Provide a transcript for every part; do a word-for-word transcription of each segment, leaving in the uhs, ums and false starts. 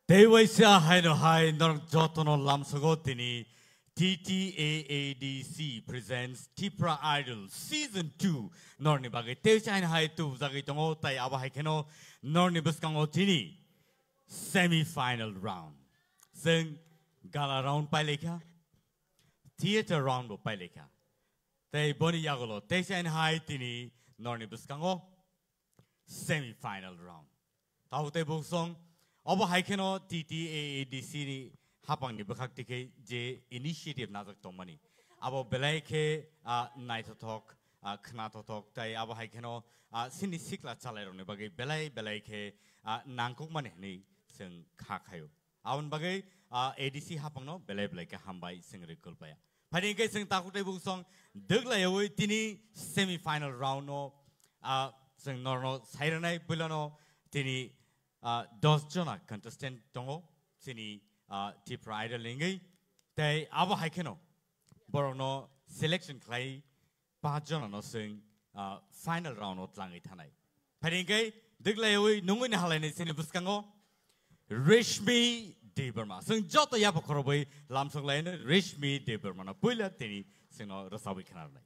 Tei waisa haino hai norok jotono lamsogo tini T T A A D C presents Tipra Idol Season two norni bagwi. Tei waisa haino hai tubujagwi tongo, tai abo hai kheno norni bwskango tini semi final round. Chwng gala round pailaikha, theater round bo pailaikha. Tei boni yagulo tei waisa haino hai tini norni bwskango semi final round. Tabuk tei buksong, obo hai kheno T T A A D C ni hapang ni bwkhak tikhe je initiative najak tongmani. Abo belai khe, ah, naithothok, ah, khnathothok, tai abo hai kheno, ah, sini sikla chalai rokni bagwi belai belai khe, ah, nangkukmani hinwi chwng kha khaio. Aboni bagwi, ah, A D C hapangno belai belai khe hambai chwng rwkul paya. Phaidi hwnkhe chwng takhuk tei buksong dwglaiwi tini semi final round no, ah, chwng norno sairwnai puilano tini, ah, dos jona contestant tongo chini, ah, Tipra Idol ni wngwi. Tei abo hai kheno borokno selection khlai paanch jona no chwng, ah, final round o tlangwi thanai. Phaidi hwnkhe dwglaiwi nungwi ni halainai chini bwskango Reshmi Debbarma. Chwng joto yapha khorobwi lamsok laino Reshmi Debbarma no puila tini chwngno rwchabwi khwnarnai.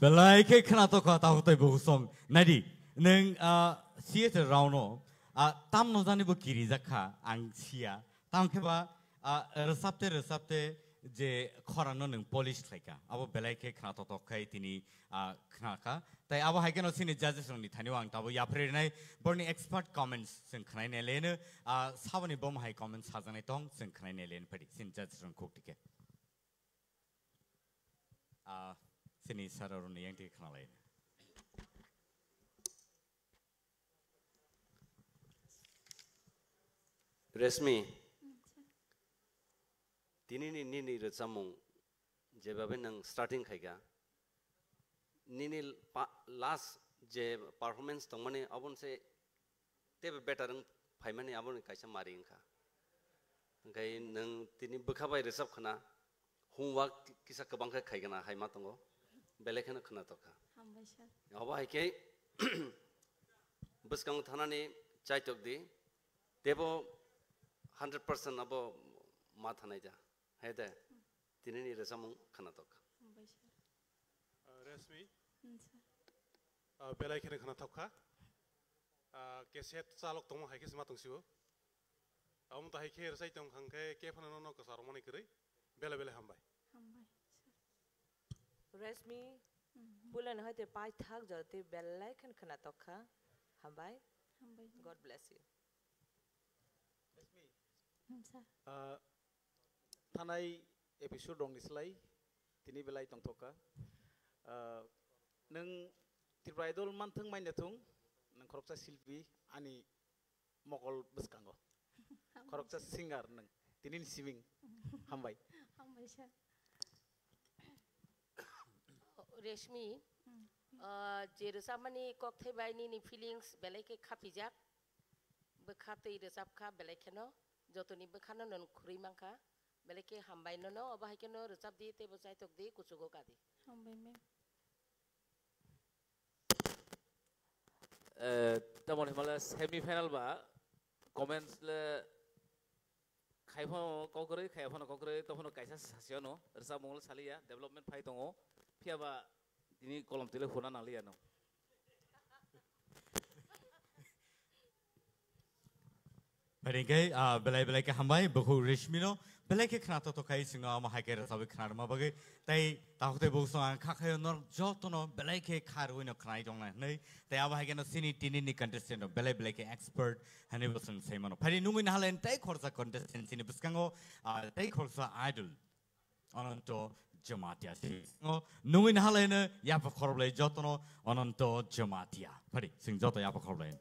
Belai khe khwnatok kha, tabuk tei bukhuk song. Naidi, nwng, ah, C H R round o, ah, tamno jani bo kirijak kha, ang siya. Tamo khe ba, ah, rwchapte rwchapte je khorangno nwng polish khlai kha, abo belai khe khwnatok tok khai tini, ah, khna kha. Tai abo hai kheno chini judges rokni thani o ang tabuk yapharwi rwnai, borni expert comments chwng khwnai nai leno, ah, saboni bom hai comments sajaknai tong chwng khwnai nai leno phadi chini judges rokni khuk tike. Ah, chini sir aroni yang tike khna lai. Reshmi, tini ni nini rwchapmung jebabe nwng starting khaikha, nini pa-, last je performance tongmani aboni se teibo better wng phaimani aboni kaisa mari wngkha. Hwnkhe nwng tini bwkha bai rwchap khwna, homework kisa kwbang khe khaigwna hai ma tongo, belai kheno khwnatok kha. Hambai sir. Obo hai khe bwskango thanani chaitok di, teibo hundred percent abo ma thanai da. Hai de, tinini rwchapmung khwnatok kha. Hambai sir. Ah, Reshmi, Hmm, sir. Ah, belai kheno khwnatok kha. Ah, cassette chalok tongma hai khe se ma tong sio. Amo to hai khe rwchai tong kha hwnkhe khe phano nono kwcharo mani kwrwi. Belai belai hambai. Hambai, sir. Reshmi, Mhm. Puilano hai te paithak jora twi belai kheno khwnatok kha. Hambai. Hambai. God bless you. Hmm, sir. Ah, thanai episode rokni slai tini belai tongthok kha. Ah, nwng Tripura Idol manthwng manya thung, nwng khoroksa silpi ani mokol bwskango. Hambai. Khoroksa singer nwng, tini ni siming. Hambai. Hambai sir. Reshmi, Hmm. ah, je rwchapmani kokthai bai nini feelings belai khe khapijak, bwkha twi rwchap kha belai kheno, jotoni bwkhano nwng khurui mankha, belai khe hambai nono, obo hai kheno rwchap di, teibo chaitok di, kuchugo ka di. Hambai ma'am. Eh, tamoni hwnba le semi final ba comments le khai phano kokrwi, khai phano kokrwi, to phano kaisa sasi ano, rwchapmung le saliya, development phai tongo, phiya ba tini kolom twi le huna nangliya no. Phai hwnkhe, ah, belai belai khe hambai, bukhuk Reshmi no, belai khe khwnatok tok khai singno amo hai khe rwchabwi khwna rwma bagwi, tei takhuk tei bukhuk song ang kha khaio norok jotono belai khe kha rwino khwnai tongna hwnwi, tei abo hai kheno chini tini ni contestant rok belai belai khe expert hwnwi bo chwng sai mano. Phai nungwi nahalai tei khoroksa contestant chini bwskango, ah, tei khoroksa idol. Ananto Jamatia. Nungwi nahalai no yapha khoroplai jotono Ananto Jamatia. Phadi, sing joto yapha khoroplai.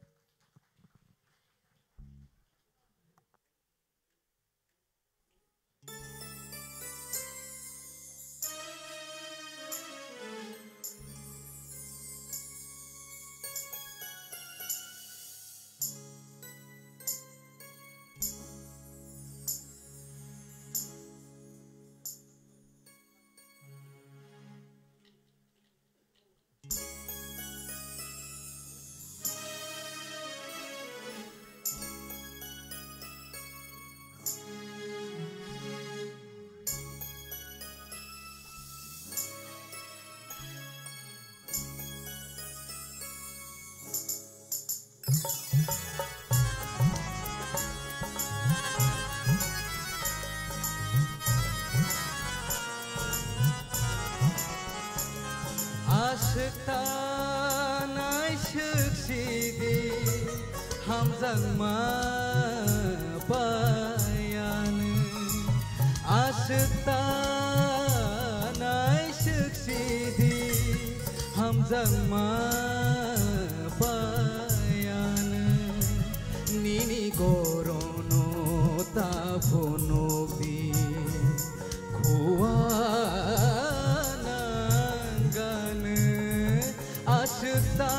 Aswk ta naiswk sidi hamjakma paiyanw. Aswk ta naiswk sidi hamjakma paiyanw. Nini gorono ta phunukdi. Khua nangganw aswk ta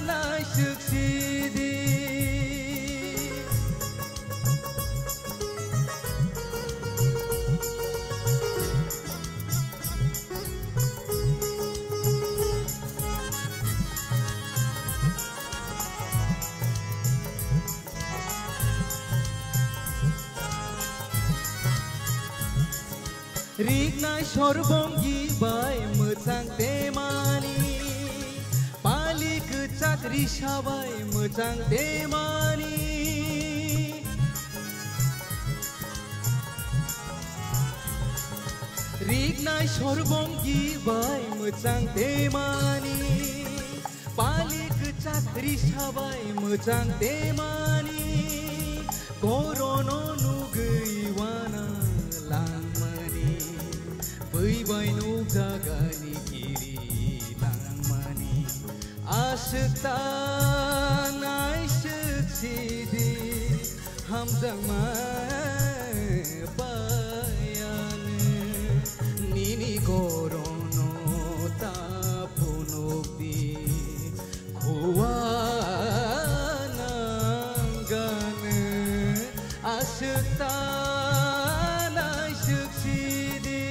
naiswk sidi. Riknai sorbongi bai mwt Mwchang temani, pali kwchak risa bai mwchang temani. Riknai sorbongi bai mwchang temani, pali kwchak risa bai mwchang temani. Korono nugwi wana langmani, bwi bai nukjagani kiri langmani. Aswk ta naiswk sidi, hamjakma paiyanw. Nini korono ta phunukdi, khua nangganw. Aswk ta naiswk sidi.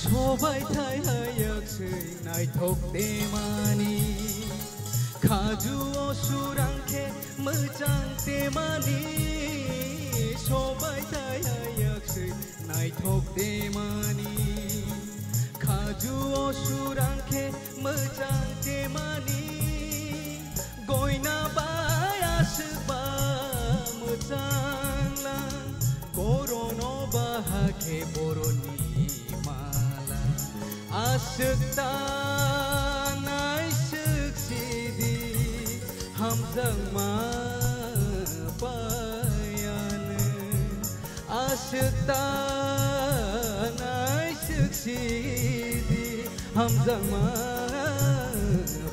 Sobai thai hayak swi naithok temani, khaju o surang khe mwchang temani. Sobai thai hayak swi naithok temani, khaju o surang khe mwchang temani. Goina bai aswk ba mwchang lang, korono ba hakhe boroni mala. Aswk ta naiswk sidi, hamjakma paiyanw. Aswk ta naiswk sidi, hamjakma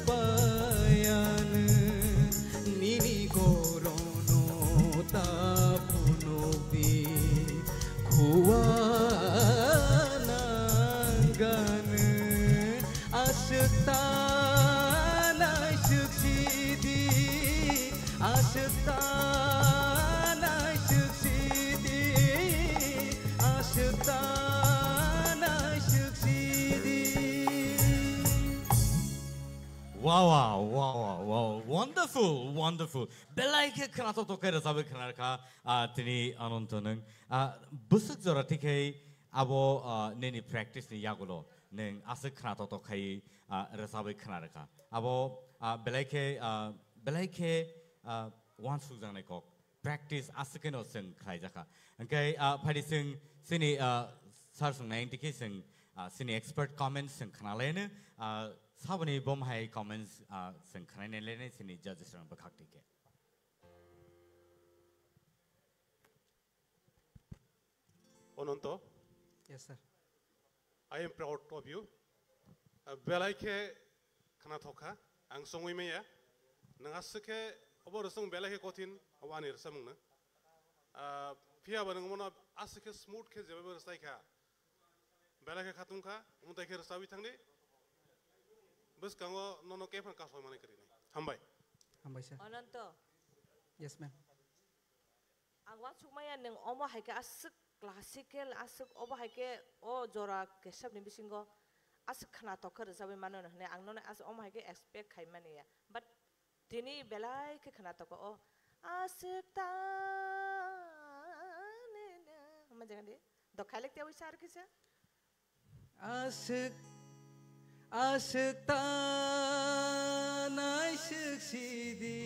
paiyanw. Nini korono ta phunukdi, khua nangganw. Aswk ta naiswk sidi, aswk ta naiswk sidi, aswk ta naiswk sidi. Wow, wow, wow, wow, wow. Wonderful, wonderful. Belai khe khwnathok thok khe rwchabwi khwna rwkha, ah, tini Ananto nwng. Ah, bwswk jora tikhe abo, ah, nini practice ni yagulo nwng aswk khwnathok thok khai, ah, rwchabwi khwna rwkha. Abo, ah, belai khe, ah, belai khe, ah, uansukjaknai kok. Practice aswk kheno chwng khlaijakha. Hwnkhe, ah, phaidi chwng chini, ah, sir chwng nai tikhe chwng, ah, chini expert comments chwng khwnalaino, ah, saboni bom hai comments, ah, chwng khwnai nai chini judges rok bwkhak tikhe. Ananto. Yes, sir. I am proud of you. Uh, belai khe khwnathok kha, ang songwi maya. Nwng aswk khe obo rwchapmung belai khe kothin, obo ani rwchapmung no. Uh, phiya ba nwng mono aswk khe smooth khe jebaibo rwchai kha. Belai khe khatung kha, omo tai khe rwchabwi thangdi. Bwskango nono khe phano kasoi mani kwrwi nai. Hambai. Hambai, sir. Ananto. Yes, ma'am. Ang uansukmaya nwng omo hai khe aswk classical, aswk obo hai khe o jora kesabni bisingo aswk khwnathok khe rwchabwi mano hwnwi ang nono as-, omo hai khe expect khai mani ya. But tini belai khe khwnathok o aswk ta ne ne. Omo jaga di. Dokhai lek tiyawi sar kisa. Aswk, aswk ta naiswk sidi,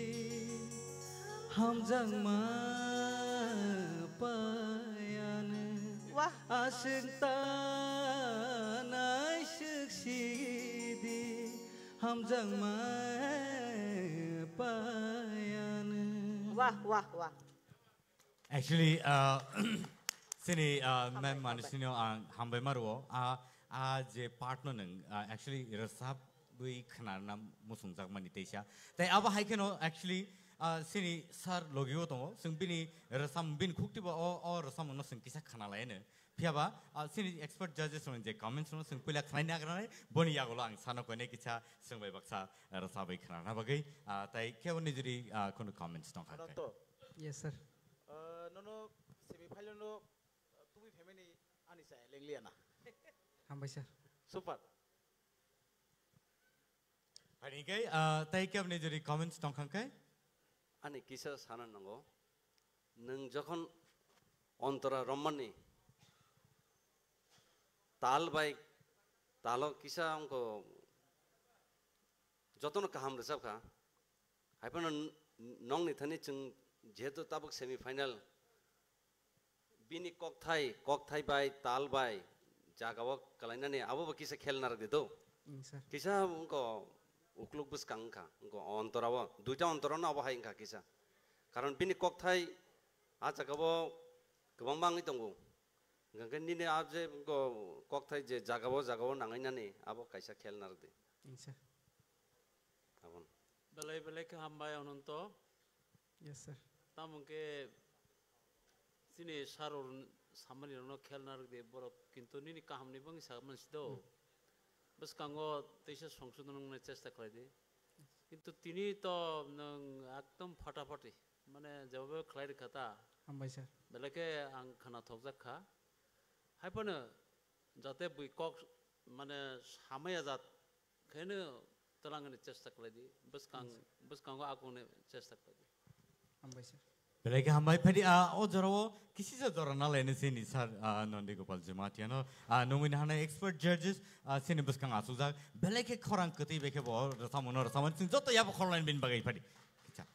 hamjakma paiyanw. Wah. Aswk ta naiswk sidi, hamjakma paiyanw. Wah, wah, wah. Actually, uh, chini, uh, ma'am Hambai, Manusino ang hambai ma rwo. Ah, ah, je part no nwng, ah, actually, rwchabwi khwnarna muchungjakmani teisa. Tai abo hai kheno, actually, ah, chini sir logi o tongo. Chwng bini rwcham, bini khukti bo o, o rwcham no chwng kisa khwnalaino. Phiya ba, ah, chini expert judges rokni je comments no chwng puila khwnai nai, boni yagulo ang sano koine kisa chwng bai baksa rwchabwi khwnarna bagwi. Ah, tai kebo nijori, ah, khunu comments tongkha khe. Ananto. Yes, sir. Ah, nono simi Ani saya lengliana. Hambai sir. Super. Ani kai, ah, tai kebni jodi comments tongkhang kai? Ani kisa sana nango. Nwng jokhon ontora romani tal bai talo kisa wngkha jotono kaham rwchapkha. Haiphano n-, nongni thani chwng jehetu tabuk semi final bini kokthai, kokthai bai, tal bai, jagao kwlainani abobo kisa khel narwk di do. Mm, sir. Kisa wngkha ukluk bwskang wngkha, wngkha ontorao, duita ontorano abo hai wngkha kisa. Karon bini kokthai a jagao kwbangma wngwi tongo. Hwnkhe nini a je wngkha kokthai je jagao, jagao nangainani abo kaisa khel narwk di. Mm, sir. Abon. Belai belai khe hambai Ananto. Yes, sir. Tamo khe chini saror samani rokno khel narwk di borok, kintu nini kahamni bangwi sa mansi do. Hmm. Bwskango teisa songsodon wngnai chesta khlai di. Kintu tini to nwng ekdom phatapati, mane jeba khlai rwkha ta. Hambai sir. Belai khe ang khwnathokjak kha. Haiphano jate bui kok mane samaya jat kheno twlangni chesta khlai di, bwskang, bwskango akungni chesta khlai di. Hambai sir. Belai khe hambai, phaidi, ah, o jorao kisisa jora nalaini sini sir, ah, Nondi Gopal Jamatia no, ah, nungwi hana expert judges, ah, sini bwskang achukjak. Belai khe khorang kwtwi bai khe bo rwchapmano rwchapmani chwng joto yabo khorlaini bini bagwi phaidi. Kicha.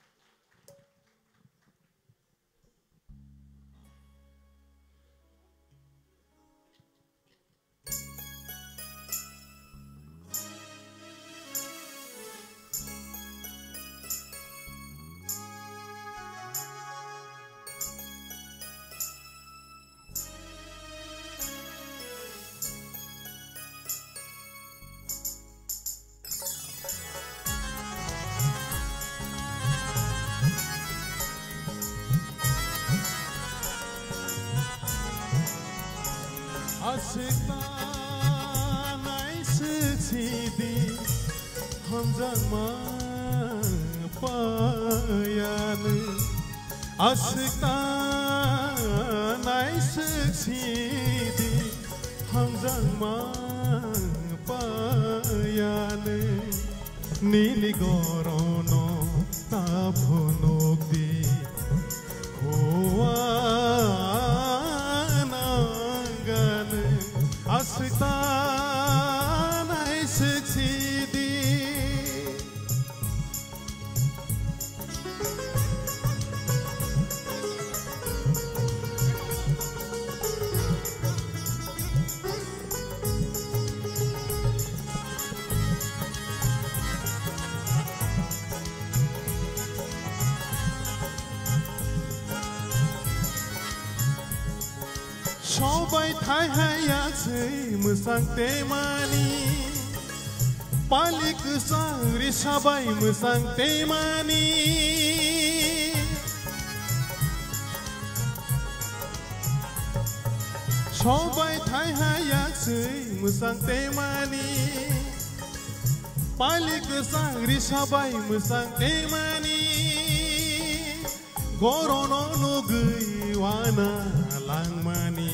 Aswk ta naiswk sidi hamjakma payani. Aswk ta naiswk sidi hamjakma payani. Nini gorono ta phunukdi. Hua nangani aswk ta naiswk sidi. Sobai thai hai ya swi mwsang temani. Palik kwchang risa bai mwsang temani. Sobai thai hai ya swi mwsang temani. Palik kwchang risa bai mwsang temani. Gorono nugwi wana langmani,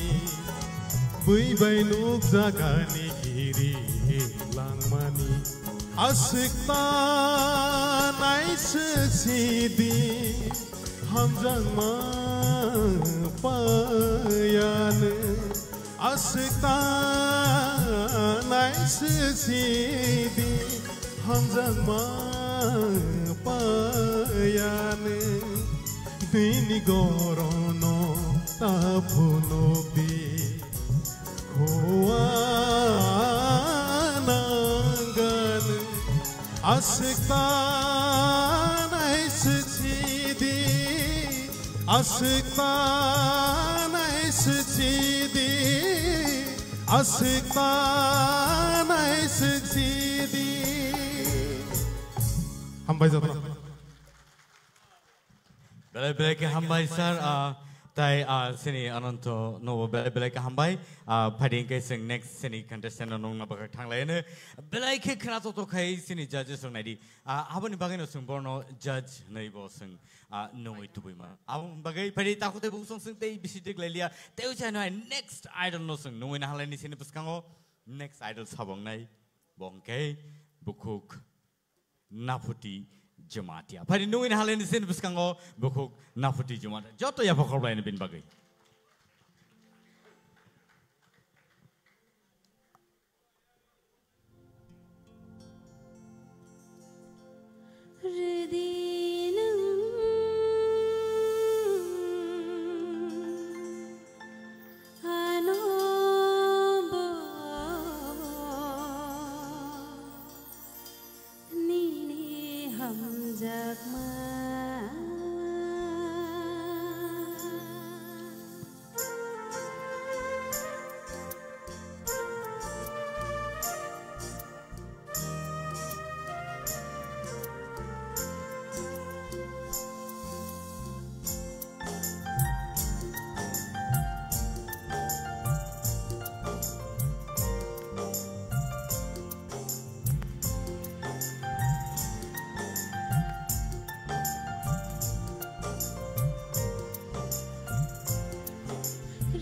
bui bai nukjagani giri langmani. Aswk ta naiswk sidi, hamjakma payani. Aswk ta naiswk sidi, hamjakma payani. Bini gorono ta phunukdi, hua nangani. Aswk ta naiswk sidi, aswk ta naiswk sidi, aswk ta naiswk sidi. Hambai jotono. Belai belai khe hambai sir, ah, Tai, ah, sini Ananto nobo belai belai kaham bai. Ah, phaidi hwnkhe chwng next sini contestant no nungna bagwi thanglaino. Belai khe khna toto khai sini judges rok naidi. Ah, aboni bagwi no chwng borno judge hwnwi bo chwng, ah, nungwi tubui ma. Aboni bagwi phaidi takhuk tei bungsong chwng tei bisi dik lai liya. Tei uchai no hai next idol no chwng nungwi na halai ni sini bwskango next idol sabong nai. Bo hwnkhe bukhuk Naphuti Jamatia. Phaidi nungwi na halai ni sini bwskango bukhuk Naphuti Jamatia. Joto yapha khorbai ni bini bagwi. Rwdi nwng ano bo nini hamjakma.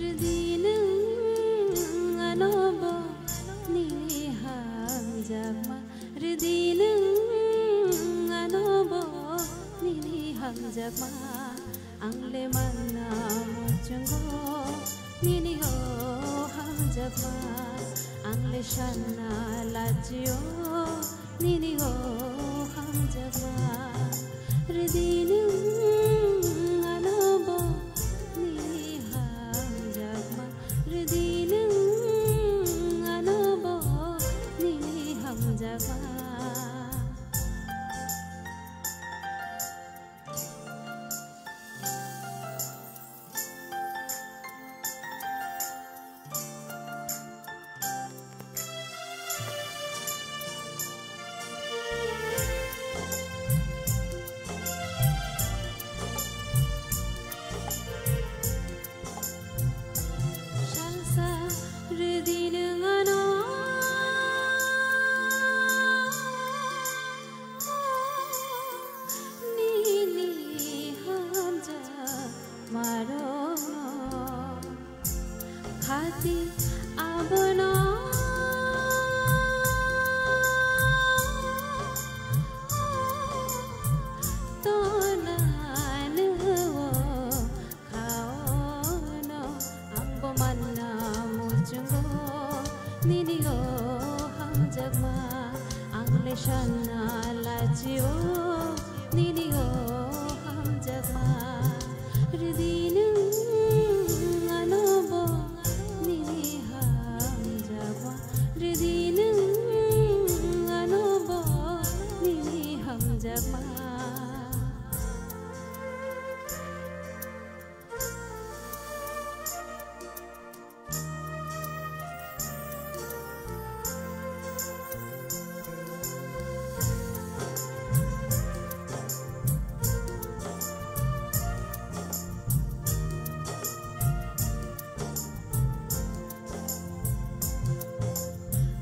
Rwdi nwng ano bo nini hamjakma. Rwdi nwng ano bo nini hamjakma. Ang le manna muchungo nini o hamjakma. Ang le sanna lachio nini o hamjakma. Rwdi nwng ano bo nini hamjakma. Rwdi nwng ano bo nini hamjakma. Salsa rwdi nwng ano nini hamjakma rokno. Khati abono tonanw khaono. Ang bo manna muchungo nini o hamjakma. Ang le sanna lachio nini o hamjakma. Rwdi nwng ano bo nini hamjakma. Rwdi nwng ano bo nini hamjakma.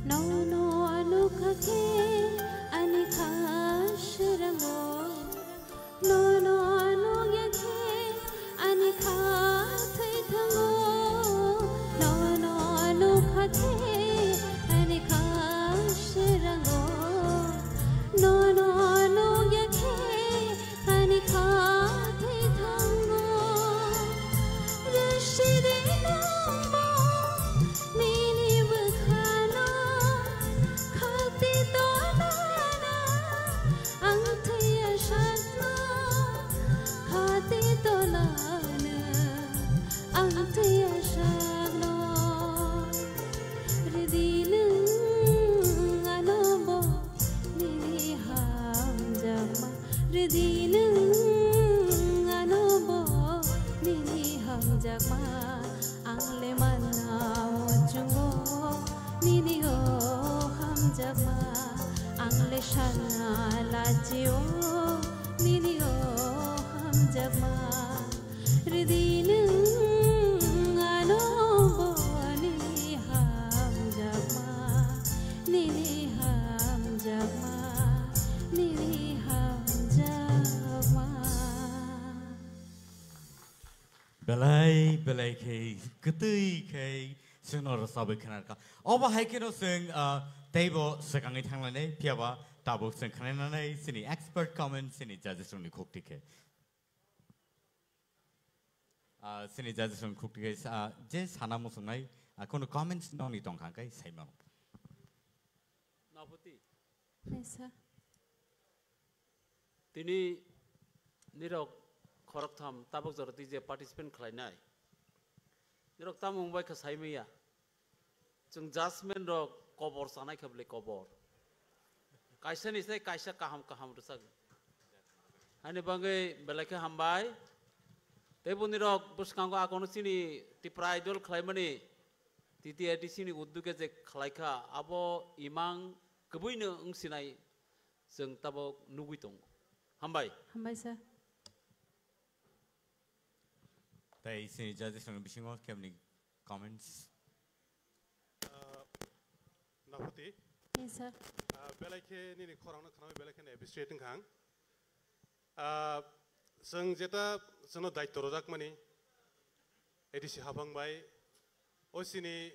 Nono nukha khe ani kha swrango. Nono nukya khe ani kha thwi thango. Nono nukha khe ani kha swrango. Nono nukya khe ani kha thwi thango. Rwsidi nwngbo nini bwkhano khati tonana. Ang thwiya sakno khati tonanw, ang thwiya sakno. Rwdi nwng ano bo nini hamjakma, rwdi nwng ano bo nini hamjakma. Ang le manna muchungo nini o hamjakma. Ang le sanna lachio nini o hamjakma. Rwdi nwng Belai belai khe kwtwi khe chwngno rwchabwi khwnarwkha. Obo hai kheno chwng, ah, teibo swkangwi thanglainai, phiyaba tabuk chwng khwnainanai chini expert comment chini judges rokni khukti khe. Ah, chini judges rokni khukti khe sa-, je sana muchungnai, ah, kono comments nokni tongkha khe saimano. Naputi. Yes, sir. Tini nirok khoroktham tabuk jora twi je participant khlainai. Nirok tamo wngbai kha saimaya. Chwng judgment rok kobor chanai kha bwle kobor. Kaisa ni sai kaisa kaham kaham rwchak. Haini bagwi belai khe hambai. Tei bo nirok bwskango akono chini Tipra Idol khlaimani T T A D C ni udduge je khlaikha abo imang kwbwino wngsinai chwng tabuk nugwi tongo. Hambai. Hambai sir. Tei chini judges rokni bisingo kebni comments. Ah, Naputi. Yes, sir. Ah, belai khe nini khorangno khnawi belai khe appreciate wngkha ang. Ah, chwng jeta chwngno daityo rwjakmani A D C hapang bai o chini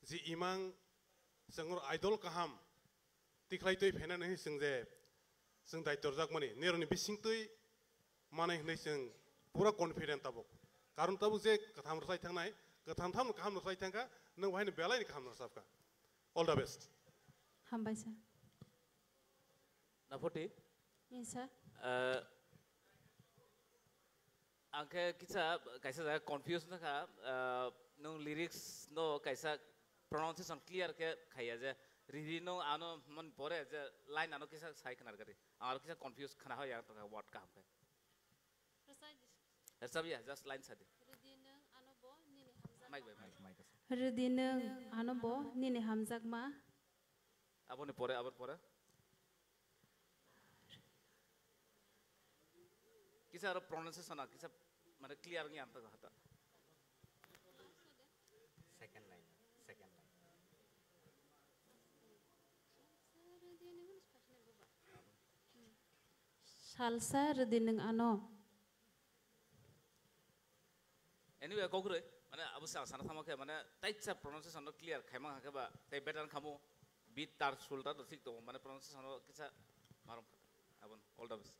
je imang chwng idol kaham tikhlai twi phainani hwnwi chwng je chwng daityo rwjakmani nirokni bisingtwi manai hwnwi chwng pura confident tabuk. Karon tabuk je kwtham rwchai thangnai, kwtham thamno kaham rwchai thangkha, nwng bahaino belaini kaham rwchapkha. All the best. Hambai sir. Naputi? Yes, sir. Eh, Ang khe kisa, kaisa jaga confuse wngkha, ah, nwng lyrics no kaisa pronunciation clear khe khaiya je, riri no ano mon pore je line ano kisa sai khna rwgari. Ang aro kisa confuse khna hoya tongkha word kaham khe. Rwchap ya, just line sadi. Rwdi nwng ano bo nini hamjakma. Mic bai, mic. Mic, mic. Rwdi nwng ano bo nini hamjakma. Aboni pore, aboni pore. Kisa aro pronunciation a kisa mane clear wngya ang tago hata. Second line, second line. Salsa rwdi nwng ano. Anyway, kok kwrwi, mane abo sa-, sana thangma khe, mane taisa pronunciation no clear khaima khe ba, tei better khamu, beat tar sul tar thik tongo, mane pronunciation no kisa marom kha. Abon, all the best.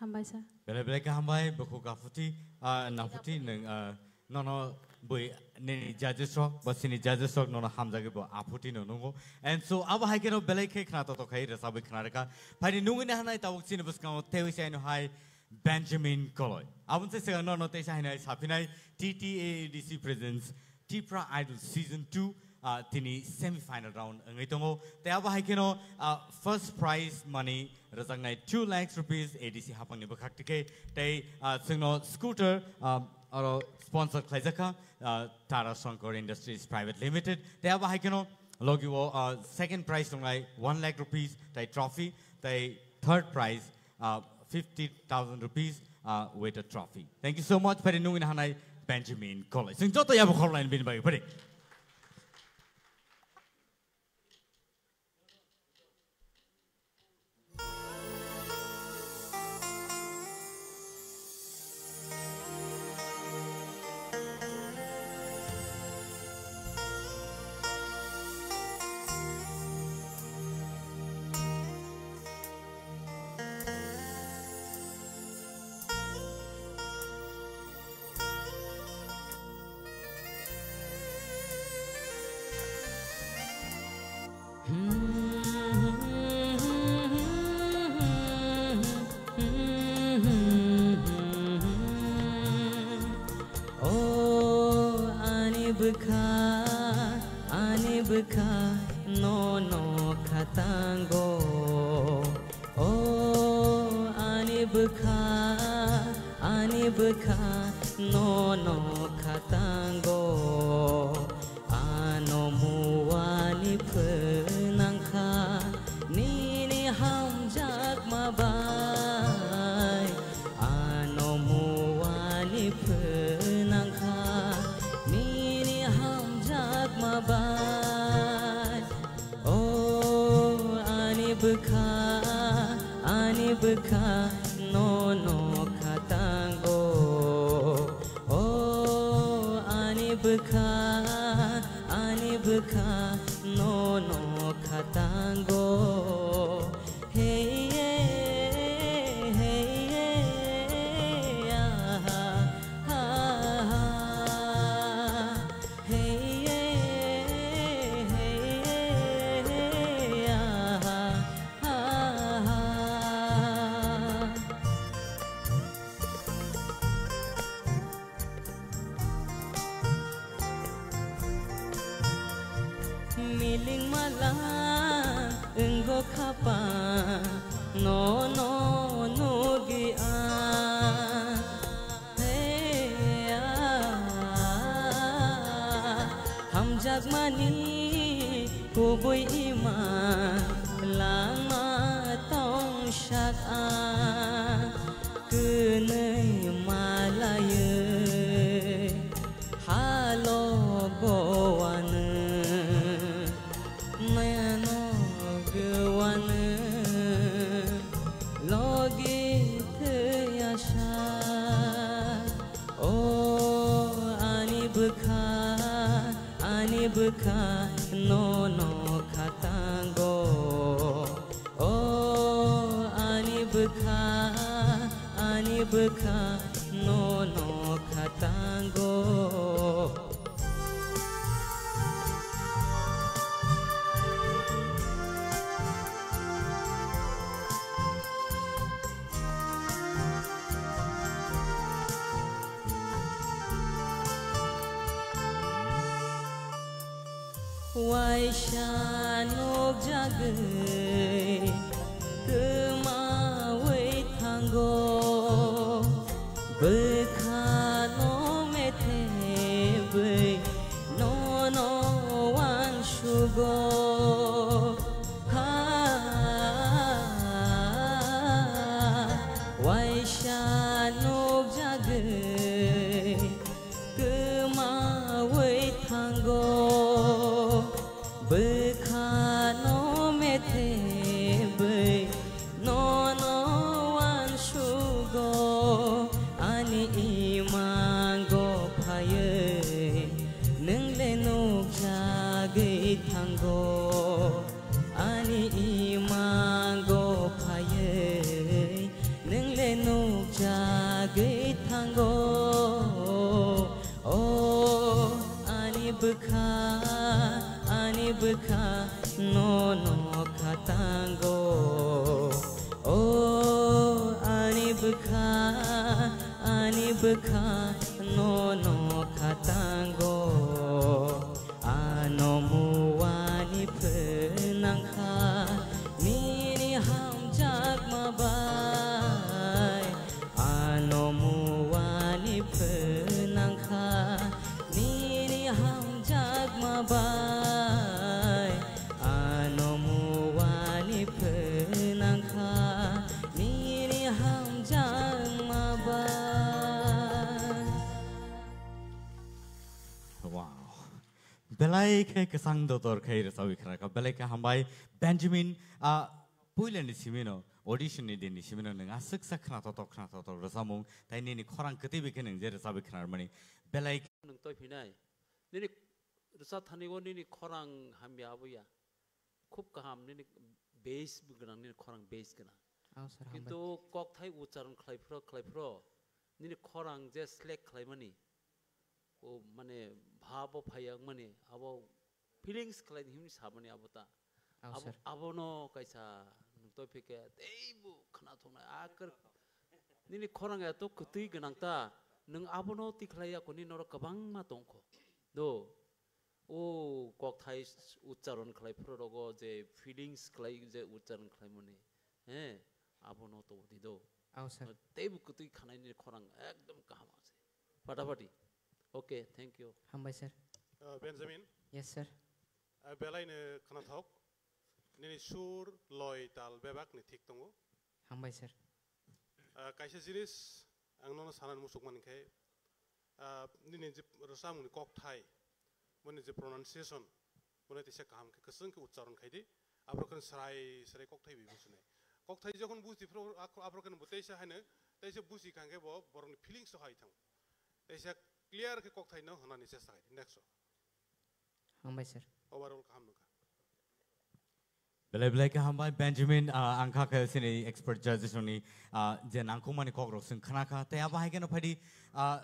Hambai sir. Belai belai khe hambai, bukhuk aphuti, ah, naphuti nwng, ah, nono bui nini judges rok, ba sini judges rok nono hamjagwi bo aphuti no nungo. And so, abo hai kheno belai khe khna to to khai, rwchabwi khna rwkha. Phaini nungwi nahanai tabuk chini bwskango tewi sai no hai, Benjamin Koloi. Aboni se swkang nono teisa hainai saphinai T T A A D C presents Tipra Idol Season two, ah, tini semi final round wngwi tongo. Tei abo hai kheno, ah, first prize money rwjaknai two lakhs rupees A D C hapangni bwkhak tikhe tei, ah, chwngno scooter, ah, aro sponsor khlaijakha, ah, Tara Shankar Industries Private Limited. Tei abo hai kheno logi o, ah, second prize tongnai one lakh rupees tei trophy tei third prize, uh, fifty thousand rupees, uh, with a trophy. Thank you so much. Phaidi nungwi nahanai Benjamin Koloi. Chwng joto yabo khoroknai bini bagwi phaidi. O ani bwkha, ani bwkha, nono khatango. O ani bwkha, ani bwkha, nono khatango. Ano muani phwnangkha nini hamjakma bai. Ano muani phwnangkha nini hamjakma bai. O ani bwkha, ani bwkha, nono khatango. O Bwkha, ani bwkha, nono khatango. Hey, yeah, hey, yeah, aha, ha, ha. Hey, yeah, hey, yeah, aha, ha, ha. Miling malang wnggo khapang, nono nugwi ang. Hey, ah, hamjakmani kubui ima langma tongsak ang. Kwnwi malaiwi halo gowanw, noyano gowanw logi thwiya sa. O ani bwkha, ani bwkha, nono khatango. O ani bwkha, ani bwkha, nono khatango. Waisa nukjagwi kwmawi thango, bwkhano methebwi nono uansugo. Ha, waisa nukjagwi kwmawi thango, bwkhano methebwi nono uansugo. Ani imango phaiwi nwng le nukjagwi thango. Ani imango phaiwi nwng le nukjagwi thango. O ani bwkha, ani bwkha, nono khatango. O ani bwkha, ani bwkha, nono khatango. Ano muani phwnangkha nini hamjakma bai. Ano muani phwnangkha nini hamjakma bai. Ano muani phwnangkha nini hamjakma bai. Wow. Belai khe kwchang dotor khai rwchawi khna kha. Belai khe hambai Benjamin, ah, puila ni simi no, audition ni din ni simi no nwng aswk sa khna totok, khna totok rwchamung, tai nini khorang kwtwi bai khe nwng je rwchawi khna rwmani. Belai khe nwng toi phinai. Nini rwcha thani o nini khorang hamya abo ya. Khub kaham nini base gwnang, nini khorang base gwnang. Oh, sir, hambai. Kintu kokthai ucharon khlai phro, khlai phro, nini khorang je select khlaimani, o, mane, bhabo phaiya wngmani, abo feelings khlai himni samani abo ta. Oh, abo, sir. Abono kaisa nwng toi phikhe teibo khna thoknai, akar nini khorang eto kwtwi gwnang ta, nwng abono tikhlai ya koni norok kwbangma tongkho. Do, o kokthai ucharon khlai phro rogo je feelings khlai je ucharon khlaimani, he, abono to di do. Oh, sir. Teibo kwtwi khanai ni khorang ekdom kaham ase. Fatafati. Okay, thank you. Hambai, sir. Uh, Benjamin. Yes, sir. Uh, belai no khnathok. Nini sur, loi, tal bebak ni thik tongo. Hambai, sir. Uh, kaisa jinis ang nono sanani musuk mankhe, ah, nini je rwchapmungni kokthai, boni je pronunciation, boni teisa kaham khe kwchwng khe uchcharon khai di. Aphuru khe srai srai kokthai bai businai. Kokthai jokhon buji phuru ak-, aphuru khe bo teisa haino, teisa buji kha khe bo borokni feelings o hai thango. Teisa clear khe kok thaino hwnani chesta khai di. Next o. Hambai sir. Overall kaham nukha. Belai belai kaham bai Benjamin, ah, ang kha khe sini expert judges rokni, ah, je nangkukmani kok rok chwng khna kha. Tei abo hai kheno phai di, ah,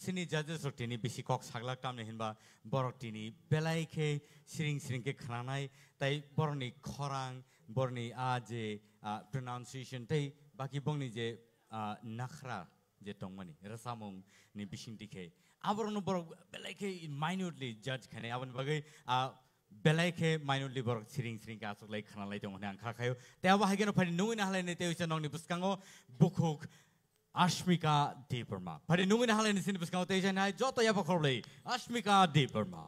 sini judges rok tini bisi kok saglak tamni hinba borok tini belai khe siring siring khe khnanai, tei borokni khorang, borokni a je, ah, pronunciation tei baki bongni je, ah, nakhra je tongmani, rwchapmung ni bisingtwi khe aborokno borok belai khe minutely judge khainai, aboni bagwi, ah, belai khe minutely borok siring siring khe achuklai khnalai tongo hwnwi ang kha khaio. Tei abo hai kheno phai di nungwi nahalai ni tei uisa nokni bwskango bukhuk Ashmika Debbarma. Phai di nungwi nahalai ni sini bwskango tei janai joto yapha khorblai Ashmika Debbarma.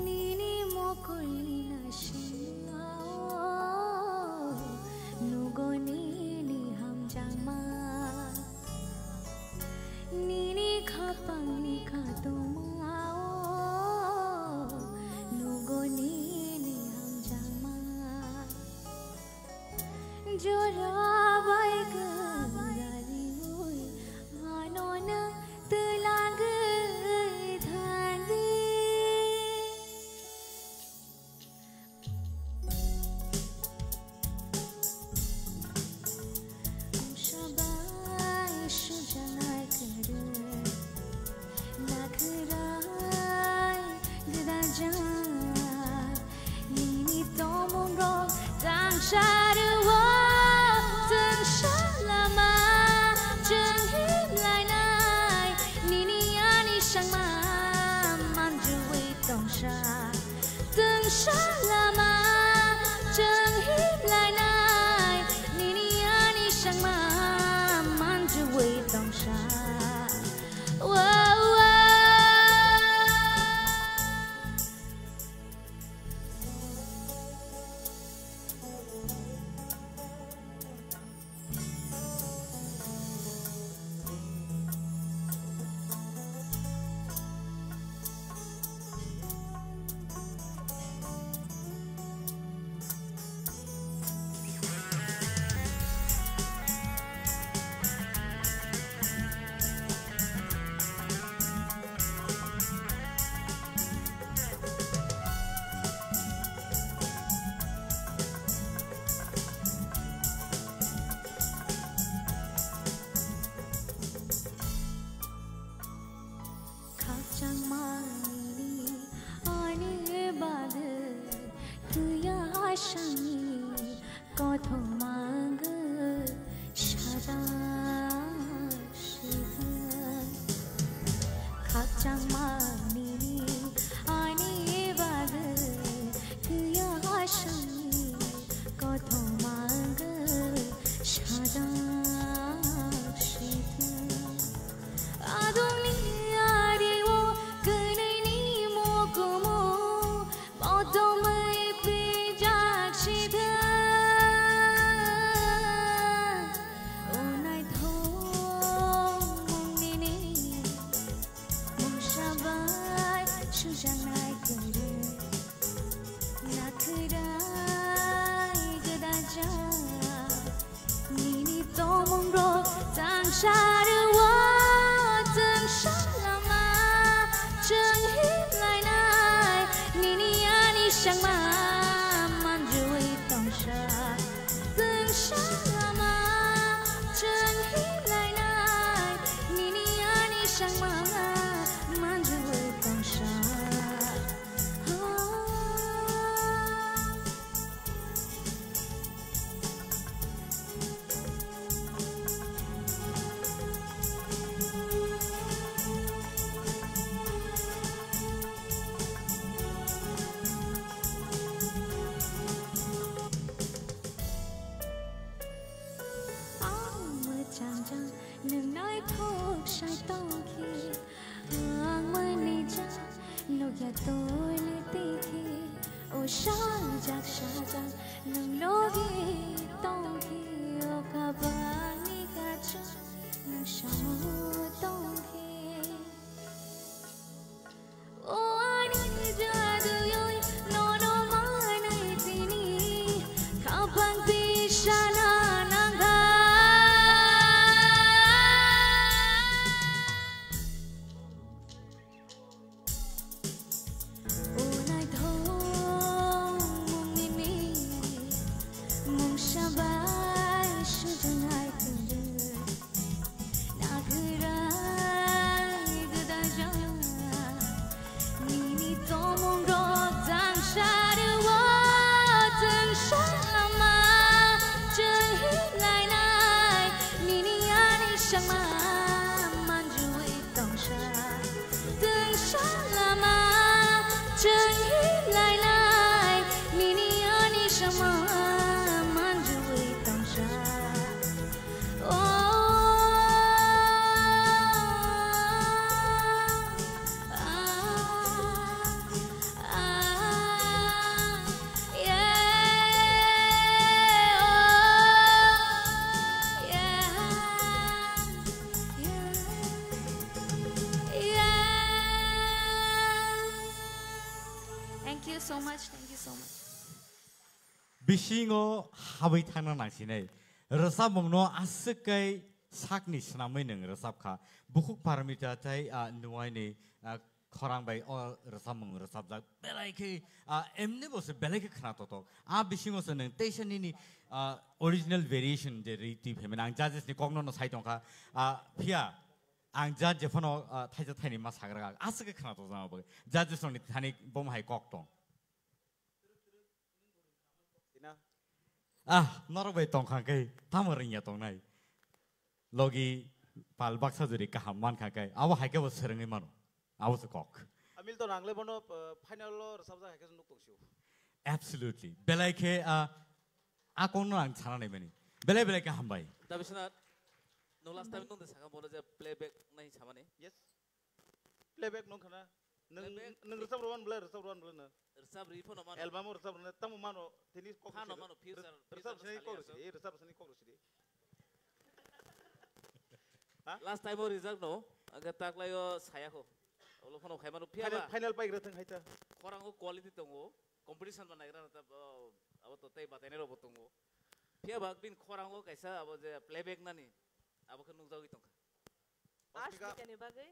Nini mokolina singao nugo nini hamjakma. Nini khapangni khatungmao nugo nini hamjakma. Jora bai kwrwngwi ano nwng twlangwi thangdi. Sabai sujanai kwrwi. Nakhwrai gwdajak nini tongmungrok tangsaro. Chwng salama chwng himlainai nini ani sangma manjui tongsa. Chwng salama chwng himlainai nini ani sangma manjui tongsa. Wow, wow. Khakchangmani ani bagwi twiya asangni kothoma wngwi sajak sibwk. Khakchangmani ani bagwi twiya asangni kothoma wngwi sajak sibwk. Adongni ario kwnwini mokomo potomwi pijak sida. O naithok mung nini mungsa bai sujaknai kwrwi. Nakhwrai gwdajak nini tongmungrok tangsaro. Chwng salama chwng himlainai nini ani sangma manjui tongsa. Chwng salama chwng himlainai nini ani sangma manjui tongsa. Sajak sajak nwng logi tongkhe, o kabangni kachu nwng samo tongkhe. O ani jaduyoi nono manai tini, kabang bisana nangha. O naithok mungni mini, mungsa bai sujungai tongwi. Nagwrai gwdajak nini tongmungrok jang sarwo, chwng sama chwng hinlainai, nini ani sangma manjui tongsa. Tungsa lama chwng hinlainai, nini ani sama manjui tongsa. Oh, ah, ah, yeah, oh, yeah, yeah, yeah. Thank you so much, thank you so much. Bisingo habwi thangna nangsinai. Rwchapmungno aswk kai sakni swnamwi nwng rwchapkha. Bukhuk Parmita tei, ah, Nuaini, ah, khorang bai o rwchapmung rwchapjak. Belai khe, ah, emni bo se belai khe khna totok. Ah, bisingo se nwng teisa nini, ah, original variation je ri twi phaimani. Ang judges ni kokno no sai tongkha. Ah, phiya ang judge je phano, ah, thaisa thaini ma sagra aswk khe khna tokjak bagwi. Judges rokni thani bomo hai kok tong. Tina. Ah, norok bai tongkha khe tamo rwngya tongnai. Logi pal baksa juri kaham mankha khe abo hai khe bo swrwngwi mano. Abo se kok. Amil to nangle bono, uh, final lo rwchapjak hai khe nuk tongsiu. Absolutely. Belai khe, ah, a kokno ang sana nai mani. Belai belai khe hambai. Dabiswnath, no last time nung de saka bono je playback nai samani. Yes. Playback nung khana. Nung, playback. Nung rwchap rwan bwle, rwchap rwan bwle nung. Rwchap ri phano mano. Album o rwchap rwna tamo mano tini kok phano rwsidi. Mano, future, rwchap future sini kok rwsidi, rwchap sini kok rwsidi. Ha? Last time o rijak no, aga taklai o saya kho. Olo phano khai mano phiya ba. Final, final pai gra thang hai ta. Khorang o quality tongo, competition ba naigra na ta, oh, abo to tei batai nai rok bo tongo. Phiya ba bin khorang o kaisa abo je playback nani, abo khe nukjagwi tongkha. Osmika. Asmika ni bagwi.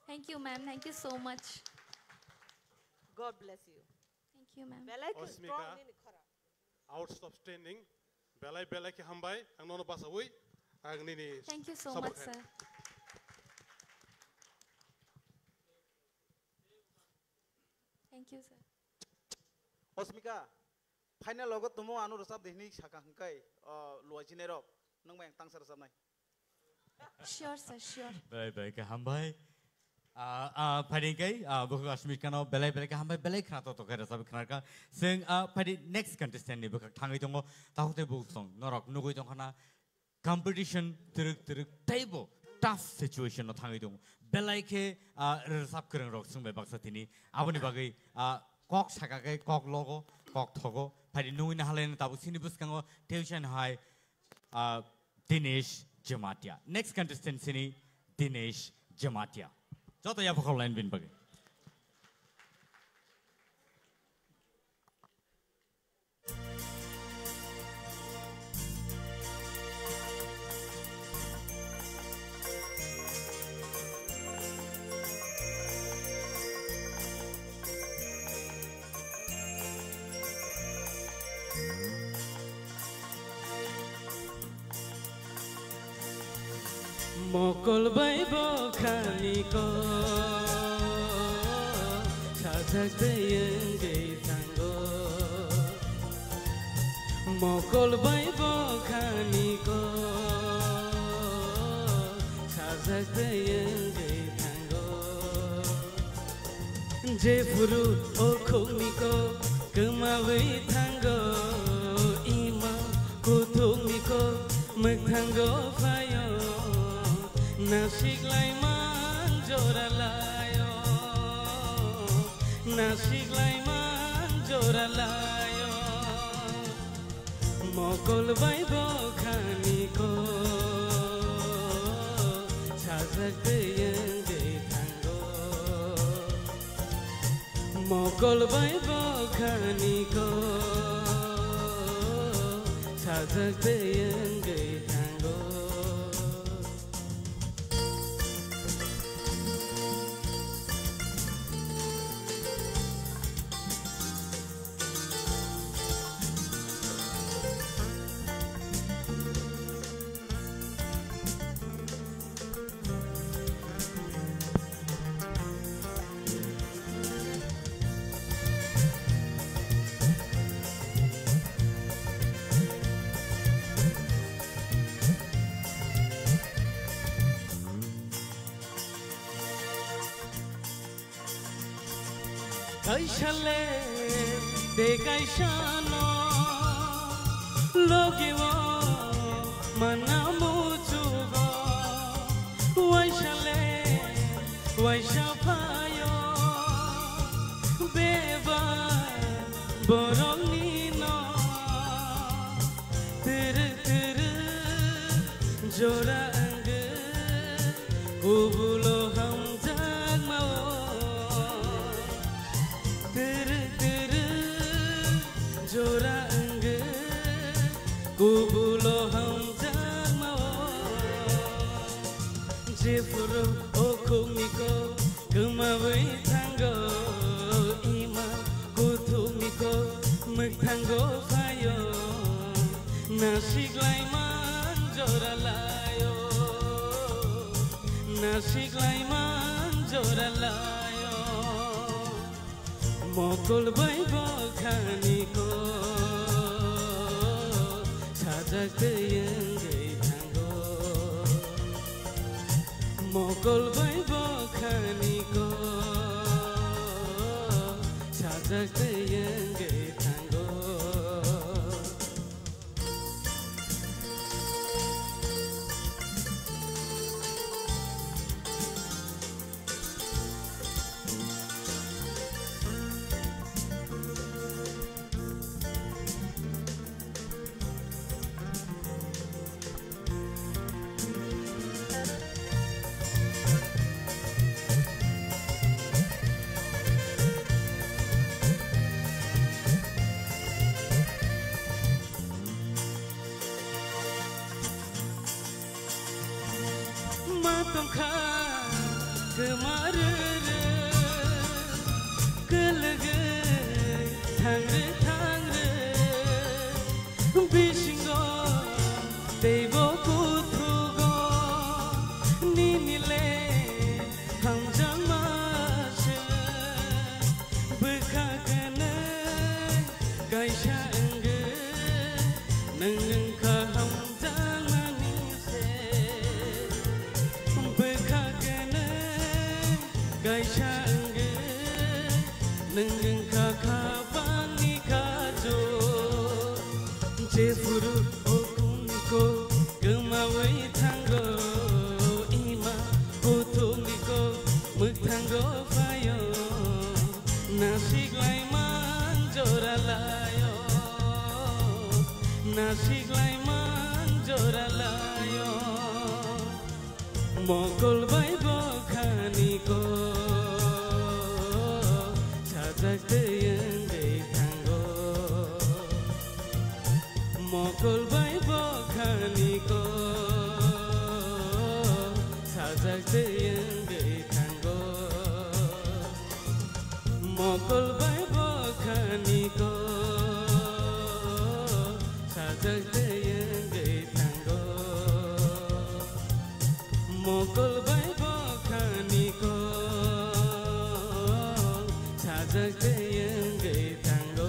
Thank you, ma'am. Thank you so much. God bless you. Thank you, ma'am. Belai khe Osmika, strong nini khorang. Outstanding. Belai belai khe hambai. Ang nono basawi. Ang nini support khainai. Thank you so much, sir. Thank you, sir. Osmika, final logo tumo ano rwchap de hinwi saka hwnkhe, o, luaichinai rok. Nung bai ang tangsa rwchapnai. Sure, sir, sure. Belai belai khe hambai. Ah, ah, phaidi khe, ah, bukhuk Asmikano belai belai khe hambai, belai khna to to khe rwchap khna kha. Chwng, ah, phaidi next contestant ni bwkhak thangwi tongo. Takhuk tei bukhuk song norok nugwi tongkha na competition twrwk twrwk teibo tough situation no thangwi tongo. Belai khe, ah, rwchap kwrwng rok chwng bai baksa tini. Aboni bagwi, ah, kok saka khe kok logo, kok thogo. Phaidi nugwi na halai tabuk chini bwskango tuition hai, ah, Dinesh Jamatia. Next contestant sini Dinesh Jamatia. Joto yaphakor line bin bagwi. Mokol bai bokhani kok sajak tei wngwi thango. Mokol bai bokhani kok sajak tei wngwi thango. Jephuru o khukni kok kwmawi thango, ima kuthukni kok mwkthango phaio, nasikhlai man jora laio. Nasik laimang jora laio, mokol bai bokhani ko, sajak tei wngwi thango. Mokol bai bokhani ko, sajak tei wngwi thango. Kaisa le tei kaisa no logi o manna muchugo, waisa le waisa phaio bebak borokni no. Twrwk twrwk jora wngwi kubulo hamjakma o. Twrwk twrwk jora wngwi kubulo hamjakma o. Jephuru o khukni kok kwmawi thango, ima kuthukni kok mwkthango phaio. Nasik laimang jora laio, nasik laimang jora laio. Mokol bai bokhani kok sajak tei wngwi thango. Mokol bai bokhani kok sajak tei wngwi thango. Ma tongkha kwma rwrwk, kwlwgwi thangrwk thangrwk, bisingo teibo kuthugo, nini le hamjakma se. Bwkha kwnwi kaisa wngwi nwng wngkha hamjakmani se. Bwkha kwnwi kaisa wngwi nwng wngkha khapangni kaju. Jephuru o khukni kok kwmawi thango, ima kuthukni kok mwkthango phaio. Nasik laimang jora laio, nasik laimang jora laio. Mokol bai bokhani kok sajak tei wngwi thango. Mokol bai bokhani kok sajak tei wngwi thango. Mokol bai bokhani kok sajak tei wngwi thango. Mokol bai bokhani kok sajak tei wngwi thango.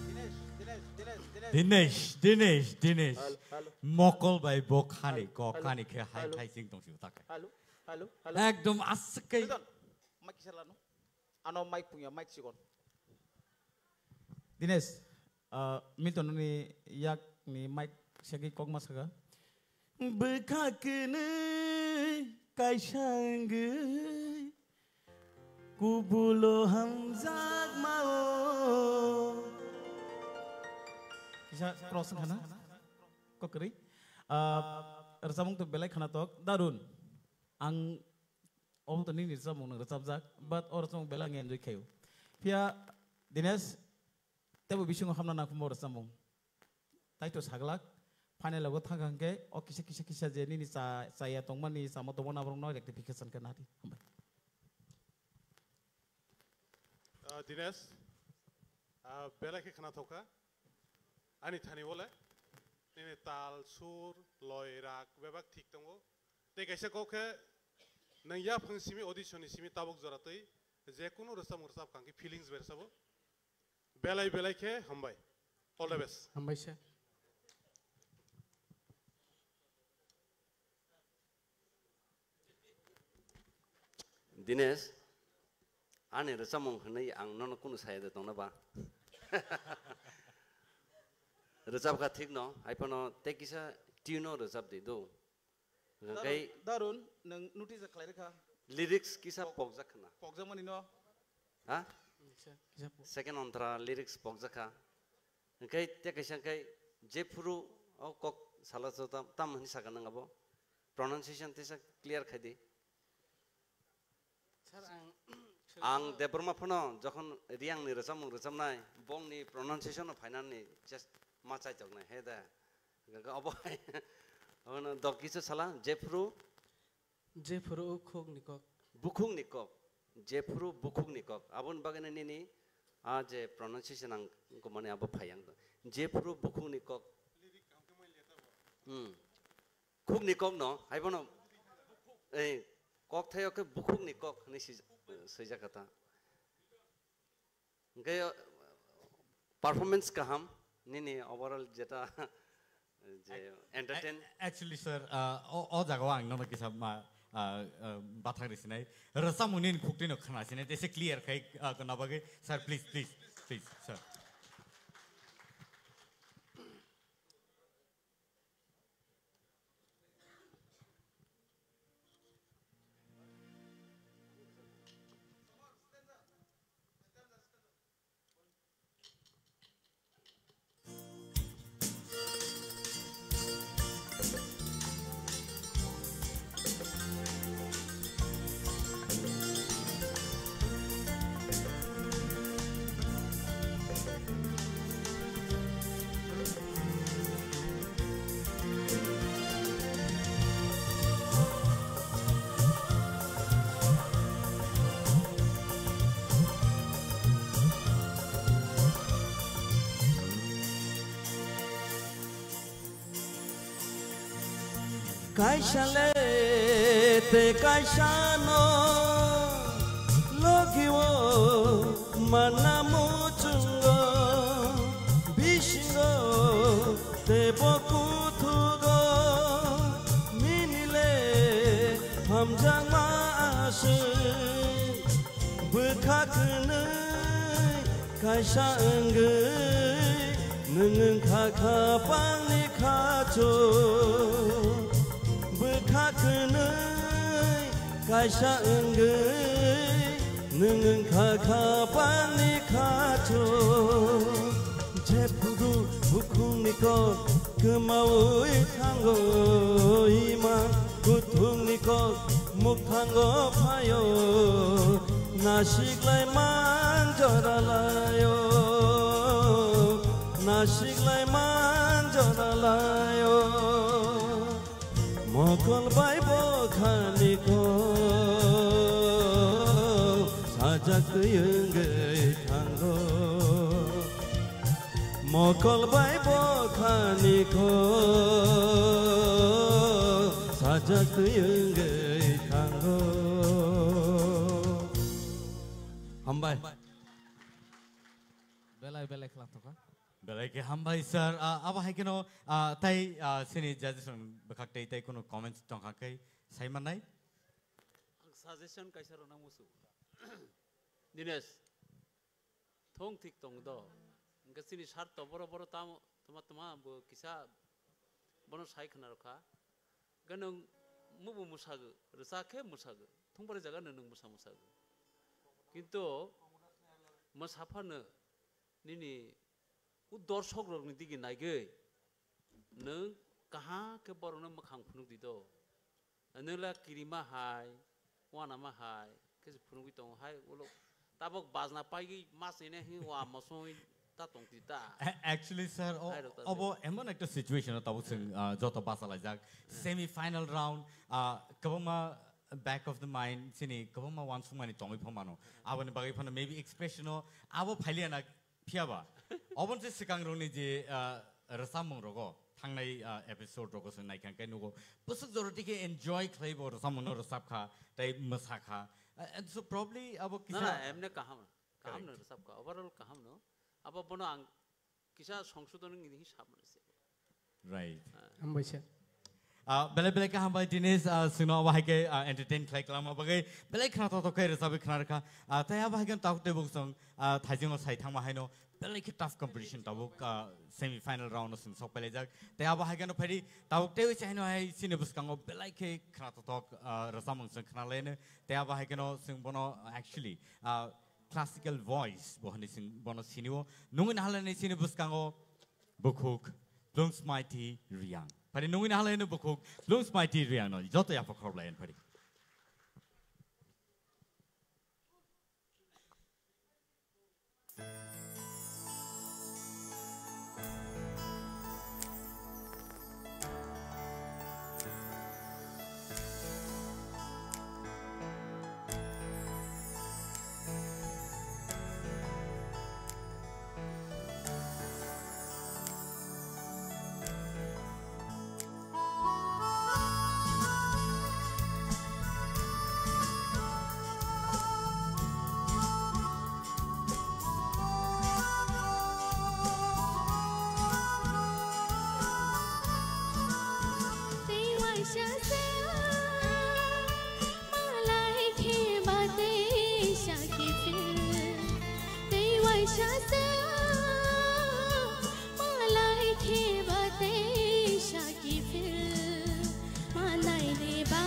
Dinesh, Dinesh, Dinesh, Dinesh. Dinesh, Dinesh, Dinesh. Hello, hello. Mokol bai bokhani kok khani khe hai hai sing tong sio takai. Hello, hello, hello. Ekdom aswk kai. Milton, mic kisa lano. Ano mic pungya, mic sikon. Dinesh, ah, Milton ni yak ni mic segi kok ma saka. Bwkha kwnwi kaisa wngwi Kubulo hamjakmao. Kisa cross wngkha na? Kokrwi. Ah, rwchapmung to belai khwnatok. Darun. Ang obo to nini rwchapmung nwng rwchapjak. But o rwchapmung belai ang enjoy khaio. Phiya Dinesh, tebo bisingo hamna nangkukmao rwchapmung. Tai to saglak, final o thangkha hwnkhe o kisa, kisa, kisa je nini cha-, chaya tongmani, chama tongmani aborokno rectification khe nadi. Hambai. Ah, Dinesh, ah, belai khe khwnathokha. Ani thani bole, nini tal, sur, loi, rag bebak thik tongo. Tei kaisa kok khe, nwng yaphang simi, audition ni simi tabuk jora twi, je kunu rwchapmung rwchapkha hwnkhe feelings bai rwchabo. Belai belai khe hambai. All the best. Hambai se. Dinesh, ani rwchapmung hwnwi ang nono kunu saya de tongna ba? Rwchapkha thik no, hai phano tei kisa tune no rwchap di do. Hwnkhe Darun, Darun, nwng notice khlai rwkha. Lyrics kisa Pok-, pokjak khna. Pokjakmani no. Ha? Kisa, kisa pok. Second ontra lyrics pokjak kha. Hwnkhe tei kaisa hwnkhe jephuru o kok sala so tam, tam hwnwi sakha nang abo. Pronunciation tesa clear khai di. Sir, ang Ang Debbarma phano jokhon Reang ni rwchapmung rwchapnai, bongni pronunciation no phainani just ma chaitok nai, he da. Gaga obo hai. Obono dok kisa sala, jephru. Jephru bukhuk ni kok. Bukhuk ni kok. Jephru bukhuk ni kok. Aboni bagwi nini a je pronunciation ang kumani abo phaiang. Jephru bukhuk ni kok. Hmm. Khuk ni kok no, hai bono, eh, kok thaio khe bukhuk ni kok hwnwi swi-, swijak kha ta. Hwnkhe, uh, performance kaham, nini overall jeta, je entertain. Ac-, actually, sir, uh, o, o jaga o ang nono kisa ma, uh, uh, bathang ri sinai. Rwchapmung nini khuk twi no khna sinai, tei se clear khai, uh, khna bagwi. Sir, please, please, please, sir. Kaisa le tei kaisa no logi o manna muchungo, bisingo tei bo kuthugo, nini le hamjakma aswk. Bwkha kwnwi kaisa wngwi nwng wngkha kha pangni khachu. Bwkha kwnwi kaisa wngwi nwng wngkha kha pangni khachu. Jephuru bukhukni kok kwmaui thango, ima kuthukni kok mukthango phaio. Nasiklai man joralaio, nasiklai man joralaio. Mokol bai bwkhani kok sajak twi wngwi thango. Mokol bai bwkhani kok sajak twi wngwi thango. Hambai. Belai belai khwlangthokha. Belai khe hambai sir. Ah, abo hai kheno, ah, tai, ah, sini judges rok bwkhak tei tai kunu comments tongkha khe sai mannai. Ang suggestion kaisa rwna musu. Dinesh, thung thik tong do. Hwnkhe chini sir to boro boro tamo, toma toma bo kisa bono sai khna rwkha. Hwnkhe nwng mubo mwsagw, rwchak khe mwsagw. Thungbarwi jaga no nwng mwsa mwsagw. Kintu mwsaphano nini u dorshok rokni digi naigwi nwng kaham khe borokno mwkhang phunuk di do. Nwng la kirima hai, wanama hai khe se phunugwi tongo hai ulo tabok bajna paigwi mas ine hi wa mosoi ta tong ti ta. A-, actually, sir, o-, Hai rok ta obo emon ekta situation o tabuk chwng, ah, joto bachalaijak. Semi final round, ah, kwbangma back of the mind chini kwbangma uansukmani tongwi phomano. Aboni bagwi phano maybe expression o abo phailiya na phiyaba. Oboni se swkang rokni je, ah, rwchapmung rogo thangnai, ah, episode rogo chwng naikha khe nugo. Bwswk jora tike enjoy khlaibo rwchapmung no rwchapkha, tei mwsakha. Ah, and so probably abo Na, kisa na, emne kaham. Kaham no Correct. Rwchapkha. Overall kaham no. Abo bono ang kisa songsodon wngwi sap mano se. Right. Hambai sir. Ah, belai belai khe hambai Dinesh, ah, chwngno abo hai khe, ah, entertain khlai kwlangma bagwi belai khna totok khe rwchapwi khna rwkha. Ah, tei abo hai khe tabuk tei bwswng, ah, thaisingo sai thangma haino belai khe tough competition tabuk, ah, semi final round o chwng sok pailaijak. Tei abo hai khe no phaidi tabuk tei se haino hai chini bwskango belai khe khna totok, ah, rwchapmung chwng khna laino. Tei abo hai khe no chwng bono actually, ah, classical voice bo hwnwi chwng bono sinio. Nungwi nahalani chini bwskango bukhuk Bloomsmaiti Riang. Phari nungwi nahalani bukhuk Bloomsmaiti Riang no joto yapha khorok lai phari. Malai kheba tei saki phil, manai deba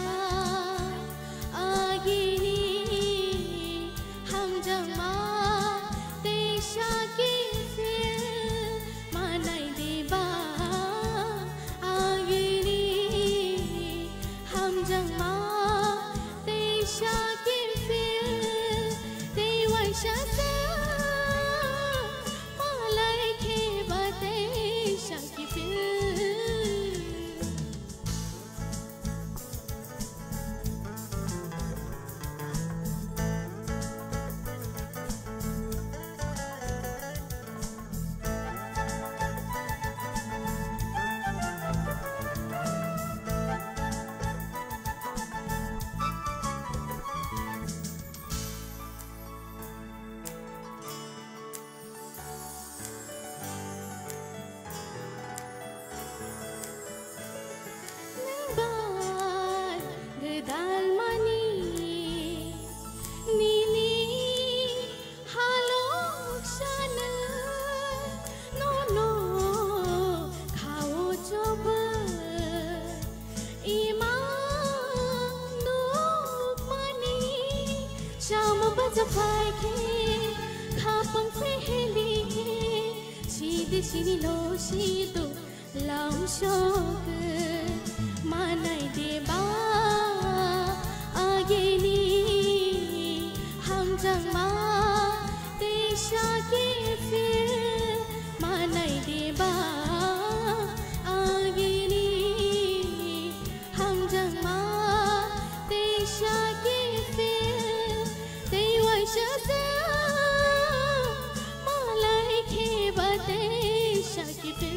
agini hamjama tei saki phil, manai deba agini hamjama tei saki phil, tei waisa se malai kheba tei saki phil. Nungba gwdalmani nini halok sanai nono khao choba ima nukmani. Chama baja phai khe, khapang pheheli khe, sidi sini lo sido lam sok manai deba agini hamjangma tei saki phil manai deba agini hamjangma tei saki phil tei waisa se malai kheba tei saki phil.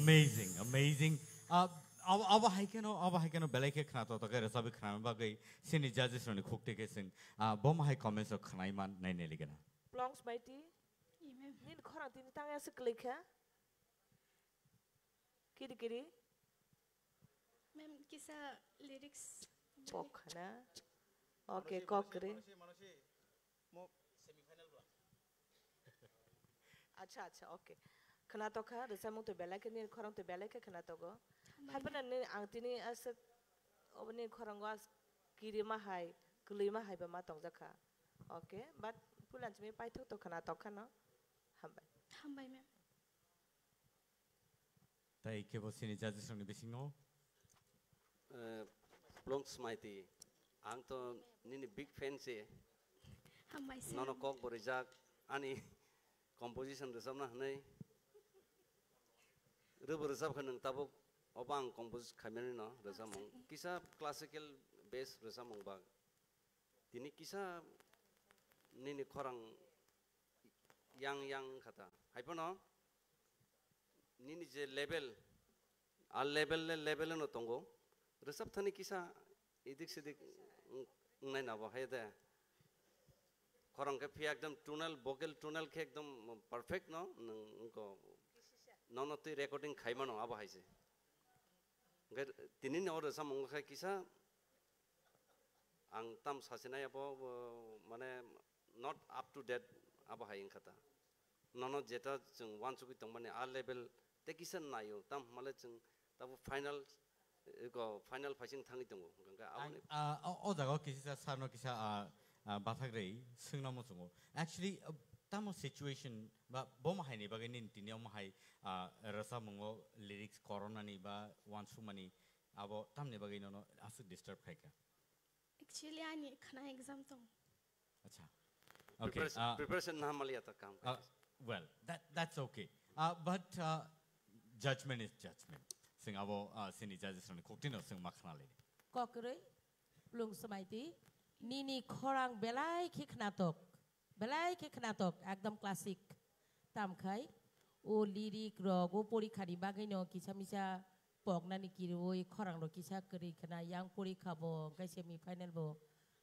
Amazing, amazing. Ah, abo, abo hai kheno, abo hai kheno belai khe khna to, to khe rwchapwi khna bagwi sini judges rokni khuk twi khe chwng, ah, bo ma hai comments rok khwnai man nai nai ligana. Plongs Maiti, Amen. Nini khorang tini tang ya se kwlai kha? Kiri kiri. Ma'am, kisa lyrics. Kok khana. Okay, kok ri. Mo semi final bla. Acha, acha, okay. Khna tokha, rwchapmung twi belai khe, nini khorang twi belai khe khna togo. Hambai. Haphano nini ang tini aswk, obo nini khorango as kirima hai, kwlwima hai ba ma tongjak kha. Okay, but puila simi paithak to khna tokha no. Hambai. Hambai, ma'am. Tai kebo sini judges rokni bisingo. Eh, Plongs Maiti, ang to nini big fan se. Hambai sir. Nono kok bo rijak, ani composition rwchapna hwnwi. Rwbo rwchap kha nwng tabuk, obo ang compose khaimani no rwchapmung. Acha. Kisa classical bass rwchapmung bak. Tini kisa nini khorang yang yang kha ta. Hai phano nini je level, a level le level no tongo. Rwchap thani kisa idik sidik wng-, wngnai na bo hai de. Khorang khe phiya ekdom tonal, vocal tonal khe ekdom perfect no, nwng wngko nono twi recording khaimano abo hai se. Hwnkhe tini no rwchapmung khe kisa ang tam sasinai abo, bo, mane not up to date abo hai wngkha ta. Nono jeta chwng uansugwi tongmani a level tei kisa naio, tam hwnmale chwng tabuk final, eko final phaising thangwi tongo. Hwnkhe Ang, aboni ah, o, o jaga o kisa sir no kisa, ah, ah, bathak rwi swngna muchungo. Actually, ah, tamo situation ba bo ma hai ni bagwi nini tini omo hai, ah, rwchapmungo lyrics koronani ba uansukmani abo tamni bagwi nono aswk disturb khaikha? Actually, ani khna exam tong. Acha. Okay, preparation, ah, preparation na hamaliya ta kam ah, khaikha. Well, that, that's okay. Ah, but, ah, judgment is judgment. Sing abo, ah, sini judges rokni koktino sing ma khna lini. Kokroi, Plongs Maiti, nini khorang belai khe khnatok. Belai khe khnatok, ekdom classic. Tamkhai, o lyric rok, o porikha ni bagwi no kisa misa poknani kiriwi khorang rok kisa kwrwi khna, yang porikha bo, hwnkhe semi final bo.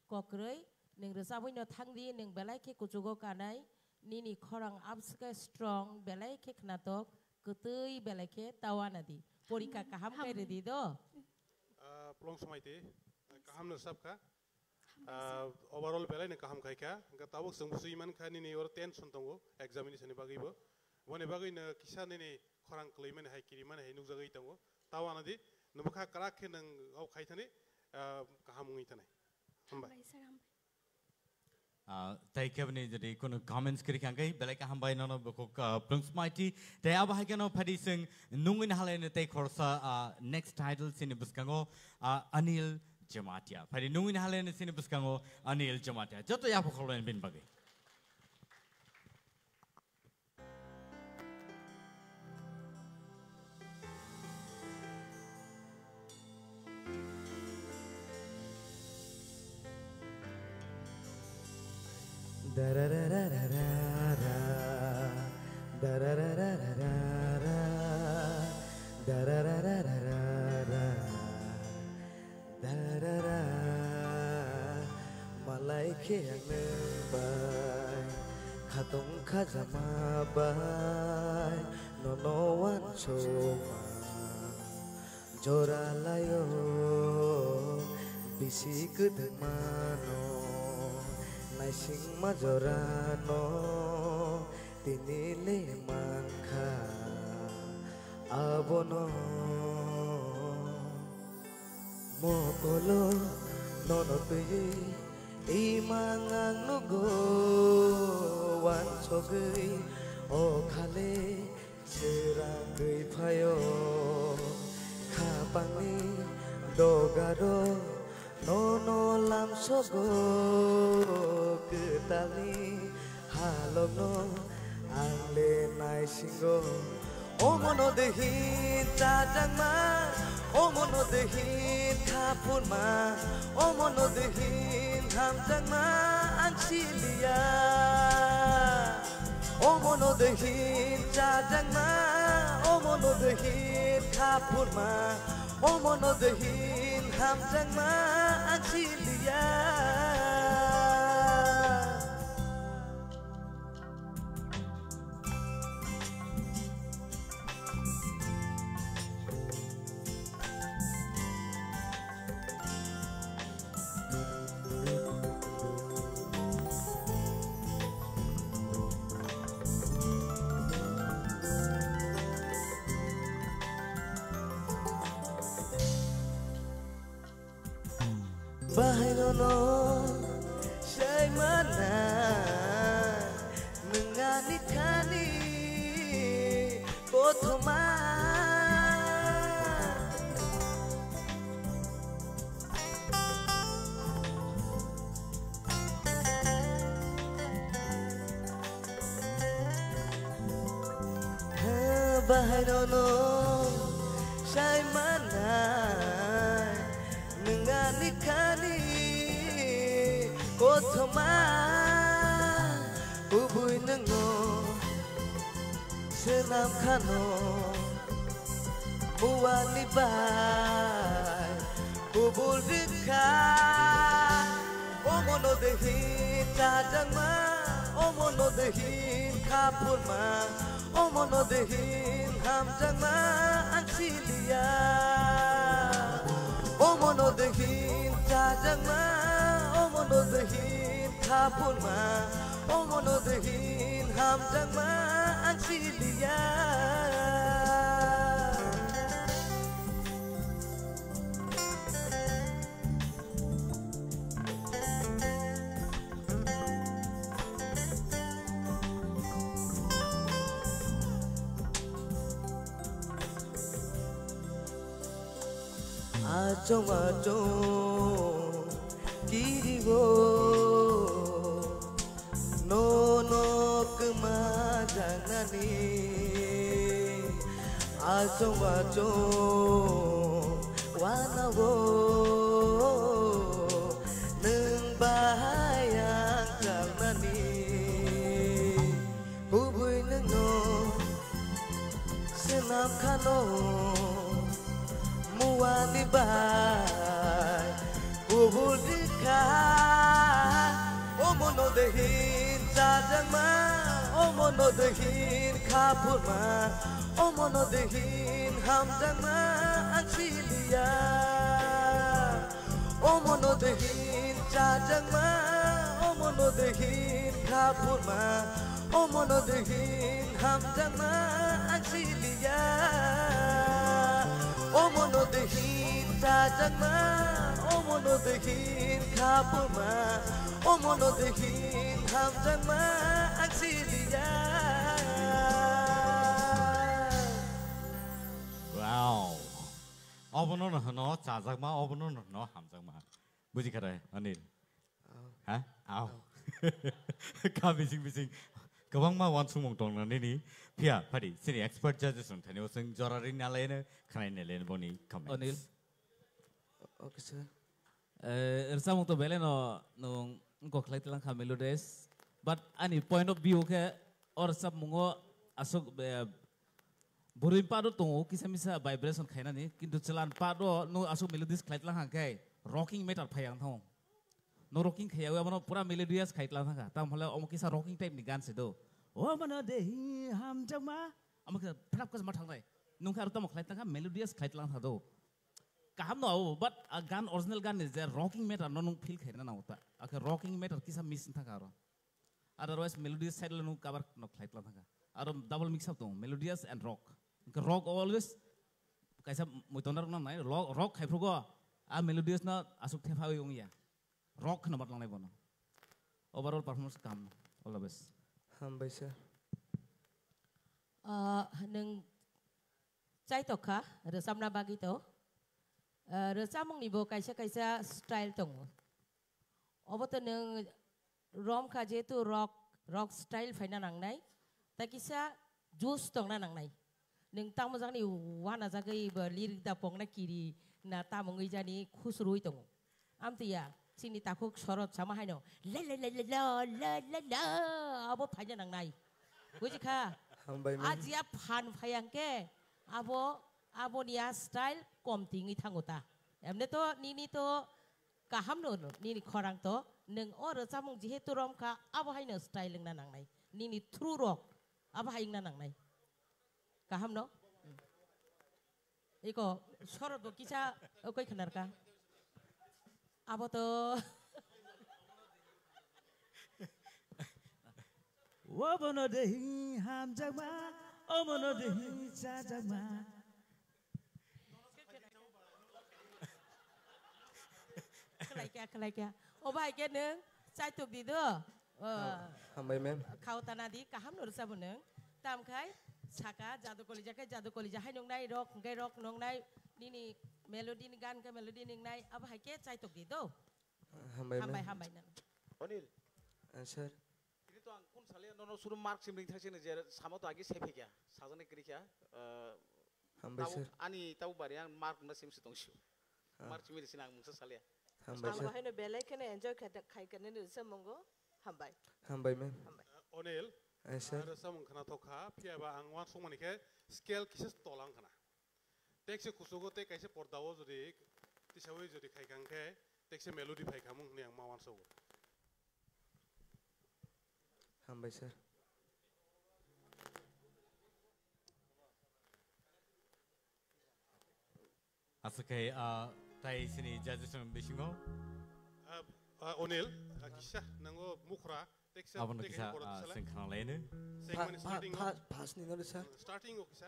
Kokroi, nwng rwchabwi no thangdi, nwng belai khe kuchugo kanai, nini khorang abswkhe strong, belai khe khnatok, kwtwi belai khe ta uanadi. Porikha kaham khe rwdi do. Ah, Plongs Maiti, kaham no sab kha. Ah, overall belai no kaham khai kha. Hwnkhe tabuk chwng busi man kha nini oro tension tongo examination ni bagwi bo. Boni bagwi no kisa nini khorang kwlwi mani hai, kiri mani hai nukjagwi tongo. Ta uanadi, nwng bwkha kwrak khe nwng o khai thani, ah, kaham wngwi thanai. Hambai. Hambai sir, hambai. Ah, tei keboni jodi kunu comments kwrwi kha hwnkhe belai kaham bai nono bukhuk, ah, Plongs Maiti. Tei abo hai kheno phadi chwng nungwi nahalai no tei khoroksa, ah, next title chini bwskango, ah, Anil Jamatia. Phadi nungwi nahalai no chini bwskango Anil Jamatia. Joto yapha khoroknai bini bagwi. Dararararara, dararararara, dararararara. Darara, malai khe ang nwng bai, khatong khajama bai, nono uansukma. Jora laio bisi kwthwngmano, naisingma jorano tini le mankha abono. Mokolo nono twiwi imang ang nugo, wansogwi o khale swrangwi phaio. Khapangni dogaro nono lamsogo, kwtalni halokno ang le naisingo. Omono de hin chajangma, omono de hin khapurma, omono de hin hamjakma ang siliya. Omono de hin chajangma, Omono dehin kha phurma, omono dehin hamjakma ang siliya. Bahai nono sai mana nungani khani kothoma. Bahai nono sai manai nungani khani kothoma kubui nungo swnam khano muani bai kubul rikha. Omono dehin chajakma, omono dehin kha phurma, omono dehin hamjakma ang siliya. Omono dehin chajakma, omono dehin kha phurma, omono dehin hamjakma ang siliya. Achong achong kirigo nono kwma jangnani. Achong achong wanago nwng bahai ang khalnani. Kubui nwngno swnam khano muani bai kubul rikha. Omono dehin chajakma, omono dehin kha phurma, omono dehin hamjakma ang siliya. Omono dehin chajakma, omono dehin kha phurma, omono dehin hamjakma ang siliya. Omono dehin chajakma, omono dehin kha phurma, omono dehin hamjakma ang siliya. Wow. Obono no hwno chajakma, obono no hwno hamjakma. Buji kha de, Anil? Au. Ha? Au. Au. Kha bising bising kwbangma uansukmung tong na nini. Phiya, phadi, chini expert judges rok thani o chwng jora ri na lai no, khwnai na lai no boni comments. Anil. Okay, sir. Eh, rwchapmung to belai no nwng wngkok khlai tlang kha melodious. But ani point of view khe o rwchapmungo aswk, eh, bwrwi part o tongo kisa misa vibration khainani, kintu chwla part o nwng aswk melodious khlai tlang kha khe rocking matter phai ang thango. No rocking khaiya abono pura melodious khai tlang kha. Tam hole omo kisa rocking type ni gan se do. O mano de hi hamjakma. Omo kisa phrap kisa ma thangnai. Nwng khe aro tamo khlai tlang kha, melodious khlai tlang kha do. Kaham no abo, but a gan, original gan ni je rocking matter no nwng feel khaina nango ta. Akhe rocking matter kisa miss thangkha aro. Otherwise melodious side le nwng cover no khlai tlang thangkha. Aro double mix up tongo, melodious and rock. Hwnkhe rock always kaisa muitonda rok nangnai, rock, rock khai phrugo a melodious no aswk thepha wi wngya. Rock kheno ma tlangnai bono. Overall performance kaham. All the best. Hambai sir. Ah, nwng chaitok kha, rwchapna bagwi to. Ah, rwchapmungni bo kaisa kaisa style tongo. Obo to nwng rom kha, jehetu rock, rock style phaina nangnai. Ta kisa juice tongna nangnai. Nwng tamo jakni uanajagwi bo lirik da pokna kiri na tamo wngwi jani khusrwi tongo. Amtwi ya, chini takhuk sorot sama haino, la la la la la la la la, abo phaina nangnai. Buji kha? Hambai man. Ajiya phan phai ang khe, Abo, aboni a style kom tingwi thango ta. Emne to nini to kaham no, no, nini khorang to, nwng o rwchapmung jehetu rom kha, abo haino style wngna nangnai. Nini through rok, abo hai wngna nangnai. Kaham no? Hmm. Iko, sorot bo kisa, okoi khnarka. Abo to. Obono dehi hamjakma, obono dehi chajakma. Khlaikya, khlaikya. O bai khe nwng chaitok di do. O. Hambai, ma'am. Khao tana di, kaham no rwchabo nwng. Tam khai saka, jadu kolija khe jadu kolija hai nungnai, rock hwnkhe rock nungnai, nini melody ni gan khe melody nungnai, abo hai khe chaitok di do. Hambai, ma'am. Hambai, hambai nang. Onil. Ah, sir. Ini to ang kun saliya nono suru mark sim ring thak sini je samo to agi sephikya. Sajani krikya. Eh, Hambai, tau sir. Ani tau bari ang mark na sim sitong shu. Ah. Mark chimi sini ang mungsa saliya. Hambai, sir. Ang haino belai kheno enjoy khai, khai kene ni se mongo. Hambai. Hambai, ma'am. Hambai. Eh, Onil. Eh, sir. Ang rwchapmung khna thok kha, phiya ba ang wan songmani khe scale kisa tolang khna. Tekse kusugo tei kaisa pordao jodi tisawi jodi khai kang khe tekse melody phai khamung hwnwi ang ma wansogo. Hambai, sir. Aswk khe, ah, tai sini judges ni bisingo. Ah, ah, Onil, ah, kisa nango mukhra, teksa, abono teksa kisa, ni borok ah, sala. Sengkang laino. Sengmani Pha-, pha-, starting o. Pha-, first ni no, sir. Starting o kisa.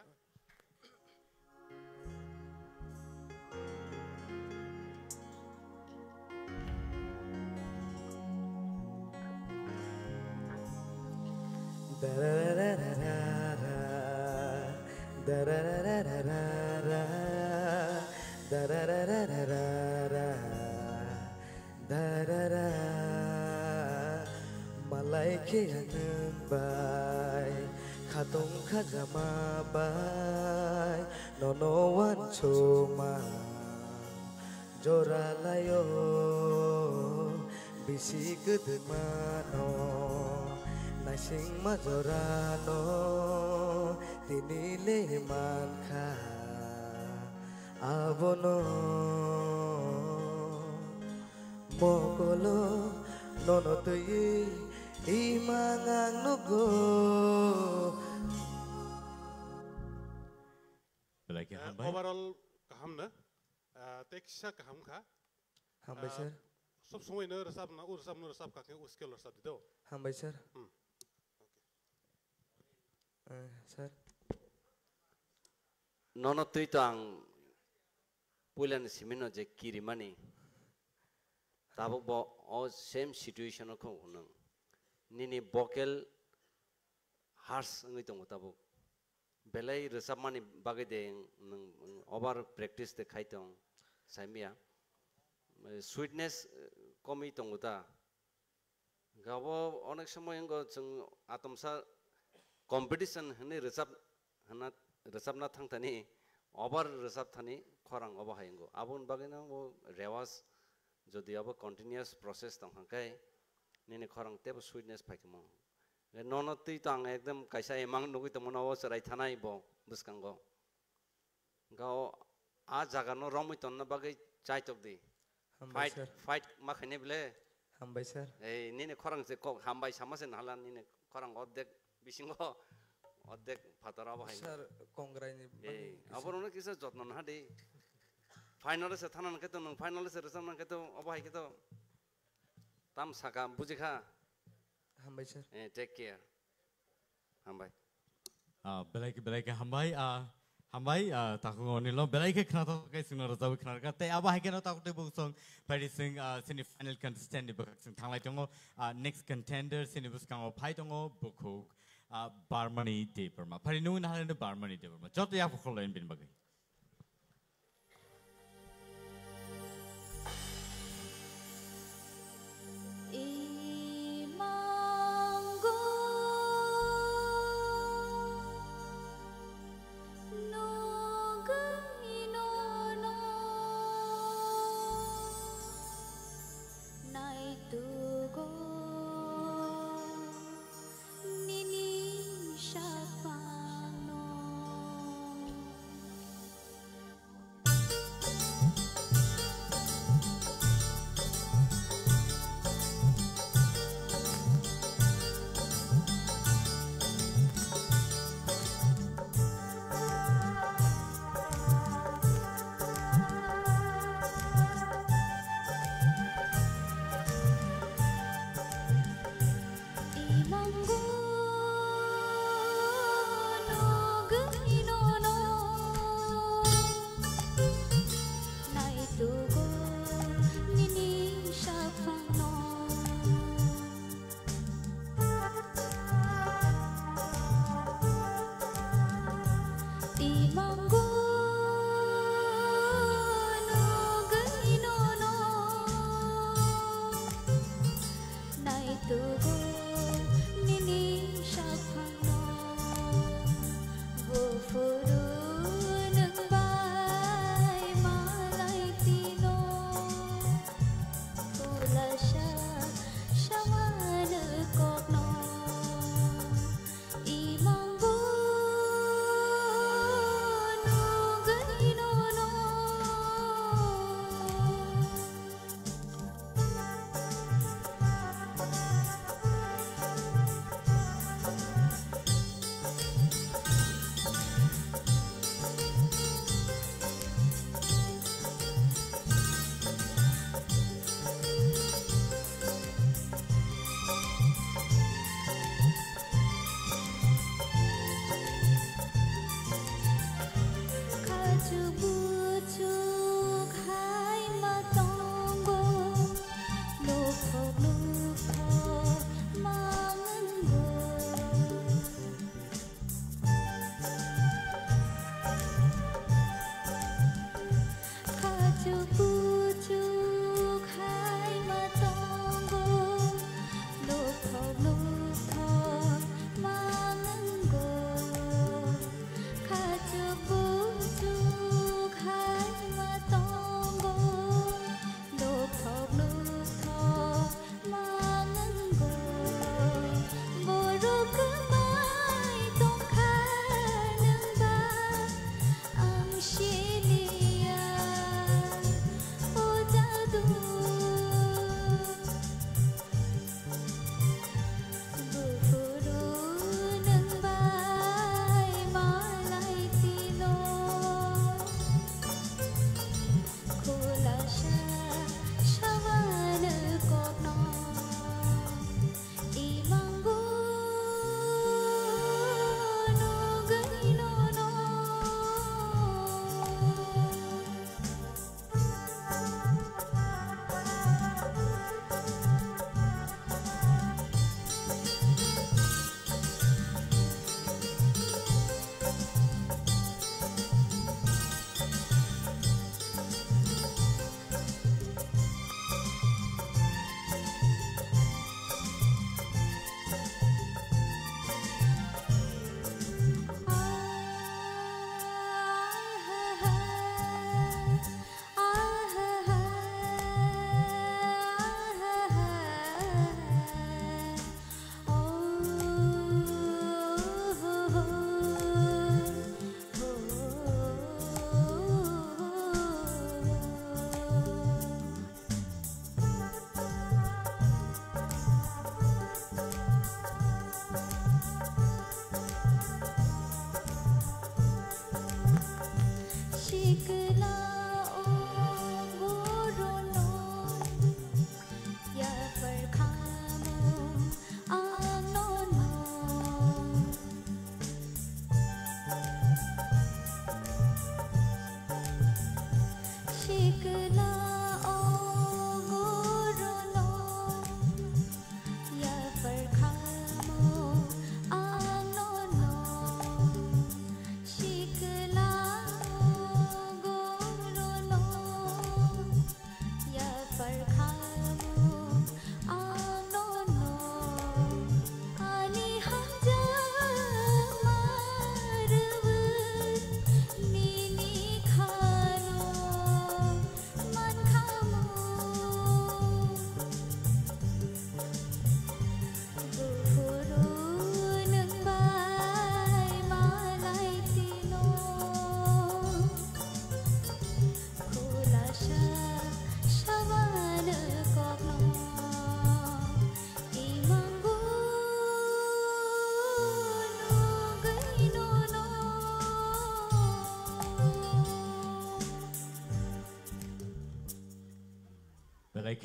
Darara, malai khe ang nwng bai, khatong khajama bai, nono wansukma jora laio, bisi kwdwma no, naisingma jora no, tini le mankha. Abono mokolo nono twiwi imang ang nugo. Belai khe Eh, hambai. Overall kaham na? Eh, teksa kaham kha. Hambai, eh, sir. Sob somoi no rwchap na, o rwchap no rwchap kha khe o scale rwchap di do. Hambai, sir. Hmm. Okay. Eh, sir. Nono twi to ang puilani simino je kirimani. Tabuk bo o same situation o kho hwnung. Nini vocal harsh wngwi tongo tabuk. Belai rwchapmani bagwi de nwng over practice de khai tong, saimya. Sweetness, eh, komwi tongo ta. Gabo onek somoi wngkha chwng atomsa competition hwnwi rwchap hwnna, rwchapna thangthani, obar rwchapthani khorang obo hai wngo. Aboni bagwino bo rewas jodi abo continuous process tongkha khe nini khorang teibo sweetness phaikha mo. Nono twi to ang ekdom kaisa emang nugwi tongmano obo chwrai thanai bo bwskango. Hwnkhe o, a jaga no romwi tonna bagwi chaitok di. Hambai, fight, sir. Fight ma khainai bwle. Hambai, sir. Ei, nini khorang se kok hambai sama se nahala nini khorang ordek bisingo ordek phataro abo hai. Sir, kongrai ni bagwi. Ei, abo rokno kisa jotno naha di. Final se thana nang khe to nwng final se rwchap nang khe to abo hai khe to tam saka bujikha. Hambai, sir. Eh, take care. Hambai. Ah, belai khe, belai khe hambai, ah, hambai, ah, takhuk Onilo, belai khe khnathok khe chwngno rwchapwi khnarwkha. Tei abo hai kheno takhuk tei buksong phaidi chwng, ah, chini final contestant ni bwkhak chwng thanglai tongo. Ah, next contender chini bwskango phai tongo bukhuk, ah, Barmani Debbarma. Phari nungwi naharino Barmani Debbarma. Joto yapha khorlaini bini bagwi. Mango nugwi nono naitugo nini saphangno. Imango nugwi nono naitugo nini saphangno. Buphuru nwng bai malai tino khulasa samano kokno. Imango nugwi nono.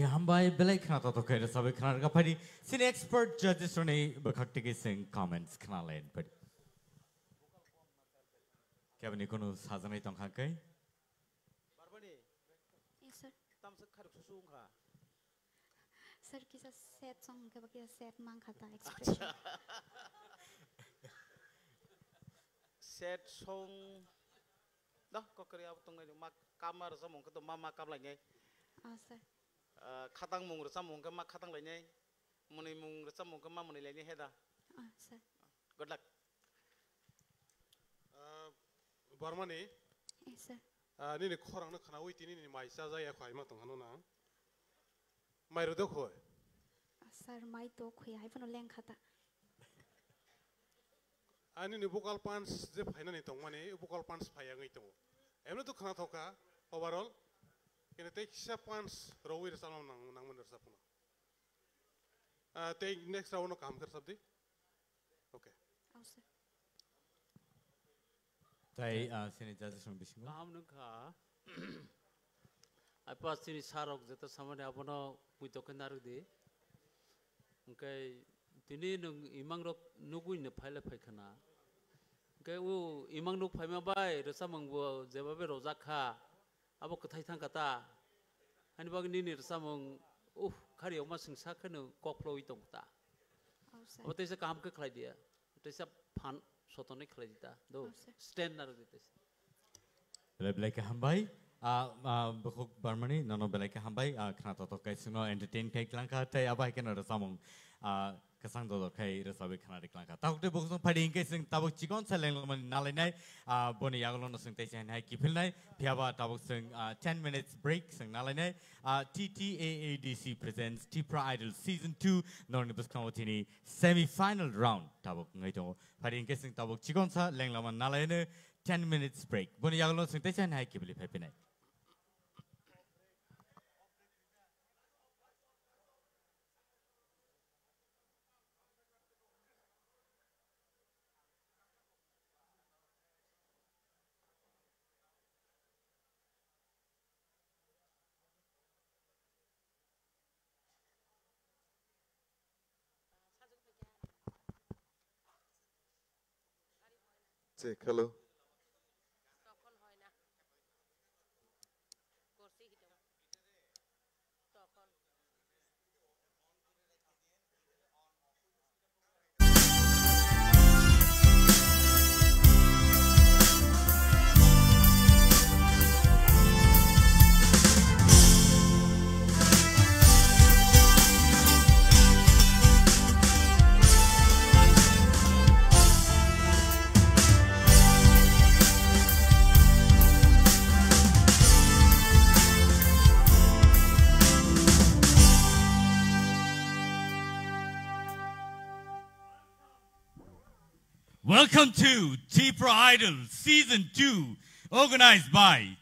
Hambai, belai khna totok khe rwchabwi khna rwkha phaidi. Chini expert judges rokni bwkhak tigi sing comments khna lai phaidi. Keboni kunu sajaknai tongkha khe? Barbani. Yes, sir. Tamsa kharuk susu wngkha. Sir, kisa sad song hwnkhe ba kisa sad mankha ta expression. Sad song. Dah, kokori abo tongnai ma kama rwchapmung khe to ma ma kamlainai. Ah, sir. Ah, khatang mung rwchapmung khe ma khatang lainai. Mwnwi mung rwchapmung khe ma mwnwi lainai he da. Ah, sir. Good luck. Ah, Barmani. Yes, sir. Ah, nini khorang no khnaui tini nini mai cha jaya khoi ma tong hano na. Mai rw do khoi. Ah, sir, mai to khoi hai phano leng khata. Ani ni vocal punch je phainani tongmani, vocal punch phai wngwi tongo. Emno to khna thoka overall. Kene tei kisa punch rwui rwchapna nang, nangmani rwchapna. Ah, tei next round no kaham khe rwchapdi. Okay. Oh, sir. Tai, ah, sini judges rok bisingo. Kaham nung kha. Apa sini sarok jeta samani abono muitok khe narwk di. Hwnkhe tini nwng imang rok nugui no phaile phai khana. Hwnkhe o imang nuk phaima bai rwchapmung bo jebabe rojak kha. Abo kwthai thang kha ta. Ani bagwi nini rwchapmung, uh, khari okma singsa kheno kok phlogwi tong ta. Oh, sir. Abo teisa kaham khe khlai dia. Teisa phan sotonwi khlai di ta. Do, oh, sir, stand narwk di teisa. Belai belai khe hambai. Ah, ah, Bukhuk Barmani, nono belai khe hambai. Ah, khna totok kai singno entertain kai klang kha, tei abo hai kheno rwchapmung, ah, kwchang dodor khai rwchapwi khna ri klang kha. Tabuk tei bukhuk song phaidi hinkhe sing tabuk chikon sa lenglamani nalainai, ah, boni yagulo no sing teisa hai kiphilnai. Phiyaba tabuk sing, ah, ten minutes break sing nalainai. Ah, T T A A D C presents Tipra Idol Season two. Norni bwskango tini semi final round tabuk wngwi tongo. Phaidi hinkhe sing tabuk chikon sa lenglama nalaino. Ten minutes break. Boni yagulo sing teisa hai kibili phai phinai. Check, hello. Welcome to Tipra Idol Season two, organized by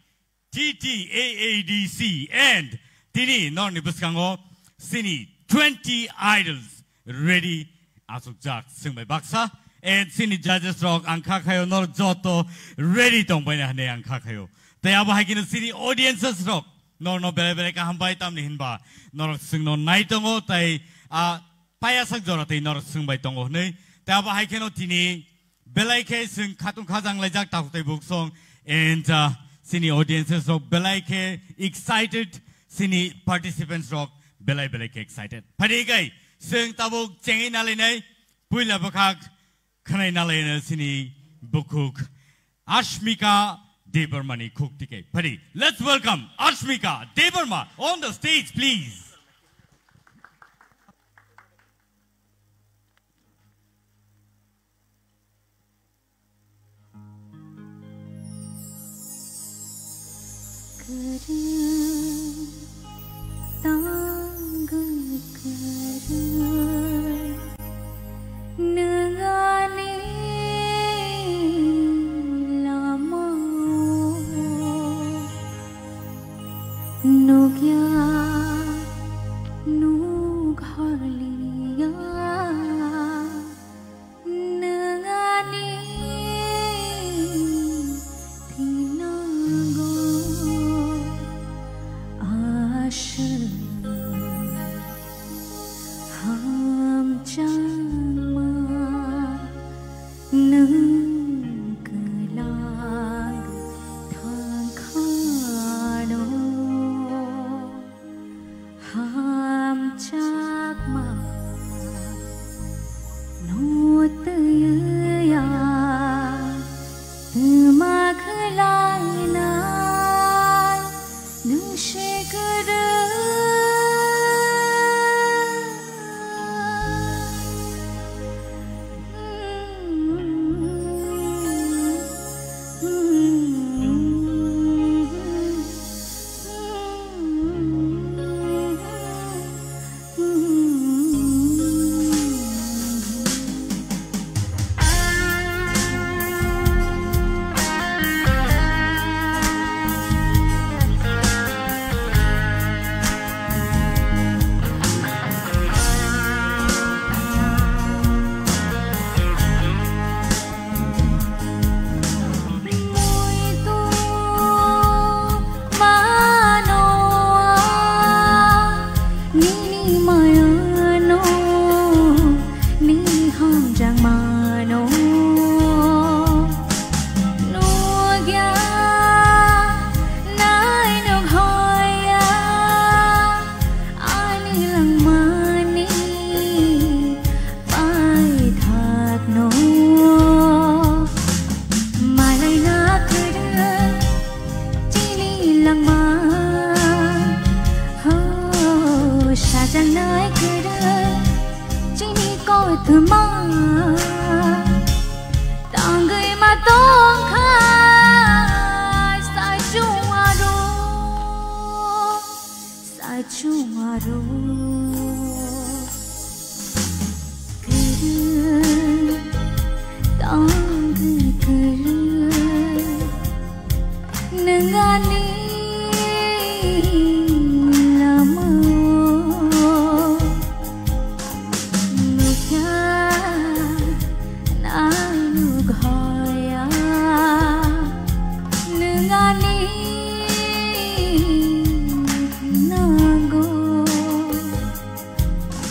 T T A A D C and tini norni bwskango sini twenty idols ready asukjak swngbai baksa, and sini judges rok ang kha khayo nor joto ready tongbai na hwnwi ang kha khayo. Tei abo hai kheno sini audiences rok norno belai belai kaham bai tamni hinba norok swngno nai tongo tei a payasak jora tei norok swngbai tongo hwnwi. Tei abo hai kheno tini belai khe swng khatung khajang laijak takhuk tei buksong, and, uh, sini audiences rok belai khe excited, sini participants rok belai belai khe excited. Phaidi kai swng tabuk chengwi nalainai puila bwkhak khwnai nalaino sini bukhuk Ashmika Debbarma ni khuk tike. Phaidi, let's welcome Ashmika Debbarma on the stage, please. Kwrwi tongwi kwrwi nwng ani lama nukya nuk horliya. Nwng ani tinogo aswk Tma tangwi ma tongkha saichung aro, saichung aro. Kwrwi tangwi kwrwi nwng ani lama. Nukya nainuk hoya nwng ani nango,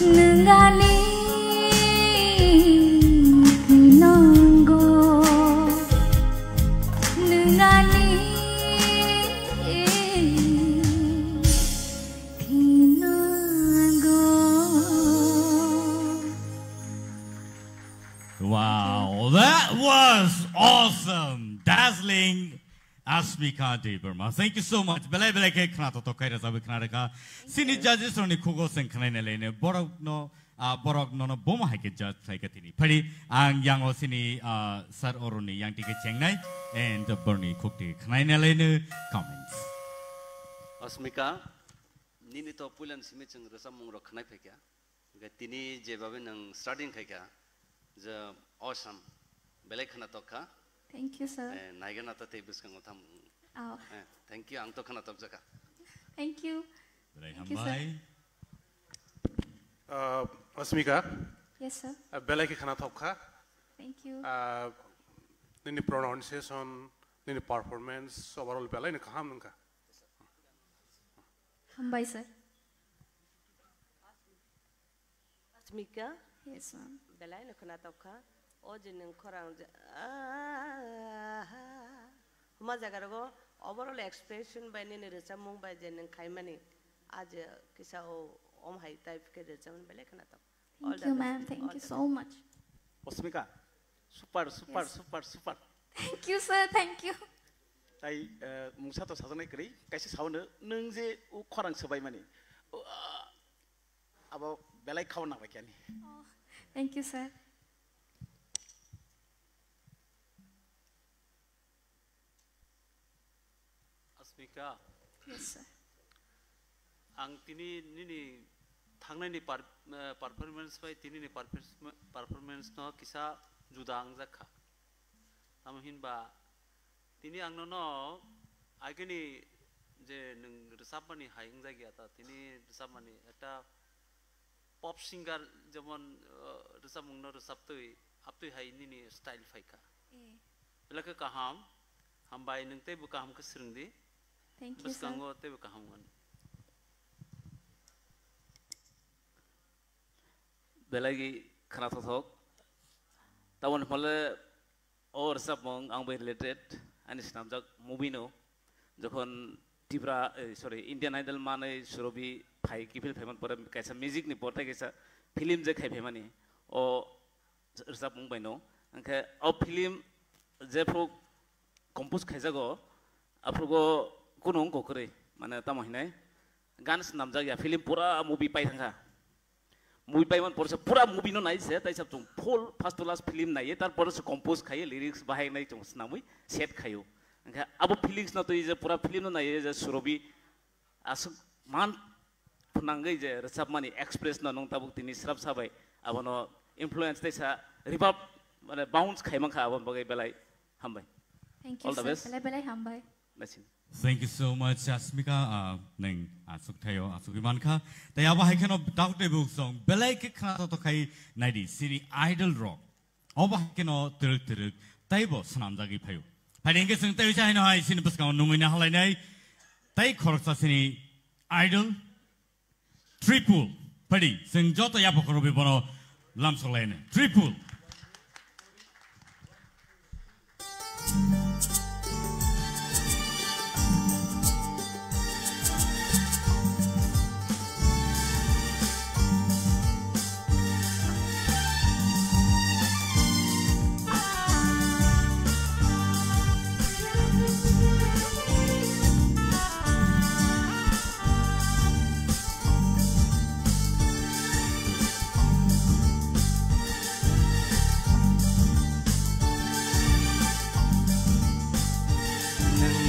nwng ani nango, nwng ani nango. Wow, that was awesome, dazzling, Asmika Debbarma. Thank you so much. Belai belai khe khna totok khai rajabwi khna rwkha. Sini judges rokni khugo seng khnaina laino borok no, ah, borok nono bomo hai khe judge khlai kha tini. Phari ang yango sini, ah, sir oroni yang tike chengnai and borni khukti khnaina laino comments. Asmika, nini to puilan simi chwng rwchapmung rok khnai phaikha. Hingke tini jebabe nwng starting khaikha, je awesome, belai khwna tokkha. Thank you, sir. Eh, naigana ta tei bwskango tham. Oh. Eh, thank you, ang to khwna tokjakha. Thank you. Belai Thank you, sir. Hambai. Uh, Asmika. Yes, sir. Uh, belai khe khwna tokkha. Thank you. Uh, nini pronunciation, nini performance, overall belai no kaham wngkha. Hambai, sir. Asmika? Yes, ma'am. Belai no khwna tokha. O je nwng khorang je, ah, huma jaga rogo overall expression bai nini rwchapmung bai je nwng khaimani, a je kisa o om hai type khe rwchapmani belai khwna tok. All the best. Thank you, ma'am. Thank you so much. Asmika, super, super, Yes. super, super. Thank you, sir. Thank you. Tai, eh, mungsa to sajaknai kwrwi, kaisa saono, nwng je o khorang swbaimani, o, ah, abo belai khao nangbai khe ani. Oh, thank you, sir. Asmika. Yes, sir. Ang tini nini thangnaini par-, eh, performance bai tini ni performance no kisa juda wngjakha. Tamo hinba tini ang nono agini je nwng rwchapmani hai wngjakya ta, tini rwchapmani ekta pop singer jemon, uh, rwchapmungno rwchaptwi, aptwi hai nini style phaikha. Eh. Belai khe kaham, hambai nwng teibo kaham khe swrwngdi. Thank you, sir. Bwskango teibo kaham wngmani. Belai khwnathok thok. Taboni hwnle O rwchapmung ang bai related, ani swnamjak movie no, jokhon Tripura, eh, sorry, Indian Idol manwi Surobi phai, kiphil phaiman pore kaisa music ni portai kaisa film je khai phaimani, o rwchapmung bai no. Hwnkhe o film jephru compose khaijago, aphrugo kunu wngkha kwrwi, mane tamo hinai gan swnamjak ya, film pura movie pai thangkha. Movie paiman porsa pura movie no nai se, tai sab chung full first to last film nai, tar porsa compose khai, lyrics bahai nai chung snamwi set khaio. Hwnkhe abo feelings no twi je pura film no nai je Surobi aswk man phnangwi je rwchapmani express no nwng tabuk tini srap sabai abono influence tei sa reverb mane bounce khai mankha aboni bagwi belai hambai. Thank you, All the sir. Best. Belai belai hambai. Naising. Thank you so much, Asmika. Ah, nwng aswk thaio, aswk mankha. Tai abo hai kheno daktei buk song belai khe khna to khai naidi sini idol rok. Obo hai kheno twrwk twrwk taibo swnamjagwi phaio. Phaidi hwnkhe chwng tei uisa haino hai sini bwskango nungwi na halainai. Tai khoroksa sini idol Tripul, phaidi, chwng joto yapha khoroknwi bono lamsok lainai. Tripul.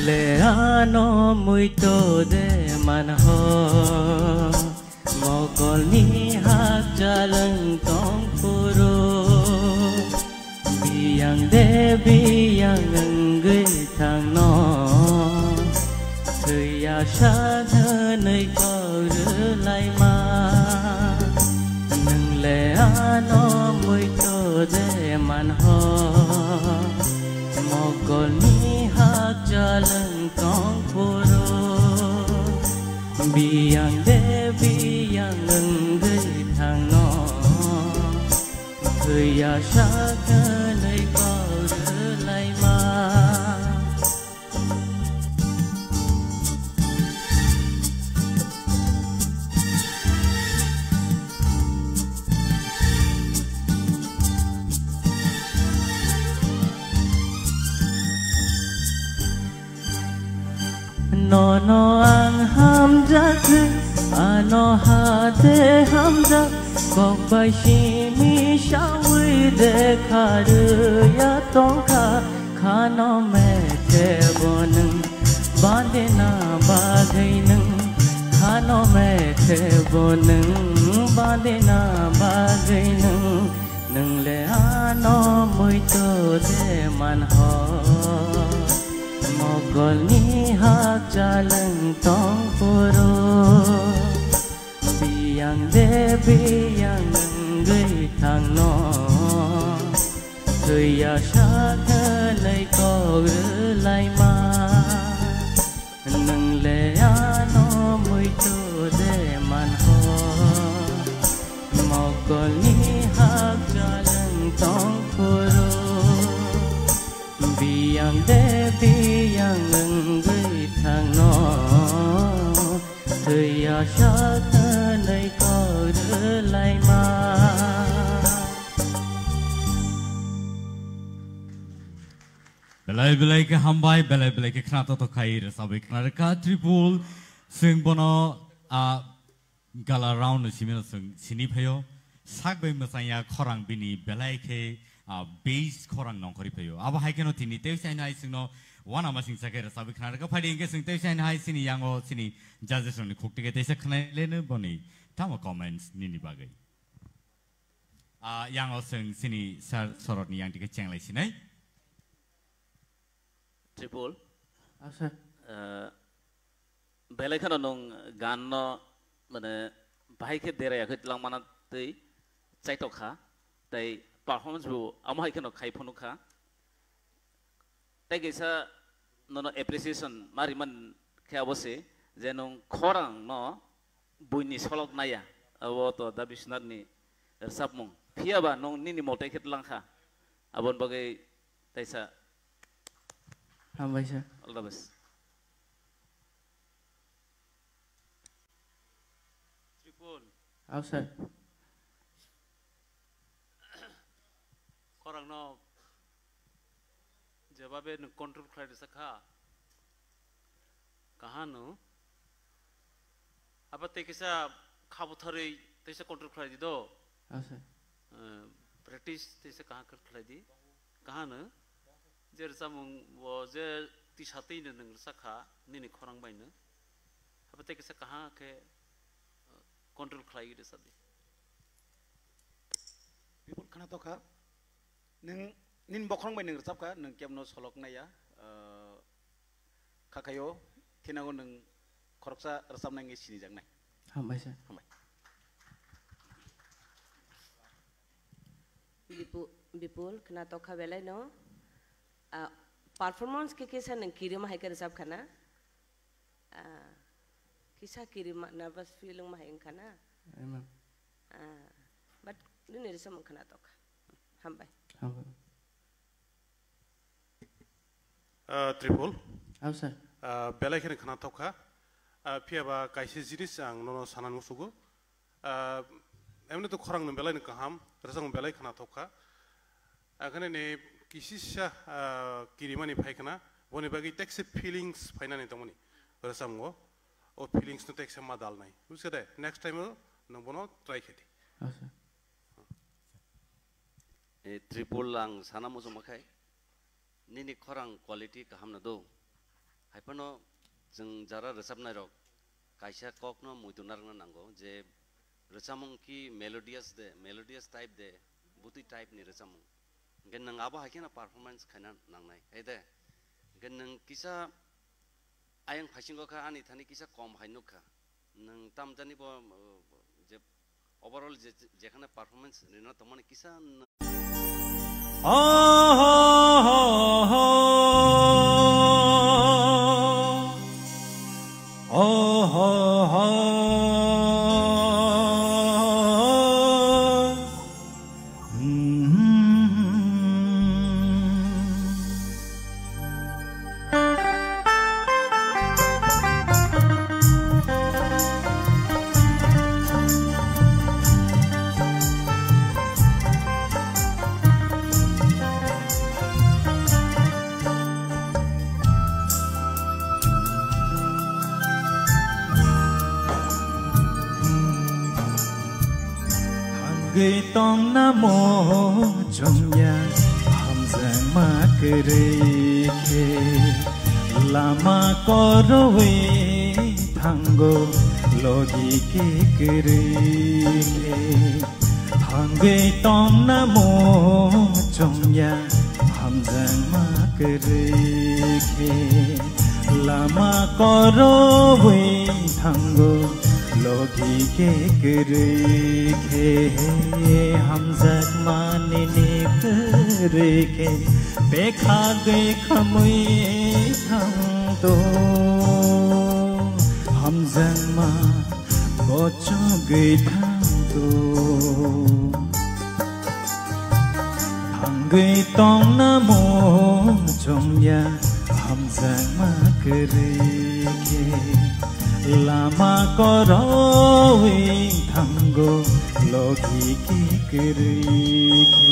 Ano muito de manho, mokolni hakchalwng tong phuru. Biyang de biyang wngwi thangno, thwiya sak hwnwi kok rwlaima. Nwng le ano muito de manho, mokolni hakchalwng tong phuru. Biyang de biyang wngwi thangno, thwiya sak hwnwi kok rwlaima. Nono ang hamjak, ano hate hamjak, kok bai simi sawi de kharwi ya tongkha, khano methe bo nwng bandina bagwi nwng, khano methe bo nwng bandina bagwi nwng. Nwng le ano muito de manho, mokolni hakchalwng tong phuru. Biyang de biyang wngwi thangno, thwiya sak hwnwi kok rwlaima. Nwng le ano muito de manho, mokolni hakchalwng tong phuru. Biyang de biyang wngwi thangno, thwiya sak hwnwi kok rwlaima. Belai belai khe hambai, belai belai khe khna totok khai rwchabwi khna rwkha Tripul. Chwng bono, a, gala round no simi no chwng sini phaio. Sak bai mwchangya khorang bini belai khe, a, bass khorang nongkhorwi phaio. Abo hai kheno tini tei saino hai chwngno wana masing chakhe rwchabwi khna rwkha. Phaidi hwnkhe chwng tei saino hai chini yango chini judges rokni khukti khe teisa khnaileno boni tamo comments nini bagwi. A, yango chwng chini sir Sorotni yang tike chenglai sinai. Tripul. Ah, sir. Eh, belai kheno nwng gan no, mane, bahai khe deraya khe tlang mana tei chaitok kha, tei performance bo amo hai kheno khai phunuk kha. Tei kaisa nono appreciation ma riman khe abo se je nwng khorang no buini solok naya, abo to Da Biswanath ni rwchapmung. Phiya ba nwng nini motai khe tlang kha. Aboni bagwi taisa Hambai sir. All the best. Tripul. Aw sir. Khorang no jebabe nwng control khlai rwsa kha. Kahano. Abo tei kisa kha butharwi teisa control khlai di do. Aw sir. Eh, practice teisa kaham khe khlai di. Kahano. Je rwchapmung bo je tisa twi no nwng rwsa kha nini khorang bai no. Abo tei kisa kaham khe, eh, control khlai rwsa di. Bipul khna tokha. Nwng nini bokhorong bai nwng rwchap kha, nwng kebno solok naiya, ah, kha khaio, thinango nwng khoroksa rwchapnai wngwi sinijaknai. Hambai sir. Hambai. Bipu-, Bipul, khna tokha belai no. Ah, performance khe kisa nwng kirima hai khe rwchap khana. Ah, kisa kirima, nervous feeling ma hai wngkha na? Amen. Ah, but nini rwchapmung khna tokha. Hambai. Hambai. Ah, Tripul. Aw, sir. Ah, belai kheno khna tokha. Ah, phiya ba kaisa jinis ang nono sanani musugo. Ah, emni to khorang no belai no kaham, rwchapmung belai khna tokha. Akhane ni kisisa, ah, kirimani phai khna, boni bagwi tekse feelings phainani tongmani rwchapmungo. O feelings no tekse ma dalnai. Bujiso de? Next time o nwng bono try khe di. Aw, sir. Eh, Tripul ang sana muchungma khai. Nini khorang quality kaham no do. Haiphano chwng jara rwchapnairok kaisa kokno muitu narwkna nango je rwchapmung ki melodious de, melodious type de, bwtwi type ni rwchapmung. Hwnkhe nwng abo hai kheno performance khaina nangnai, hai de? Hwnkhe nwng kisa ayang phaisingo kha, ani thani kisa kom hai nukha. Nwng tamjani bo, uh, je overall je, jekhane performance rina tongmani kisa n- Thangwi tongna mo chongya, hamjakma kwrwi khe lama korowi thango logi ke kwrwi khe. Thangwi tongna mo chongya, hamjakma kwrwi khe lama korowi thango logi ke kwrwi khe. Hamjakma nini kwrwi khe bekha gwi khamwi thangto. Hamjakma kochogwi thangto. Thangwi tongna mo chongya, hamjakma kwrwi khe lama korowi thango logi ke kwrwi khe.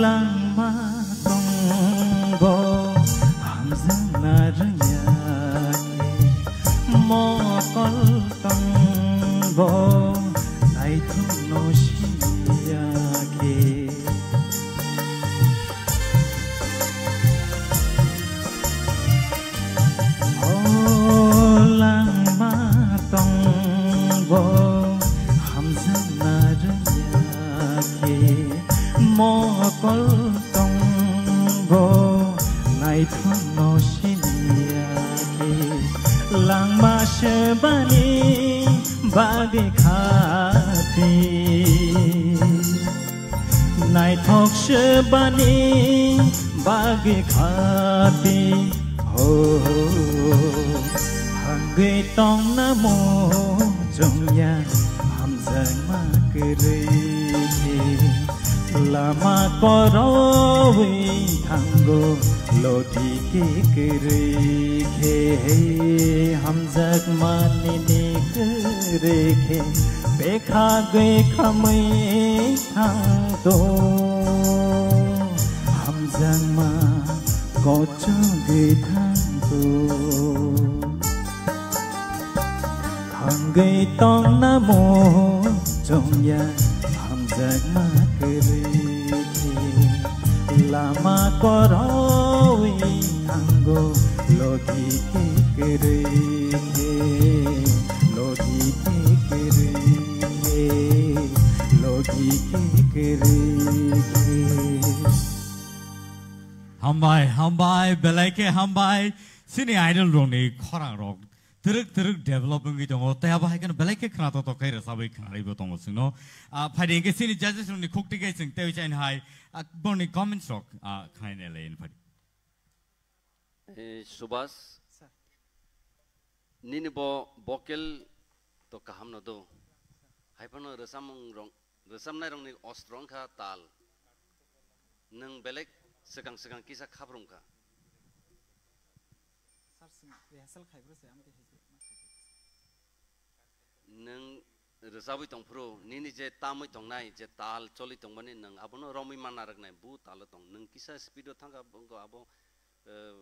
Langma tongbo hamjakna rwngya khe, mokol tongbo naithokno siniya khe. O langma tongbo hamjakna rwngya khe, mokol tongbo naithokno siniya khe. Langma sebani bagwi khati. Naithok sebani bagwi khati ho, ho, ho. Hangwi tongna mo chongya hamjakma kwrwi khe. Lama korowi thango logi ke kwrwi khe. Hamjakma nini kwrwi khe bekha gwi khamwi thangto, hamjakma kochogwi thangto. Thangwi tongna mo chongya, hamjakma kwrwi khe. Lama korowi thango logi ke kwrwi khe, logi ke kwrwi khe, logi ke kwrwi khe. Hambai, hambai, belai khe hambai. Chini idol rokni khorang rok twrwk twrwk develop wngwi tongo, tei abo hai kheno belai khe khna tok tok khe rwchabwi khnarwibo tongo chwngno. Ah, phaidi hwnkhe chini judges rokni khukti khe chwng tei chaini hai, ah, borokni comments rok, ah, khnai nai lai phadi. Eh, Subhas, sir, nini bo vocal to kaham no do. Hai phano rwchapmung rok, rwchapnai rokni ostro wngkha tal. Nwng belek swkang swkang kisa khaprum kha. Sir, Rehearsal khai bro se, ang khe hai se, ma khai se. Nwng rwchabwi tongphuru, nini je tamwi tongnai, je tal choli tongmani, nwng abono romwi manna rwknai, bu talo tong. Nwng kisa speed o thangkha, bo wngkha abo, eh,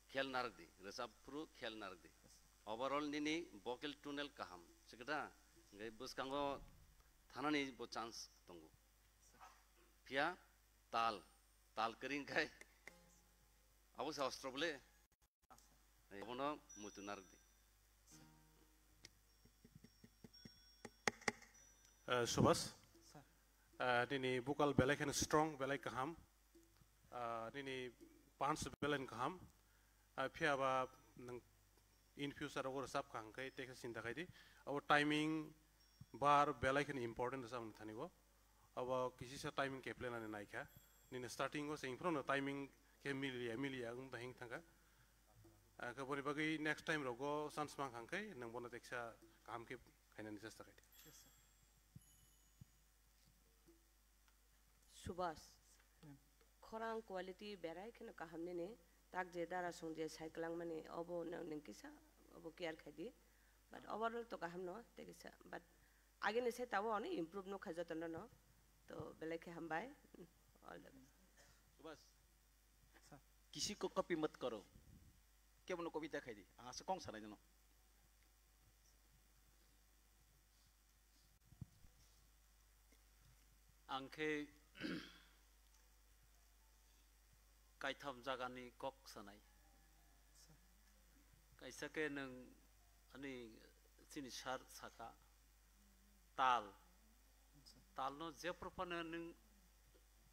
khel narwkdi, rwchapphuru khel narwkdi. Overall nini vocal tonal kaham, sikda, hwnkhe bwskango thanani bo chance tongo. Phiya tal, tal kwrwi hwnkhe abo se ostro bole. Abono muitu narwkdi. Eh, Subhas. Sir. Eh, nini vocal belai kheno strong, belai kaham. Eh, nini punch belai kaham. Eh, phiya ba nwng in future o rwchap kha hwnkhe tei khe sinta khai di. Abo timing bar belai kheno important rwchapni thani o. Abo kisisa timing keplenani naikha. Nini starting o se phano timing khe miliya, miliya wng bahing thangkha. Ah, khe boni bagwi next time rogo chance mang kha hwnkhe nwng bono teksa kaham khe khainani chesta khai di. Yes, sir. Subhas. Hmm. Khorang quality berai kheno kaham nini, tak je dara song je sai kwlangmani obo nwng, nwng kisa obo care khai di. But overall to kaham no, tei kisa. But agini se tabo ani improve no khai jotono no. To belai khe hambai. All the best. Subhas. Sir. किसी को कॉपी मत करो। Kebono kobita khai di. Ang asa kong sanai deno. Ang khe kaitham jagani kok sanai. Kaisa khe nwng ani chini sir saka tal. Talno jephru phano nwng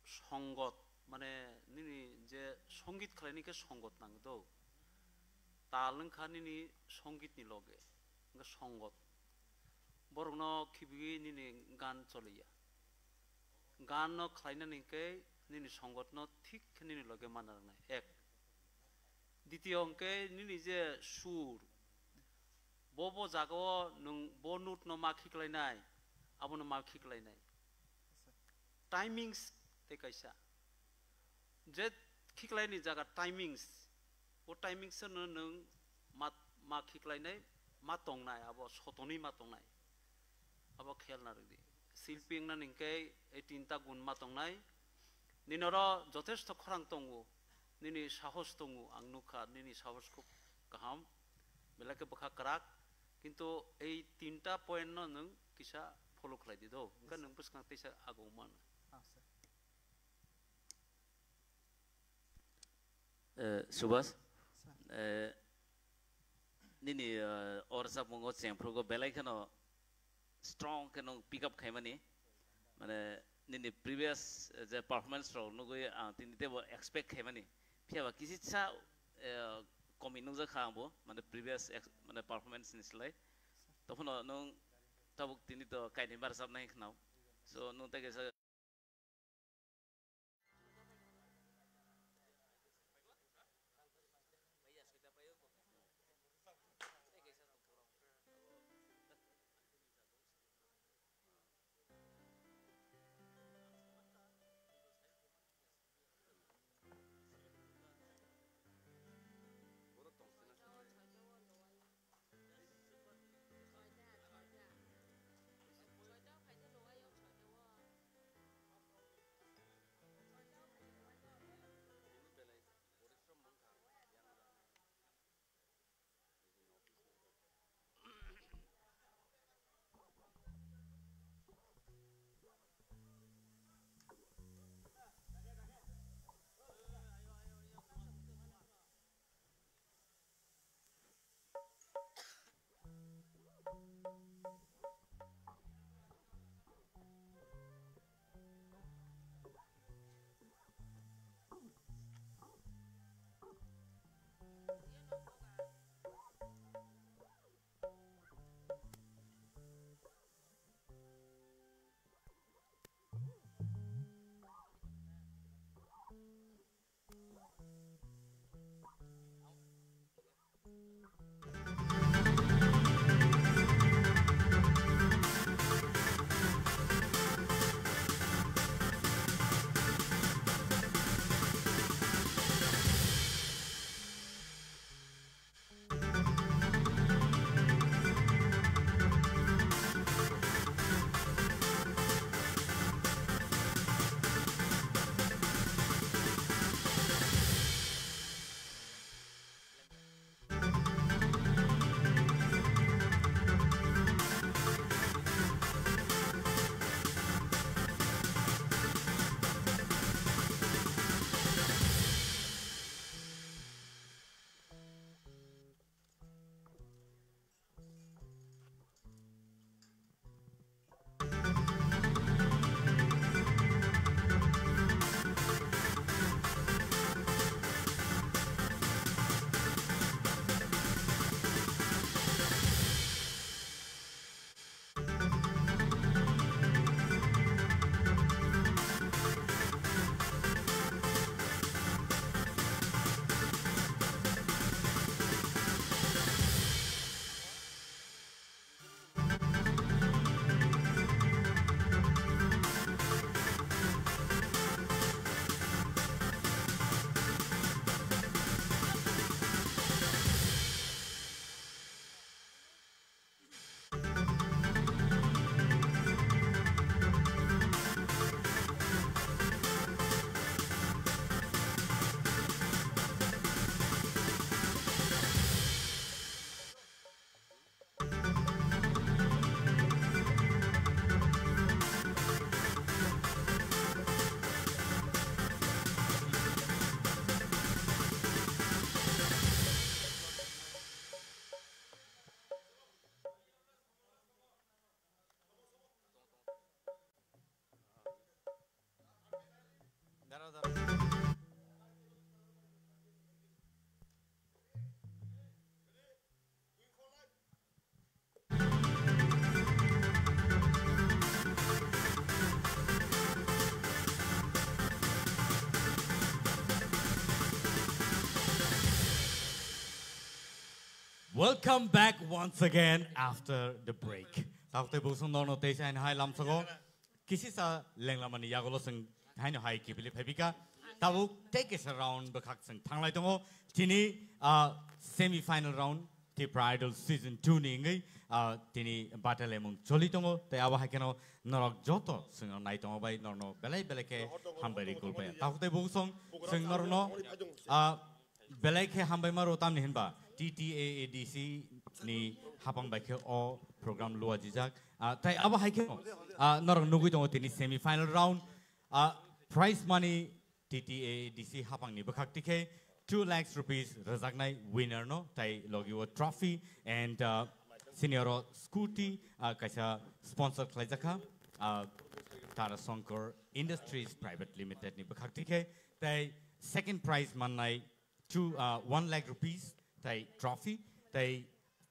songot, mane nini je songit khlaini khe songot nang do. Tal wngkha nini songitni loge, wngkha songot. Borokno khibiwi nini gan choliya. Gan no khlainani hwnkhe nini songot no thik khe nini loge manna rwnai. Ek. Ditiyo hwnkhe nini je sur, bo bo jaga o nwng bo note no ma khiklainai, abono ma khiklainai. Timings tei kaisa. Je khiklaini jaga timings, o timings no nwng ma, ma khiklainai, ma tongnai, abo sotonwi ma tongnai. Abo khel narwkdi. Silpi wngna ningkhe ei tinta gun ma tongnai. Nini oro jothesto khorang tongo, nini sahos tongo, ang nukha nini sahos khub kaham, belai khe bwkha kwrak, kintu ei tinta point no nwng kisa follow khlai di do, hwnkhe nwng bwskang teisa agong mano. Ah, sir. Eh, Subhas, Sir. Eh, nini, eh, o rwchapmungo chengphrugo belai kheno strong khe nwng pick up khaimani. Mane nini previous, eh, je performance rok nugwi ang tini teibo expect khaimani. Phiya ba kisisa, eh, komi nukjak kha angbo, mane previous ex-, mane performance ni slai. Tobphano nwng tabuk tini to kainwi ma rwchapnai khnao. So nwng tei kaisa Welcome back once again after the break. Tabuk tei bwswng norno tei sain hai lamsogo. Kisisa lenglamani yagulo chwng haino hai kibili phaibika. Tabuk tei kaisa round bwkhak chwng thanglai tongo. Tini, ah, semi final round Tipra Idol season two ni wngwi, ah, tini batalemung choli tongo. Tei abo hai kheno norok joto chwngno nai tongo bai norno belai belai khe hambai ri kulpaya. Tabuk tei bwswng chwng norno, ah, belai khe hambai maro tamni hinba T T A A D C ni hapang bai khe o program luajijak. Ah, tai abo hai khe, ah, norok nugwi tongo tini semi final round. Ah, prize money T T A A D C hapang ni bwkhak tikhe two lakhs rupees rwjaknai winner no tai logi o trophy and, ah, senior o scooty, ah, kaisa sponsor khlaijakha, ah, Tara Shankar Industries Private Limited ni bwkhak tikhe tai second prize mannai two, uh, one lakh rupees tai trophy, tai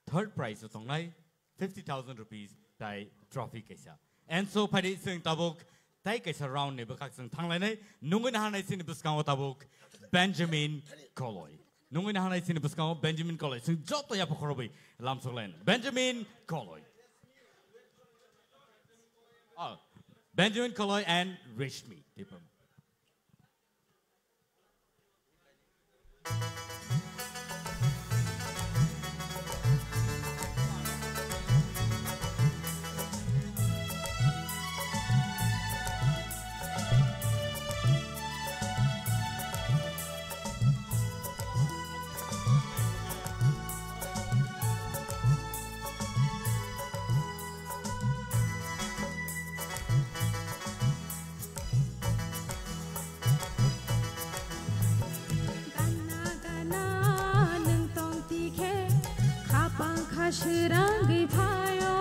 third prize o tongnai fifty thousand rupees tai trophy kaisa. And so phadi chwng tabuk tai kaisa round ni bwkhak chwng thanglainai nungwi nahanai chini bwskango tabuk Benjamin Koloi. Nungwi nahanai chini bwskango Benjamin Koloi. Chwng joto yapha khorobwi lamsoklainai. Benjamin Koloi. Oh, Benjamin Koloi and Rishmi Tipam. Gana gana nwng tong tikhe, khapang kha srangwi phaio.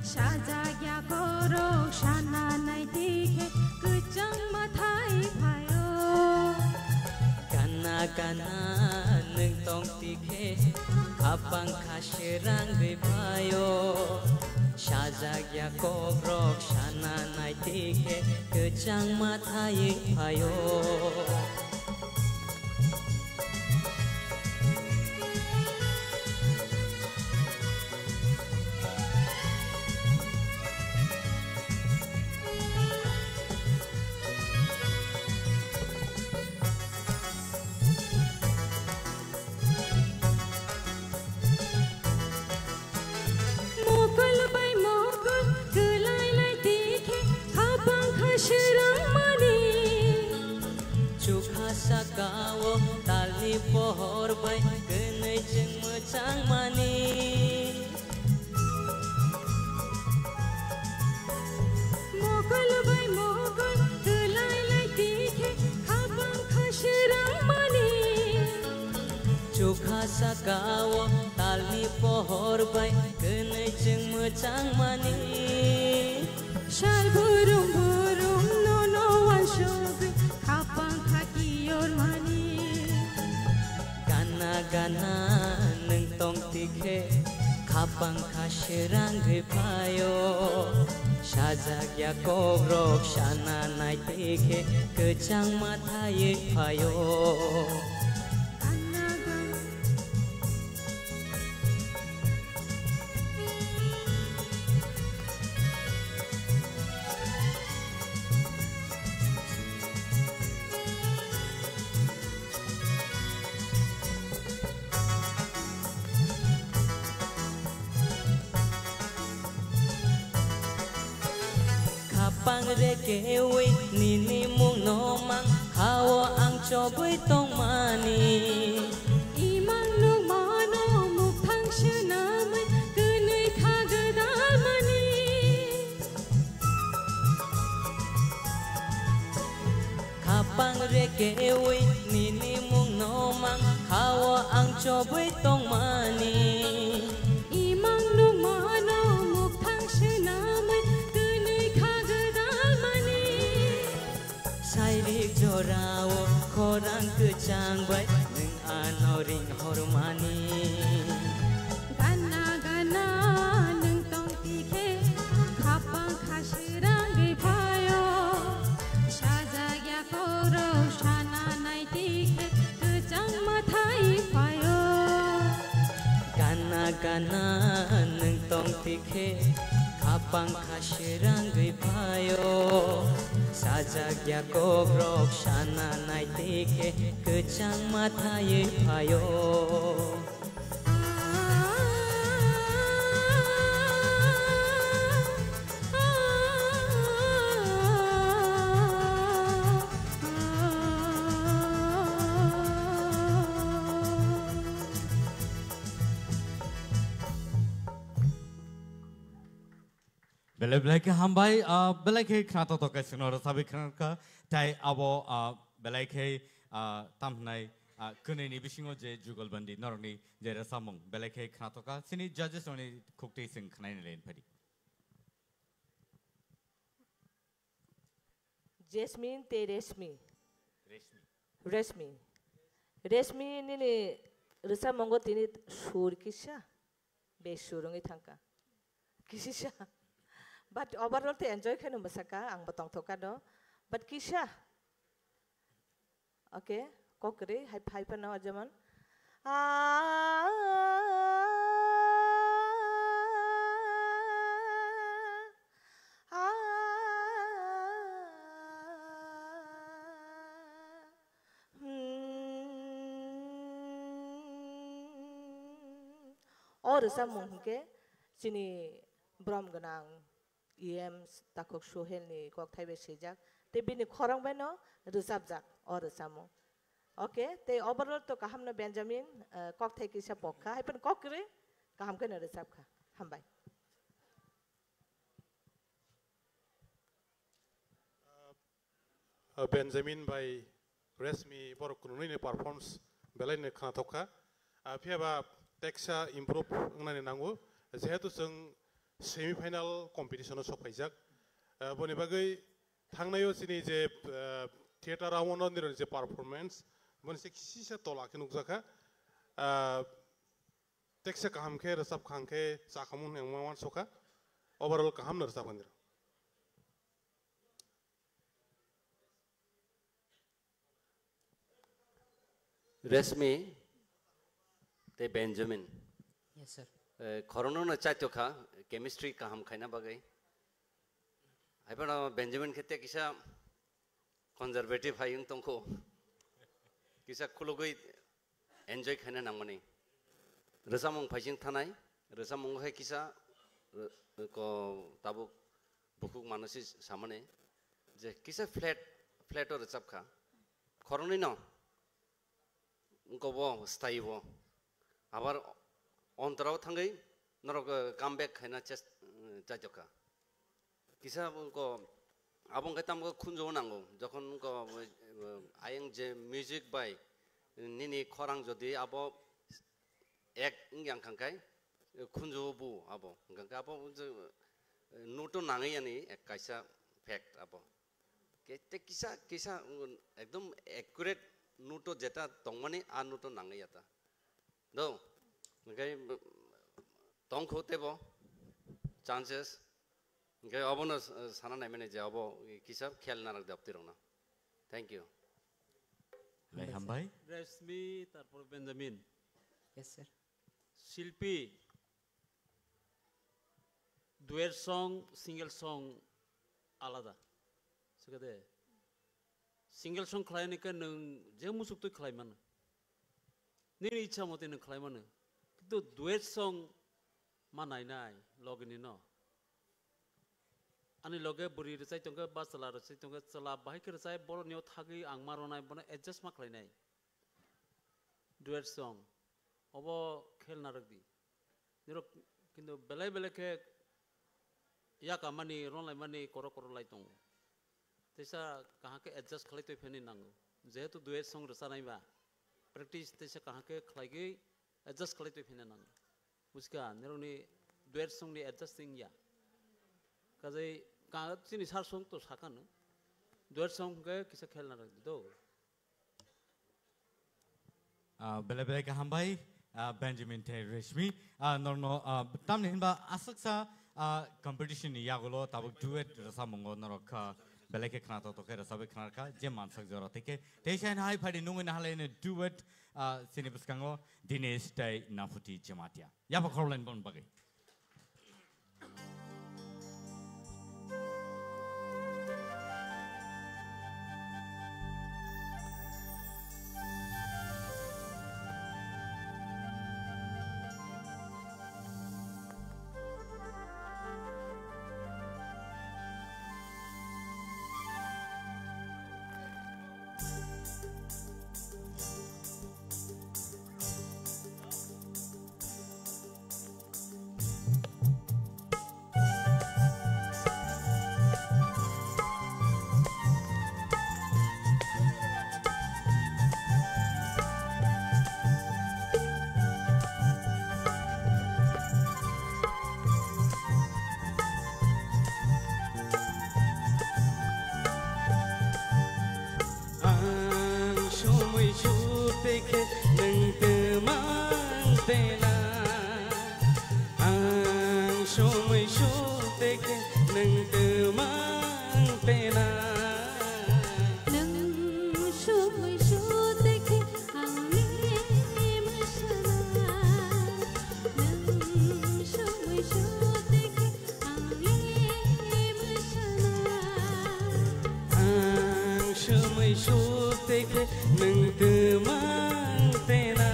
Sajak ya korok sana nai tikhe, kwchang mathai phaio. Gana gana nwng tong tikhe, khapang kha srangwi phaio. Sajak ya kokrok sana nai tikhe, kwchang mathai phaio. Mokol bai mokol kwlai lai tikhe khapang kha srwngmani. Chukha sakao talni pohor bai kwnwi chwng mwchangmani. Mokol bai mokol kwlai lai tikhe khapang kha srwngmani. Chukha sakao talni pohor bai kwnwi chwng mwchangmani. Sal burum burum nono wansugwi khapang kha kiyormani. Gana gana nwng tong tikhe khapang kha srwngwi phaio. Sajak ya kokrok sana nai tikhe kwchang mathai phaio. Khapang re kewi nini mungno mang hao ang chobwi tongmani. Imang nukmano mukthang swnamwi kwnwi kha gwdalmani. Khapang re kewi nini mungno mang hao ang chobwi tongmani. Imang nukmano mukthang swnamwi kwnwi kha gwdalmani. Sairik jorao khorang kwchang bai nwng ano ring hormani. Gana gana nwng tong tikhe khapang khasirangwi phaio. Sajak ya korok sana nai tikhe kwchang mathai phaio. Gana gana nwng tong tikhe khapang khasirangwi phaio. Sajak ya kokrok sana nai tikhe kwchang mathaiwi phaio. Belai belai khe hambai, ah, belai khe khnatok tok kaisingno rwchabwi khna kha, tai abo, ah, belai khe, ah, tam hwnai, ah, kwnwi ni bisingo je jugalbandi norokni je rwchapmung belai khe khnatok kha, chini judges rokni khukti chwng khnaina len phadi. Jasmine tei Reshmi. Reshmi. Reshmi. Reshmi, nini rwchapmungo tini sur kisa, besur wngwi thangkha. Kisa. But overall tei enjoy khaino mwsakha, angbo tongthokha do. But kisa. Okay, kok kwrwi, hai phai phano jemon. Ah, ah, hmm. O rwchapmung hwnkhe chini borom gwnang E M takhuk Sohel ni kokthai bai swijak, tei bini khorang bai no rwchapjak o rwchapmung. Okay, tei overall to kaham no Benjamin, eh, kokthai kisa pok kha, hai phano kok kwrwi kaham khe no rwchap kha. Hambai. Uh, Benjamin bai Reshmi borok kunui ni performance belai ni khnathok kha. Ah, phiya ba teksa improve wngnani nango, jehetu chwng semi final competition o sok phaijak. Ah, boni bagwi thangnaio chini je, ah, theater round o nironi je performance, boni se kisa tola khe nukjakha. Ah, teksa kaham khe rwchap kha hwnkhe chakhamung hwnwi ang ma uansukha. Overall kaham no rwchap kha nirok. Reshmi tei Benjamin. Yes, sir. Eh, khorokno no chaito kha, chemistry kaham khaina bagwi. Hai phano Benjamin khe tei kisa conservative hai wng tongkho. Kisa khulugwi enjoy khaina nangmani. Rwchapmung phaising thanai, rwchapmungo hai kisa, eh, ko tabuk bukhuk mano si samani je kisa flat, flat o rwchap kha. Khoroknwi no wngkha bo style bo. Abar ontorao thangwi norok, eh, come back khaina chest, eh, chaijak kha. Kisa wngkha abo wngkha tamo khunju nango. Jokhon wngkha, eh, ayang je music bai nini khorang jodi abo ek wngya wngkha khe, eh, khunju bu abo. Wngkha khe abo je, eh, note o nangwi yani ek kaisa fact abo. Ke-, te kisa, kisa, mm, ekdom accurate note o jeta tongmani, a note o nangwi ya ta. Do, hwnkhe, mm, tongkho tebo chances. Hwnkhe obono s-, sana naimani je obo kisa khel narak de aptirokno. Thank you. Belai hambai. Reshmi, tarpor Benjamin. Yes, sir. Silpi, duet song, single song alada. Sikade, single song khlaini khe nwng je musuk twi khlai mano. Nini ichha motwi nwng khlai mano. Kintu duet song ma nainai logini no. Ani loge bwrwi rwchai tongkhe, ba chwla rwchai tongkhe, chwla bahai khe rwchai, borokni o thagwi ang ma ronai, bono adjust ma khlainai. Duet song. Obo khel narwk di. Nirok kintu belai belai khe yakamani, ronlaimani korok korok lai tongo. Teisa kaham khe adjust khlai toi pheni nango. Jehetu duet song rwchanai ba, practice teisa kaham khe khlaigwi adjust khlai toi pheni nango. Buchka, nirokni duet song ni adjusting ya. Kajai ka-, chini sar song to sakano. Duet song hwnkhe kisa khel narwk di do. Ah, belai belai kaham bai, ah, Benjamin tei Reshmi. Ah, norno, ah, tamni hinba aswksa, ah, competition ni yagulo tabuk duet rwchapmungo norok, ah, belai khe khna toktok khe rwchapwi khna rwkha je mansak jora tei khe tei sai hai phadi nungwi nahalai ni duet, ah, chini bwskango Dinesh tei Naphuti Jamatia. Yapha khoroknwi boni bagwi. Ang sumui sute khe nwng twmang tena. Ang sumui sute khe nwng twmang tena. Nwng sumui sute khe ang le mwsana. Nwng sumui sute khe Ang sumui sute khe nwng twmang tena.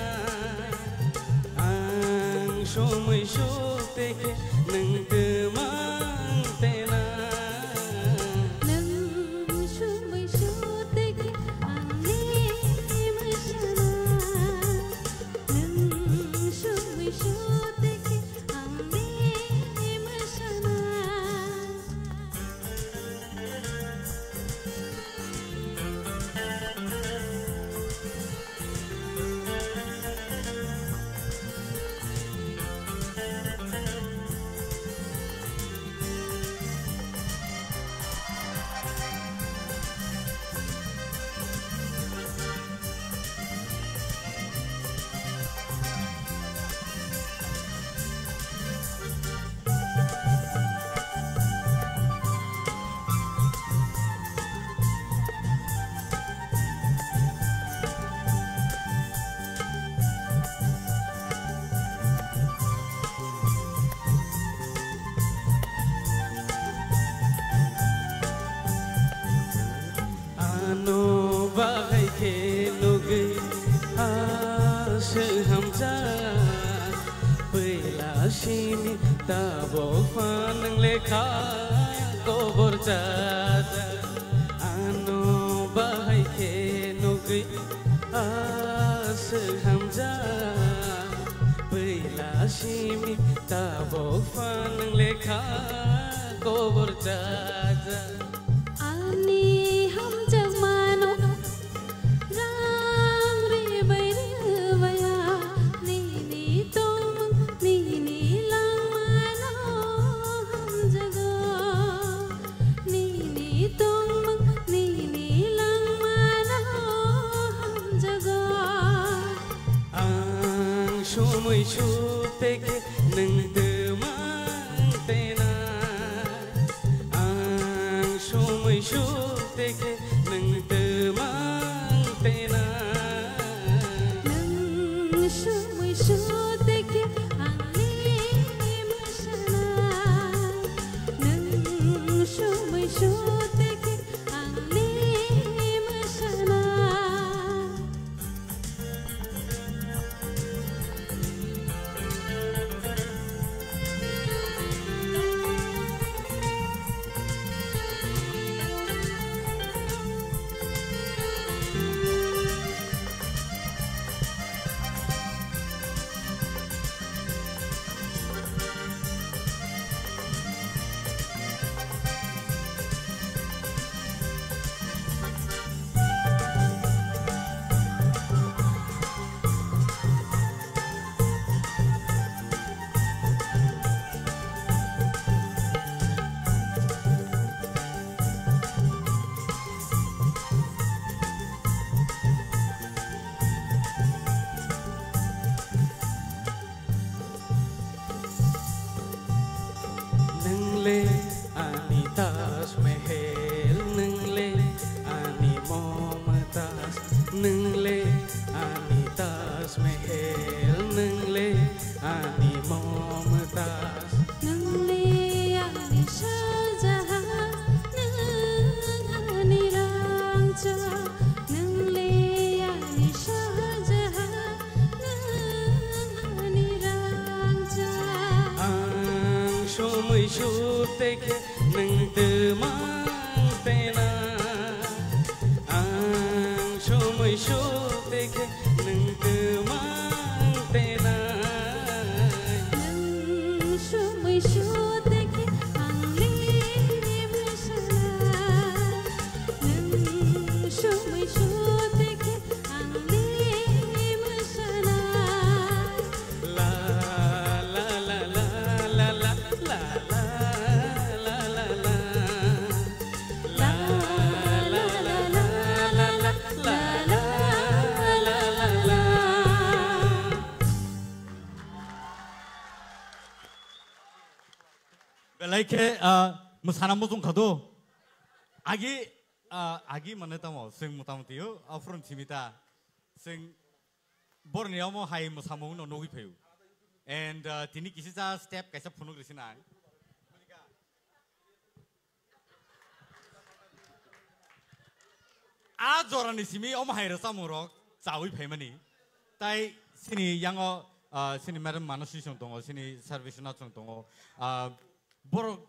Ang sumui sute khe nwng twmang tena. Nwng sumui sute khe ang le mwsana. Nwng sumui sute khe ang le mwsana. Ano bahai khe nugwi aswk hamjak, puila simi tabok phan nwng lekha kobor chajak. Ano bahai khe nugwi aswk hamjak, puila simi tabok phan nwng lekha kobor chajak. Ani hamjakmano rang rwbai rwbaiya, nini tongmung nini langmano hamjago. Nini tongmung nini langmano hamjago. Ang sumui sute khe nwng twmang tena. Ang sumui sute khe nwng twmang tena. Nwng sumui sute khe ang le mwsana. Nwng sumui sute khe ang le mwsana. Nwngle ani Taj Mahal, nwngle ani Mumtaz. Nwngle ani Shah Jahan, nwng ani rangchak. Nwngle ani Shah Jahan, nwng ani rangchak. Ang somoi sute khe nwng twmang tena. Ang somoi sute khe nwng twmang tenai. Nwng somoi sute khe ang le mwsanai. Nwng somoi sute khe ang le mwsanai. La la la la la la la la la la. La la la la la la la la la. Belai khe, ah, mwsana muchung kha do. Agi, ah, agi mane tamo, chwng motamoti o, aphuru simi ta. Chwng borni omo hai mwsamung no nugwi phaio. And, ah, tini kisa cha step kaisa phunuk risi nai. A jorani simi omo hai rwchapmung rok chawi phaimani. Tai sini yango, ah, sini madam Manasi chwng tongo, sini Sarvishwanath chwng tongo. Ah, borok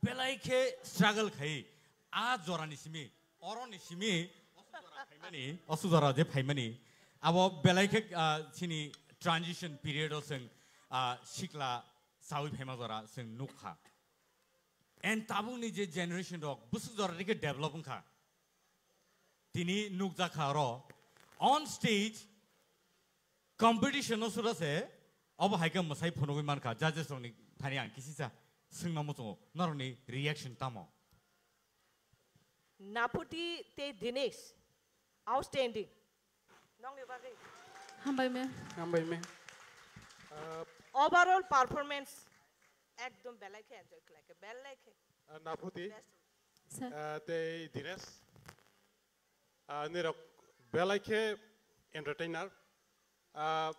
belai khe struggle khai. A jorani simi, oroni simi, osu jora phaimani, osu jora je phaimani. Abo belai khe, ah, sini transition period o chwng, ah, sikla chawi phaima jora chwng nukha. And tabukni je generation rok bwswk jora dikhe develop wngkha. Tini nukjakha oro on stage competition no sura se obo hai khe mwsai phunugwi mankha judges rokni thani ang kisisa swngna muchungo norokni reaction tamo? Naputi tei Dinesh, outstanding. Nongni bagwi. Hambai me. Hambai me. Uh, overall performance ekdom belai khe enjoy khlai khe, belai khe. Uh, Naputi. Best. Sir. Uh, tei Dinesh. Uh, nirok belai khe entertainer. Ah,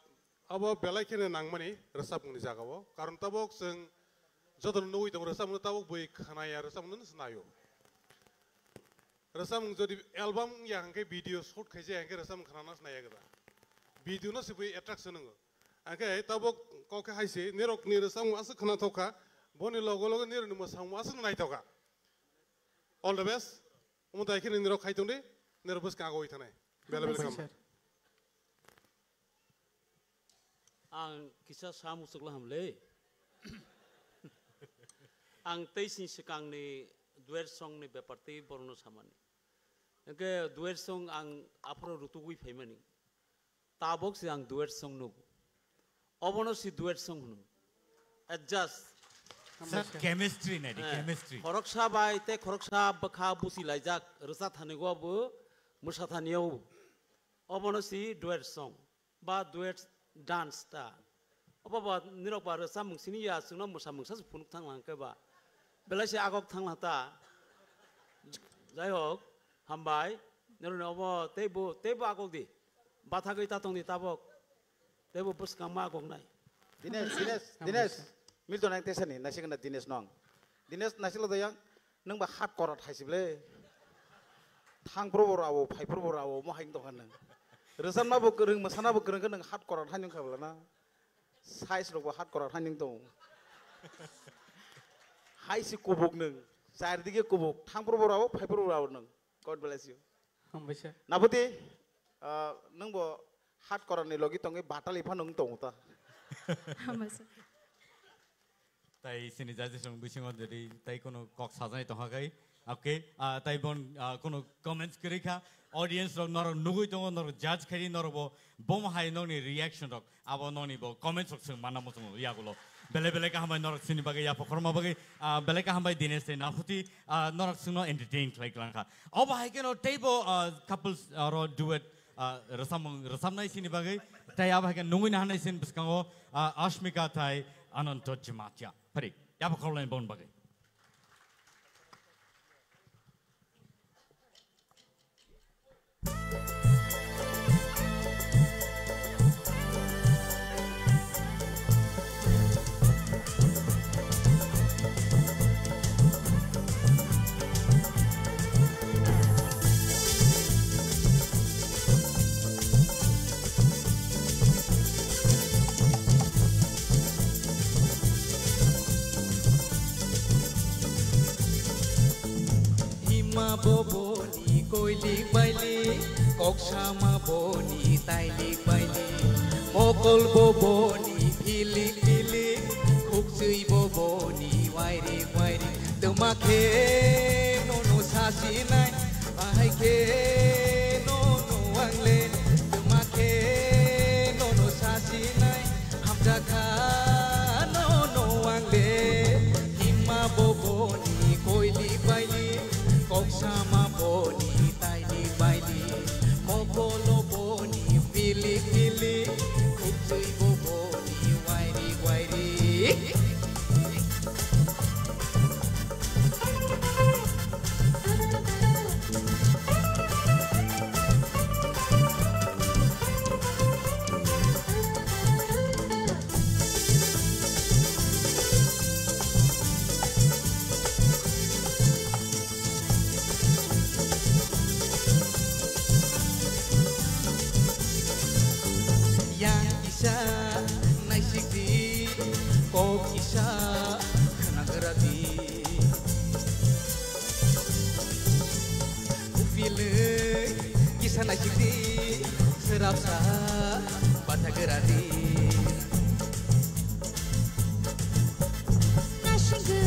abo belai kheno nangmani rwchapmungni jagao. Karon tabuk chwng jotono nugwi tongo rwchapmungno tabuk bui khwnaya rwchapmungno swnaio. Rwchapmung jodi album wngya hwnkhe video shoot khaijaya hwnkhe rwchapmung khwnana swnaiyakhe da. Video no se bui attraction wngo. Hwnkhe tabuk kok khe hai se nirokni rwchapmung aswk khwnathok kha, boni logo logo nirokni mwsamung aswk naithok kha. All the best. Omo tai khe nirok khai tongdi, nirok bwskang agoi thanai. Bela bela Hambai, kam. Sir. Ang kisa sa muchukla hamle. Ang tei sini swkangni duet song ni bepar tei borokno samani. Hwnkhe duet song ang aphuru rutugwi phaimani. Tabok se ang duet song nugo. Obono si duet song hwno. Adjust. Sir, chemistry nai di, eh, chemistry. Khoroksa bai tei khoroksa bwkha busi laijak rwcha thani go bo mwsa thani o. Obono si duet song. Ba duet dance ta. Obo ba nirok ba rwchapmung sini ya chwngno mwsamung sa phunuk thang lang khe ba. Belai se agok thang lang ta. Jai hok, hambai. Nirok ni obo teibo, teibo agok di. Bathagwi ta tong di tabok. Teibo bwskang ma agok nai. Dinesh, Dinesh, Dinesh. Milton ang tesani, naisik na Dinesh nong. Dinesh naisik lo dayang. Nwng ba hat korat hai se ble. Thang pro bo rao, phai pro bo rao, mo hai tong kha nwng. Rwchapna bo kwrwng, mwsana bo kwrwng khe nwng hat korat hai nwng kha bla na. Size rok bo hat korat hai nwng tong. Hai se kubuk nwng, char dige kubuk, thang pro bo rao, phai pro bo rao nwng. God bless you. Hambai sir. Naputi, ah, nwng bo hat korat ni logi tongwi batali phano nwng tongo ta. Hambai sir. Tai sini judges rok bisingo jodi tai kono kok sajani tongkha kai, okay, ah, tai bon, ah, kono comments kwrwi kha, audience rok norok nugwi tongo, norok judge khaidi, norok bo bomo hai nokni reaction rok, abo nokni bo comments rok chwng manna muchungo yagulo. Belai belai kaham bai norok sini bagwi yapha khorma bagwi, ah, belai kaham bai Dinesh tei Naputi, ah, norok chwngno entertain khlai klang kha. Obo hai kheno teibo, ah, couples aro duet, ah, rwchapmung rwchapnai sini bagwi. Tai abo hai khe nungwi nahanai sini bwskango, ah, Ashmika tai Ananto Jamatia. Phari, yapha khorlaini bon bagwi. Koksama boni tailik bailik, mokol bo boni philik philik, khukchwi bo boni wairik wairik. Twma khe nono sasinai, bahai khe nono angle. Twma khe nono sasinai, hamjakha nono angle. Himma bo boni koilik bailik, koksama boni tailik bailik, mokolo boni philik philik, khukchwi bo boni wairik wairik. Yang kisa naisik di, kok kisa khnagra di. Upilwi kisa naisik di, srapsa bathagra di. Naisingwi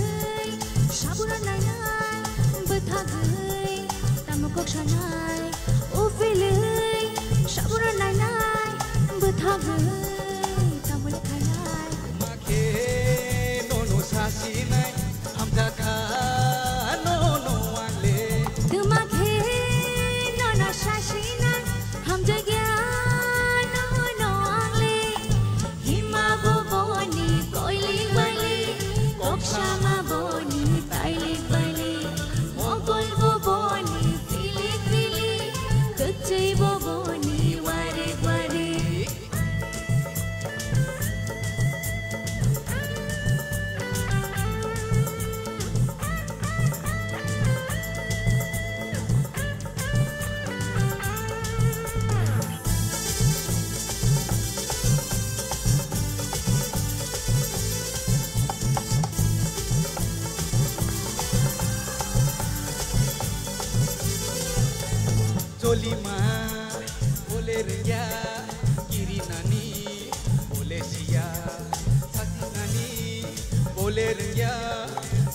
sabura nainai, bwthagwi tamo kok sanai. Upilwi sabura nainai, bwthagwi tamo le khainai. Makhe nono sasinai, hamjakha nono angle. Twma khe nono sasinai, hamjakya nono angle. Hima bo boni koilik bailik, koksama boni tailik bailik, mokol bo boni philik philik, kwchwi bo boni warik warik. Cholima bole rengya, kirinani bole siya, satinani bole rengya,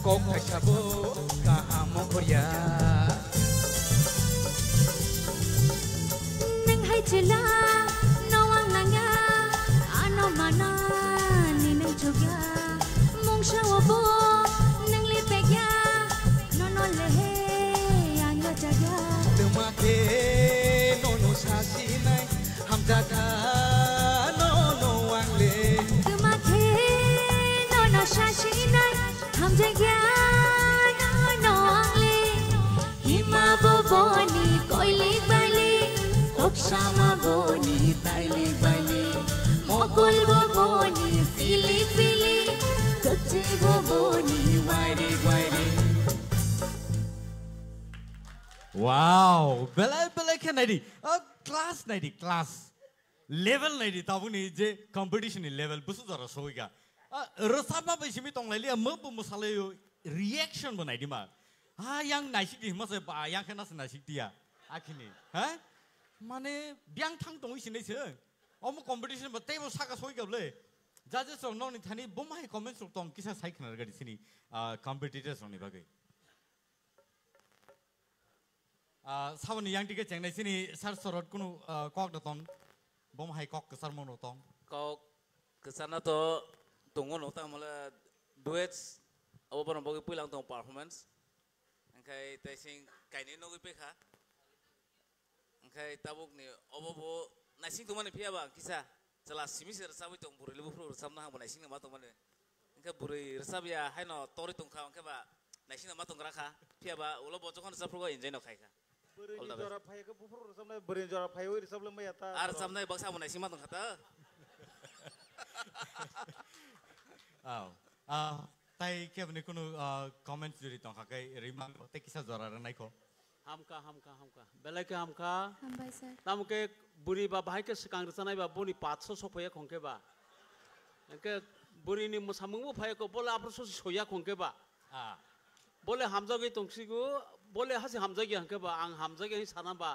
kok kaisabo kaham khorya. Nang hai chela, no ang nangya, ano mana ni nang chugya, mungsa obo nang lipegya, no no lehe ang yo chagya. Twma khe nono sasinai, hamjakha nono angle. Twma khe nono sasinai, hamjakya nono angle. Hima bo boni koilik bailik, koksama boni tailik bailik, mokol bo boni philik philik, kwchwi bo boni wairik wairik. Wow, belai belai khe naidi. Ah, class naidi, class. Level naidi, tabukni je competition ni level, busu jora soika. Ah, rwchapma bai simi tonglailiya, mo bo mwsalaio, reaction bo naidi ma. Ha, yang naisik di hima se ba, yang khe nasa naisik diya. Akhini, ha? Mane, biang thang tongwi sinai se. Omo competition ba teibo saka soika bole. Judges rok nokni thani bo mahai comments rok tong kisa sai khna rwgadi sini, ah, competitors rokni bagwi. Ah, saboni yang dige chengnai sini sar sorot kunu, ah, kok da tong. Bom hai kok kesar mono tong. Kok kesana to tongo no ta mala duets abo bono bogi puilang tong performance. Engkai taising kaini nogwi pekha. Engkai tabuk ni obo bo naising tongmani phiya ba kisa. Chwla simi se rwchabwi tong, bwrwi le buphuru rwchabna hangbo naisingno ma tongmani. Hwnkhe bwrwi rwchabya haino torwi tongkha, hwnkhe ba naisingno ma tonggra kha. Phiya ba ulo bo jokhon rwchaphugo enjoy no khaikha. All the best. Bwrwini jora phai khe buphuru rwchabnai, bwrwini jora phaiwi rwchablai maya ta. Ar rwchabnai baksa bo naising ma tongkha ta. Aw. Ah, tai keboni kunu, ah, comments jodi tongkha khe rwimang tei kisa jora rwnaikho. Hamka, hamka, hamka. Belai khe hamka. Hambai, sir. Tamo khe bwrwi ba bahai khe swkang rwchanai ba boni patso sokphaiya khong khe ba. Hwnkhe bwrwini mwsamungbo phaiya kho, bole aphuru sosi soya khong khe ba. Ah. Bole hamjagwi tongsigo, bole hasi hamjagya hwnkhe ba, ang hamjagya hwnwi sana ba,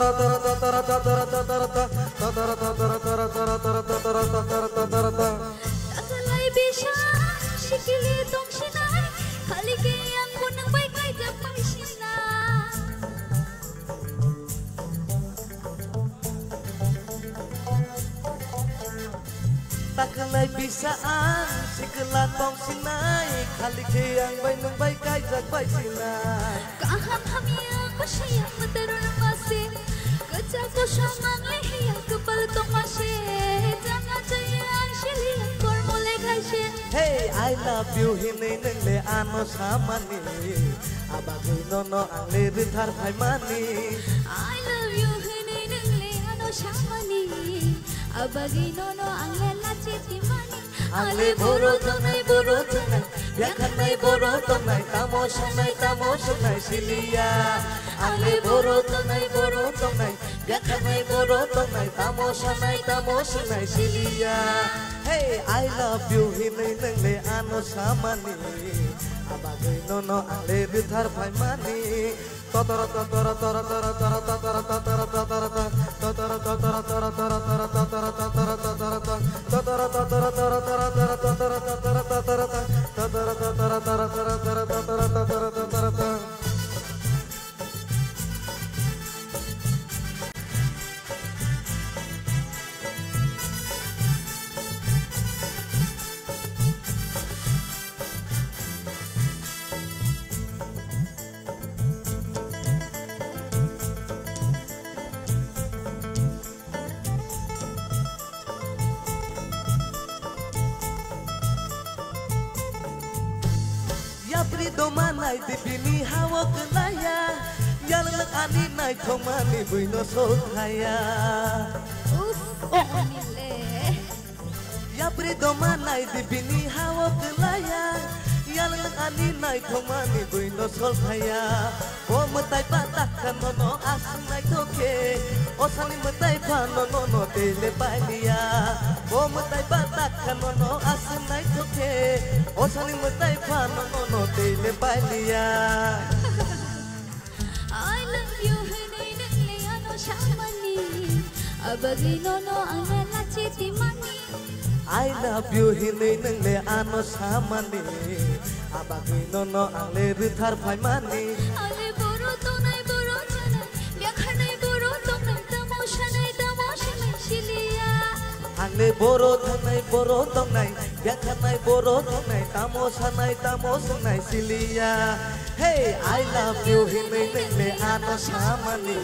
Takalai bisa sikili tongsinai, khali khe ang bo nwng bai kaijak bai sinai. Takalai bisa ang sikla tongsinai, khali khe ang bai nwng bai kaijak bai sinai. Kaham hamya koshiya mataron mase, kacha kosa mangle hiya kapal tongmase, janga jaya ang siliya kormo le khaise. Hey, I love you hinwi nwng le ano samani, abagwi nono ang le rwthar phaimani. I love you hinwi nwng le ano samani, abagwi nono ang le lachi timani. Ang le boro tongnai, boro tongnai, yakhanai boro tongnai, tamo songnai, tamo songnai siliya. Ang le boro tongnai, boro tongnai, yakhanai boro tongnai, tamo songnai, tamo songnai siliya. Hey, I love you hinwi nwng le ano samani, abagwi nono ang le rwthar phaimani. Yapri doma nai di bini hawo kwlaya, yalwk ani naithokmani buino sothaya. Uff, oh, ani le. Yapri doma nai di bini hawo kwlaya, yalwk ani naithokmani buino solthaya. O mwtai ba takha nono aswk naithok khe, Osani mwtai phano nono tei le pailiya. O mwtai ba tak kha nono aswk naithok khe. Osani mwtai phano nono tei le pailiya. I love you hinwi nwngle ano samani. Abagwi nono ang lachi timani. I love you hinwi nwngle ano samani. Abagwi nono ang le rwthar phaimani. Ale boro tongnai boro chanai. Byakhanai boro tongnai tamo sanai tamo sanai siliya. Ang le boro thangnai boro tongnai. Byakhanai boro tongnai tamo sanai tamo sanai siliya. Hey, I love you hinwi nwngle ano samani.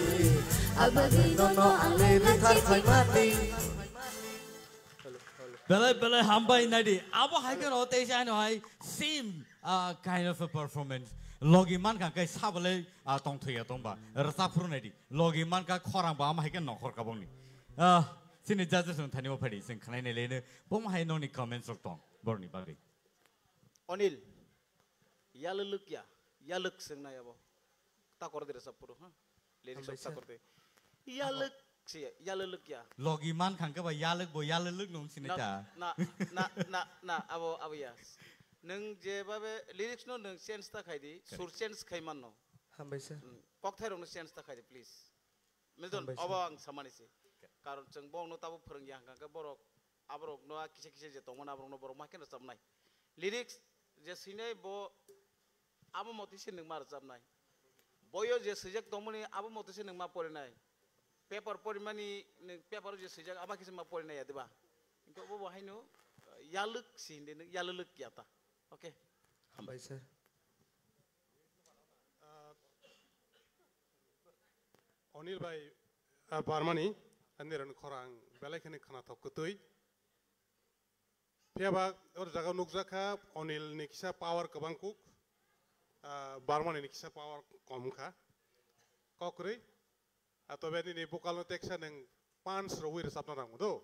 Abagwi nono ang le rwthar phaimani. Belai belai hambai naidi. Abo hai kheno tei se ano hai same, ah, kind of a performance. Logi mankha kai sabalai, ah, tongthwi ya tongba. Rwchap phuru naidi. Logi mankha khorang ba ama hai khe nokhor kabongni. Ah, chini judges no thani o phadi sing khnai nai lene. Bom hai noni comments rok tong. Borni bagwi. Onil, yalwlwk ya, yalwk swngnai abo. Takor de rwchap phuru, ha? Lyrics Hambai of sir. Takor de. Yalwk se, yalwlwk ya. Logi man khang khe ba yalwk bo yalwlwk nung sini Na, ta. na, na, na, na, abo, abo ya. Nwng je babe lyrics no nwng change ta khai di, sur Correct. Change khai man no. Hambai sir. Mm, kokthai rok no change ta khai di, please. Milton, Hambai sir. Obo ang samani se. Karon chwng bo no tabo phwrwng ya hwnkha khe borok aborok no a kisa kisa je tongmani aborok no borok ma khe rwchapnai. Lyrics je swinai bo abo motwi se nwng ma rwchapnai. Boyo je swijak tongmani abo motwi se nwng ma porinai. Paper porimani nwng paper o je swijak abo khe se ma porinai ya diba? Hwnkhe obo bo haino, uh, yalwk si hindi nwng yalwlwk ya ta. Okay. Hambai sir. Ah, Onil bai, ah, Barmani, ani ran khorang belai khani khana thok kwtwi. Phiya ba or jaga nukjak kha Onil ni kisa power kwbang kuk, ah, Barmani ni kisa power kom kha. Kokrwi, ah, tobe nini vocal no teksa neng punch rwi rwchapna nang do.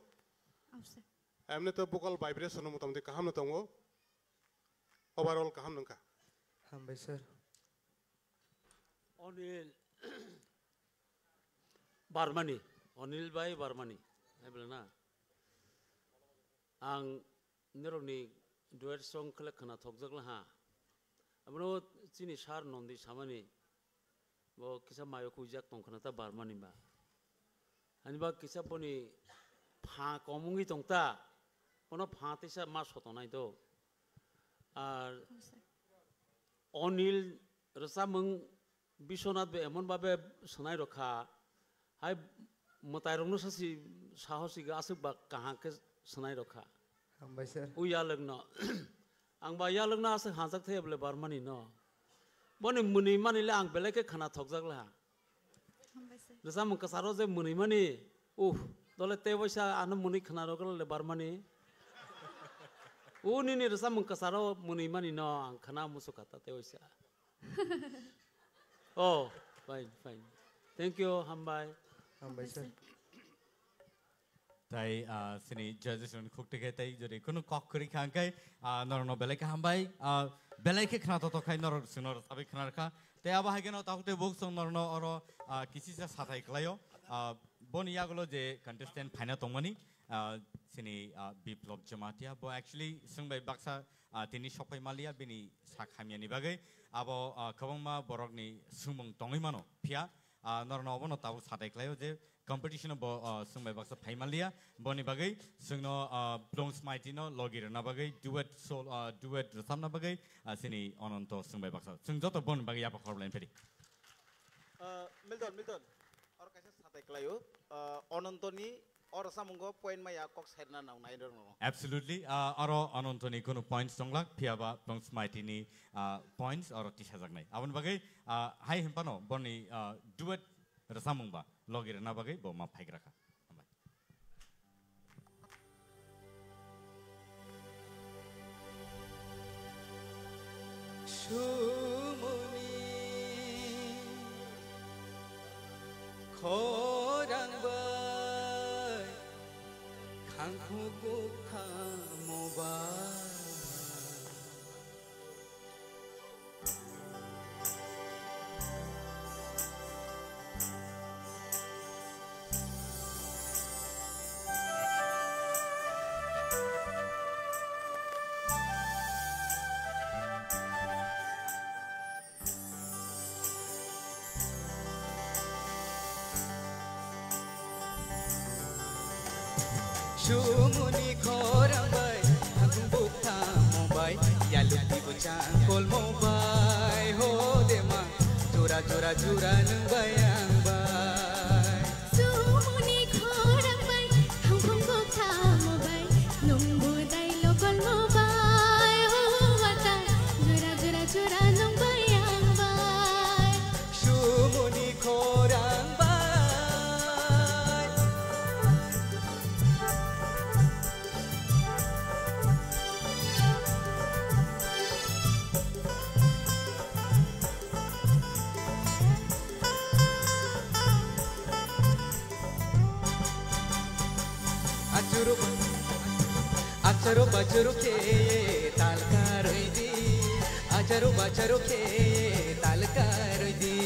Abse. Emni to vocal vibration no motamoti kaham no tongo. Overall kaham nungkha. Hambai sir. Onil Barmani, Onil bai Barmani, hai bwle na? Ang norokni duet song khle khna thokjak laha. Abono chini sar Nondi samani, bo kisa mayo khuijak tong khna ta Barmani ba. Ani ba kisa boni pha kom wngwi tong ta, bono pha teisa ma sotonai do. Ar Onil rwchapmung Biswanath bo emon babe swnai rokha, hai mwtai rokno sasi sahosi ga aswk ba kaham khe swnai rokha. Hambai sir. U yalwkno. Ang ba yalwkno aswk hanjak thaya bole Barmani no. Boni mwnwi mani le ang belai khe khna thokjak laha. Hambai sir. Rwchapmung kwcharo je mwnwi mani, uh, dole tei waisa ano mwnwi khna rok le Barmani. U nini rwchapmung kwcharo mwnwi mani no ang khna musu kha ta tei waisa. Oh, fine, fine. Thank you, hambai. Hambai sir. Tai, ah, sini judges rokni khuk tikhe tai jodi kunu kok kwrwi kha hwnkhe, ah, norokno belai khe hambai, ah, belai khe khna totok khai norok chwngno rwchapwi khna rwkha. Tai abo hai kheno tabuk tei buk chwng norokno oro, ah, kisisa sathai kwlaio. Ah, boni yagulo je contestant phaina tongmani, ah, sini, ah, Biplop Jamatia bo actually swngbai baksa, ah, tini sokphai maliya bini sak hamyani bagwi. Abo, ah, kwbangma borokni swngmung tongwi mano. Phiya, ah, norokno obono tabuk sathai khlaio je competition bo, ah, swngbai baksa phai manliya. Boni bagwi swngno, ah, Blong Smaiti no logi rwna bagwi duet sol, ah, duet rwchapna bagwi, ah, sini Ononto swngbai baksa. Swng joto boni bagwi yapha khorok lain phedi. Ah, Milton, Milton. Oro kaisa satai klaio. Ah, Onontoni oro samungo point maya kok sairna nang nai rok no. Absolutely. Ah, oro Onontoni kunu points tonglak, phiya ba Blong Smaiti ni, ah, points oro tisajaknai. Aboni bagwi, ah, hai hinphano boni, ah, duet rwchapmung ba logi rwna bagwi bo ma phaigra kha. Hambai. Sumuni khorang bai khangkhu kukthamo ba. Sumuni khorang bai, hakung bukthamo bai, yaluk tibu changkolmo bai, ho dema, jura jura jura nung bai ang bai. Sumuni khorang bai, hakung bukthamo bai, nungbu dai lokolmo bai, ho wata, jura jura jura nung bai ang bai. Sumuni khorang bai. Achuru, achuru bachuru khe tal karwi di, achuru bachuru khe tal karwi di.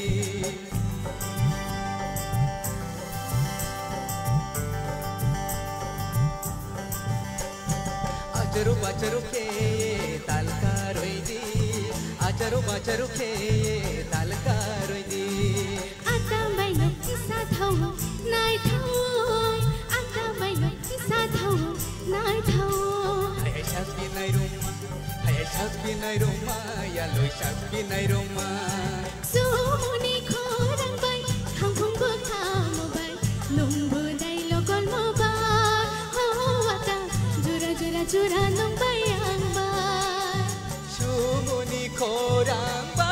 Acharu bacharu khe tal karwi di, acharu bacharu khe tal karwi di. Atambai nok kisa thau, nai thau, atambai nok kisa thau, nai thau. Hai hai sas binai ruma, hai hai sas binai ruma, ya loi sas binai ruma. Sumuni khorang bai, khangphung bwkhamo bai, nungbo dai lokolmo bai, ho wata, jura jura jura nung bai ang bai. Sumuni khorang bai.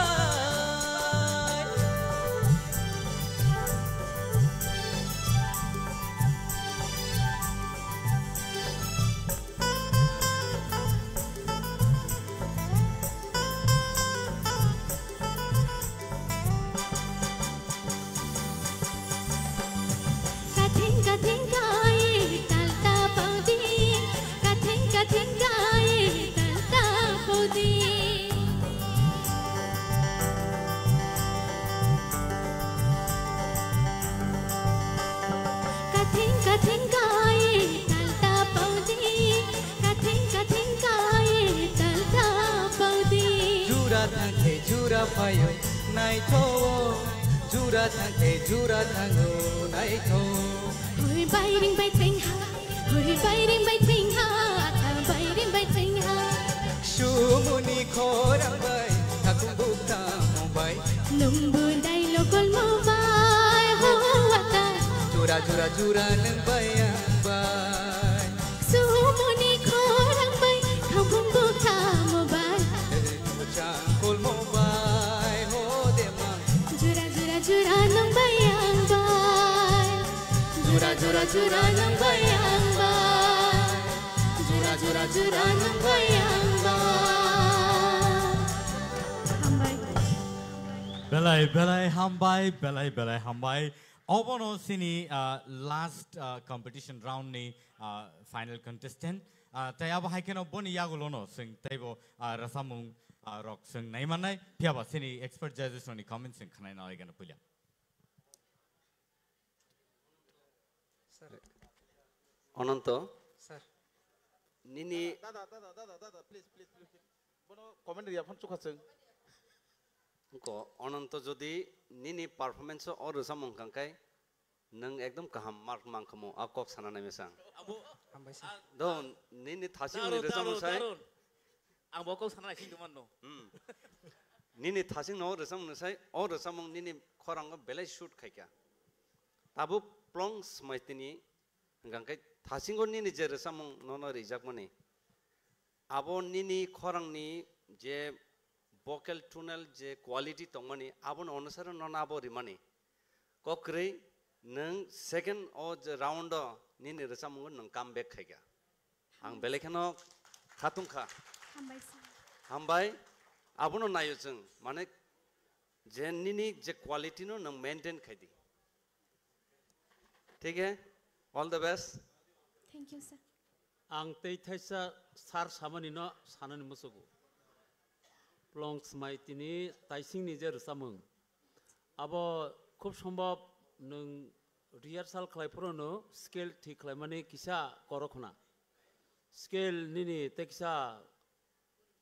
Kathing kathing kai tal ta paudi, kathing kathing kai tal ta paudi. Kathing kathing kai tal ta paudi, kathing kathing kai tal ta paudi. Jura thangkhe jura phaio naitho, jura thangkhe jura thango naitho. Hoi bai ring bai tring ha, hoi bai ring bai tring ha, ata bai ring bai tring ha. Sumuni khorang bai, thakung bukthamo bai. Nungbu dai lokolmo bai, ho wata. Jura jura jura nung bai ang bai. Sumuni khorang bai, khangphung bukthamo bai. Changkolmo bai, ho dema. Jura jura jura nung bai ang bai. Jura jura jura nung bai ang bai. Jura jura jura nung bai ang bai. Hambai. Belai belai hambai, belai belai hambai. Obono sini, ah, last, ah, competition round ni, ah, final contestant. Ah, tai abo hai kheno boni yagulono sing taibo, ah, rasamung, ah, rok sing naimanai. Phiyaba sini expert judges rokni comment sing khanai nai gana puila. Sir. Ononto. Sir. Nini. Dada, dada, dada, dada, dada, please, please, please, please. Bono comment riya phone chukha chwng. Ko Ononto, jodi nini performance o rwchapmung kangkai, nwng ekdom kaham mark mankhamu, a kok sana nai mesang. Abo. Hambai sir. Do, nini thasing ni Darun, rwchapmung darun, sai. Darun. Ang bo kok sana naising tongmano. Hmm. Nini thasing no rwchapmung sai, o rwchapmung nini khorango belai shoot khaikha. Tabuk Plong Smaitini hwnkha khe thasingo nini je rwchapmung nono rijakmani. Abo nini khorangni je vocal tonal je quality tongmani, abono onusare nono abo rimani. Kokrwi nwng second o je round o nini rwchapmungo nwng come back khaikha. Ang belai kheno khatung kha. Hambai sir. Hambai, abono naio chwng, mane je nini je quality no nwng maintain khai di. Thik he? All the best. Thank you, sir. Ang tei thaisa sir samani no sanani musugo. Plong Smaitini taisingni je rwchapmung. Abo khub sombhob nwng rehearsal khlai phuru no scale thik khlaimani kisa koro khna. Scale nini tei kisa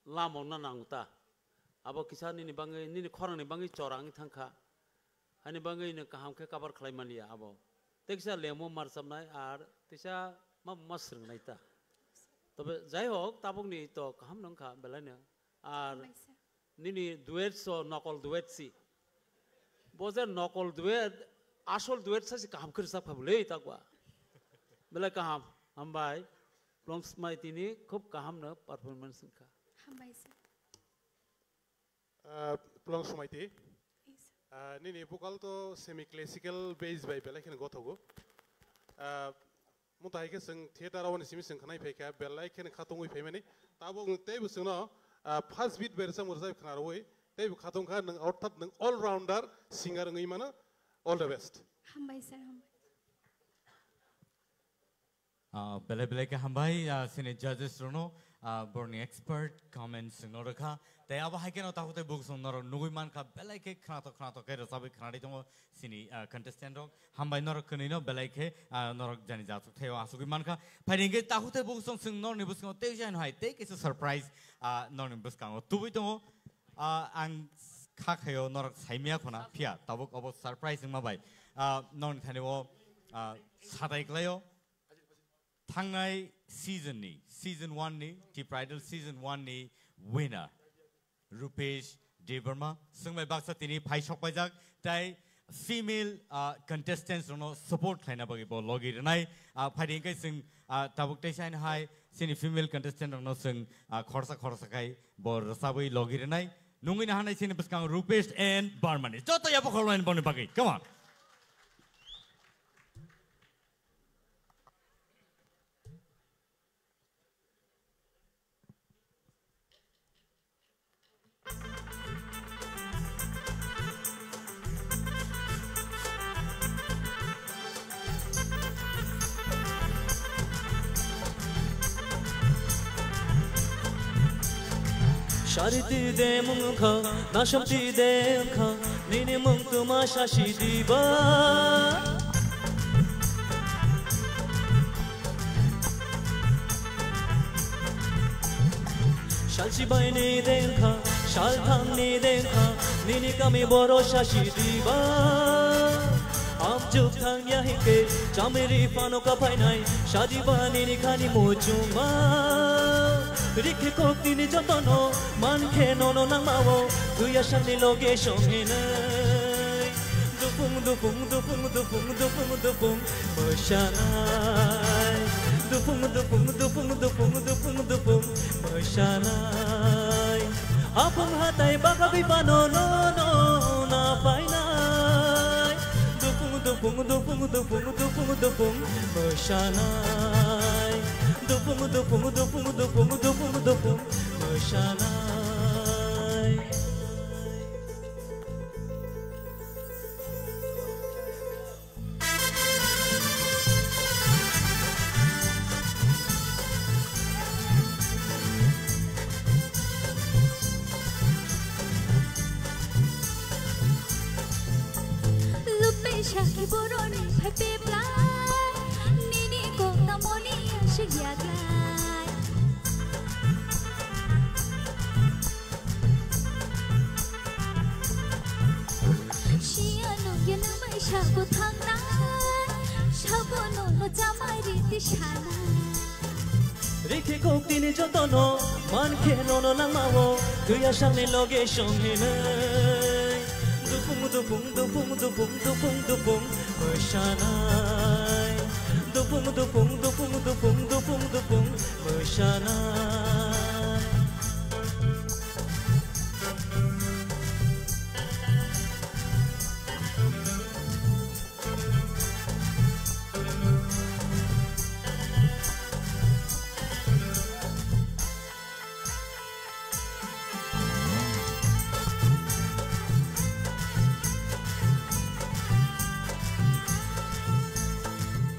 lamokna nango ta. Abo kisa nini bangwi, nini khorangni bangwi chora wngwi thangkha. Hani bangwi nwng kaham khe cover khlai manliya abo. Tei kisa lemo marchapnai ar teisa ma ma swrwngnai ta. Tobe jai hok, tabukni to kaham nang kha belai no. Ar hambai sir. Nini duet so nokol duet si. Bo je nokol duet, asol duet sa si kaham khe rwchap kha bwle takwa. Belai kaham, hambai. Plong Smaiti ni khub kaham no performance wngkha. Hambai sir. Ah, Plong Smaiti. Yes, sir. Ah, nini vocal to semi classical bass bai belai kheno gothogo. Ah, Mutai khe chwng theater o ni simi chwng khwnai phaikha, belai kheno khatungwi phaimani. Tabuk teibo chwngno, ah, first beat bai rwchapmung rwchap khna rwui, teibo khatungkha nwng, orthat nwng all rounder singer wngwi mano. All the best. Hambai sir, hambai. Ah, belai belai khe hambai, ah, chini judges rokno, ah, borni expert comments rokno rwkha. Tei abo hai kheno takhuk tei bukhuk chwng norok nugui mankha, belai khe khnatok khnatok khe rwchabwi khnarwi tongo. Chini, ah, contestant rok, hambai norok kwnwi no belai khe, ah, norok jani jachuk thaio achugwi mankha. Phaidi hwnkhe takhuk tei bukhuk chwng norokni bwskango tei jani hai tei kaisa surprise, ah, norokni bwskango tubui tongo. Ah, ang kha khaio norok saimya khuna phiya tabuk obo surprise wngma bai, ah, norokni thani o, ah, satai klaio. Thangnai season ni, season one ni, Tipra Idol season one ni winner. Rupesh Debbarma, chwng bai baksa tini phai sok paijak, tei female, ah, contestants rokno support khlaina bagwi bo logi rwnai. Ah, phaidi hwnkhe chwng, ah, tabuk teisa hai chini female contestant rokno chwng, ah, khorsa khorsa khai bo rwchabwi logi rwnai. Nungwi nahanai chini bwskang Rupesh and Barmani. Joto yabo kholmani boni bagwi. Come on. Sari twi de mung kha, nasom twi de kha, nini mung tuma sasi diba. Salsi bai ni dengkha, sal thang ni dengkha, nini kami boro sasi diba. Amjuk thang ya hike, chamiri pano kapainai, sadiba nini khani muchuma. Rikhe kok tini jotono, man khe nono nangmao, tuya sangni loge songhinai. Dupung, dupung, dupung, dupung, dupung, dupung, mwsanai. Dupung, dupung, dupung, dupung, dupung, dupung, mwsanai. Apung hatai bagabwi pano no, no, na painai. Dupung, dupung, dupung, dupung, dupung, dupung, mwsanai. Dupung, dupung, dupung, dupung, dupung, dupung, mwsanai. Lupe shaki boroni phai peplai, nini kok tamoni aswk yaklai. Siya nung ya nung bai sabo thangnai, sabo no no chamai riti sanai. Rikhe kok tini jotono, man khe nono langmao, tuya sangni loge songhinai. Dupung, dupung, dupung, dupung, dupung, dupung, mwsanai. Dupung, dupung, dupung, dupung, dupung, dupung, mwsanai.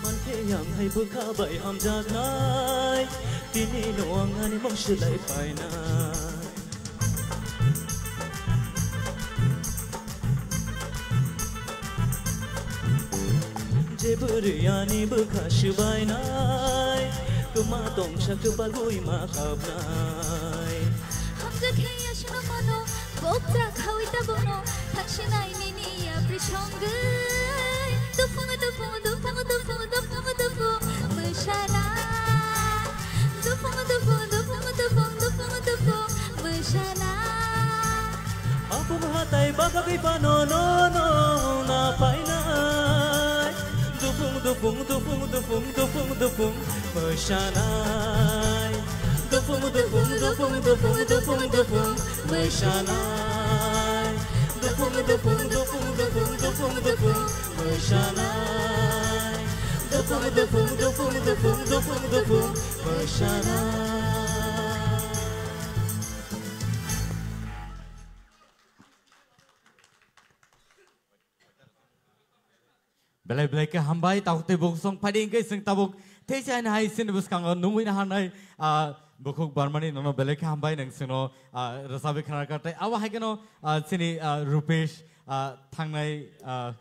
Mankhe yang hai bwkha bai hamjaknai, tini no ang ani mung swlai painai. Je bwrwi ani bwkha swbainai, kwma tongsa kwpalwi ma kapnai. Hamjakhe aswkno mano, boktra khawi tabukno, thangsinai nini yapri songwi. Dupung, dupung, dupung, dupung, dupung, dupung, mwsanai. Dupung, dupung, dupung, dupung, dupung, mwsana. Apung hatai bagagwi phano no, no, na painai. Dupung, dupung, dupung, dupung, dupung, dupung, mwsanai. Dupung, dupung, dupung, dupung, dupung, dupung, mwsanai. Dupung, dupung, dupung, dupung, dupung, dupung, mwsanai. Dupung, dupung, dupung, dupung, dupung, dupung, mwsanai. Belai belai khe hambai, tabuk tei bukhuk song phaidi hwnkhe chwng tabuk tei chaini hai chini bwskango nungwi naharnai, ah, bukhuk Barmani nono belai khe hambai, nwng chwngno, ah, rwchabwi khna rwkha tei abo hai kheno, ah, chini, ah, Rupesh, ah, thangnai, ah,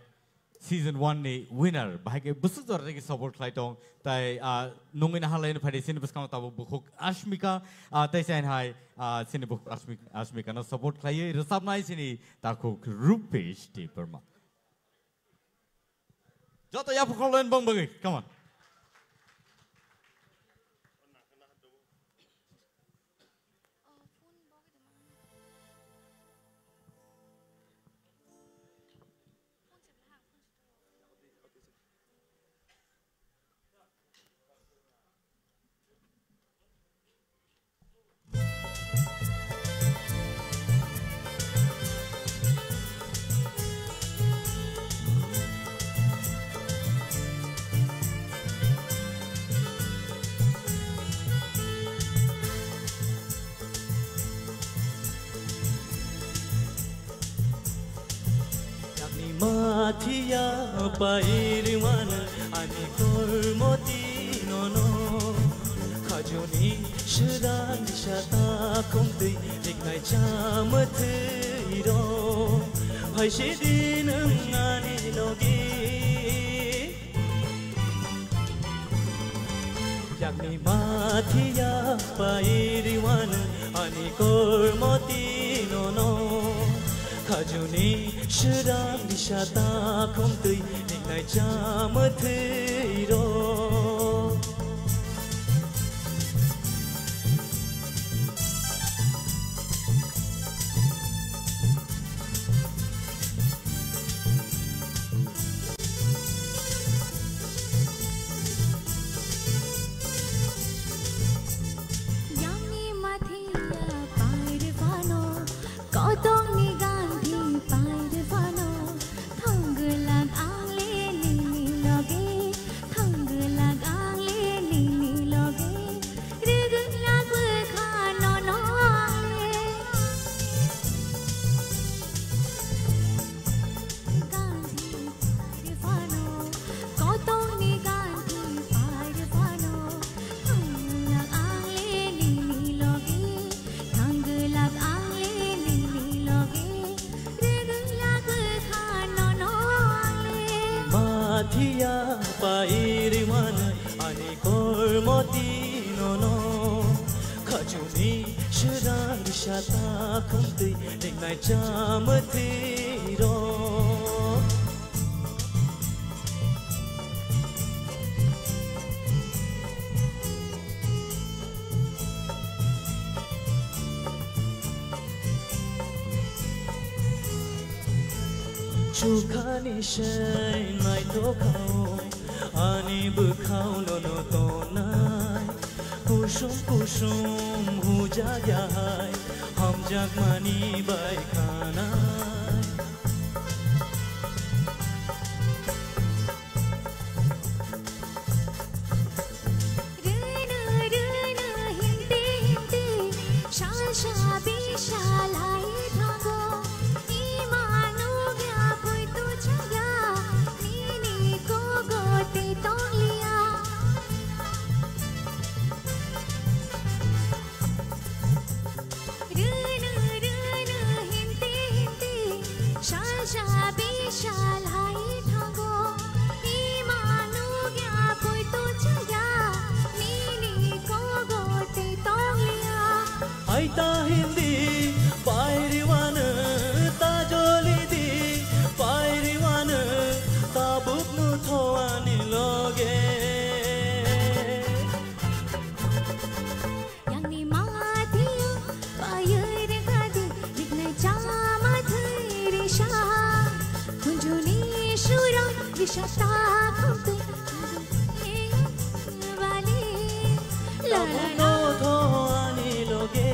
season one ni winner, bahai khe bwswk jora rigi support khlai tong, tai, ah, nungwi naharlaino phaidi chini bwskango tabuk bukhuk Ashmika, ah, tei chaini hai, ah, chini bukhuk Ashmik-, Ashmika no support khlaiwi rwchabnai chini takhuk Rupesh Debbarma. Joto yapha khorloin bong bagwi, come on. Yakni mathiya pairiwan ani kormoti nono. Khajuni srang sata khumtwi niknai chamwthwi ro. Phaisi di nwng ani logi. Yakni mathiya pairiwan ani kormoti nono. Khajuni srang sata khumtwi niknai chamwthwi ro. Yangni mathiya pair phano, kotongni ganthi pair phano, thangwlak ang le nini loge, thangwlak ang le nini loge, rwgwlak bwkha nono ang le. Ganthi pair phano, kotongni ganthi pair phano, thangwlak ang le nini loge, thangwlak ang le nini loge, rwgwlak bwkha nono ang le. Mathiya pairiwan ani kormoti nono, khajuni srang sata khumtwi niknai chamwthwi ro. Chukhani sei naithokhao, ani bwkhao nono tongnai. Kusum kusum huja yahai, hamjakmani bai khanai. Rwno, rwno, himti, himti, sal, sal, bisal hai thango. Ima nugya poito chaya, nini kogo te tongliya. Rwno, rwno, himti, himti, sal, sal, bisal hai thango. Ima nugya poito chaya, nini kogo te tongliya. Aita hindi, pairiwan, tajoli di, pairiwan, tabuk no thoani loge. Chata khum twi bali la la la. Tamo tho ani loge.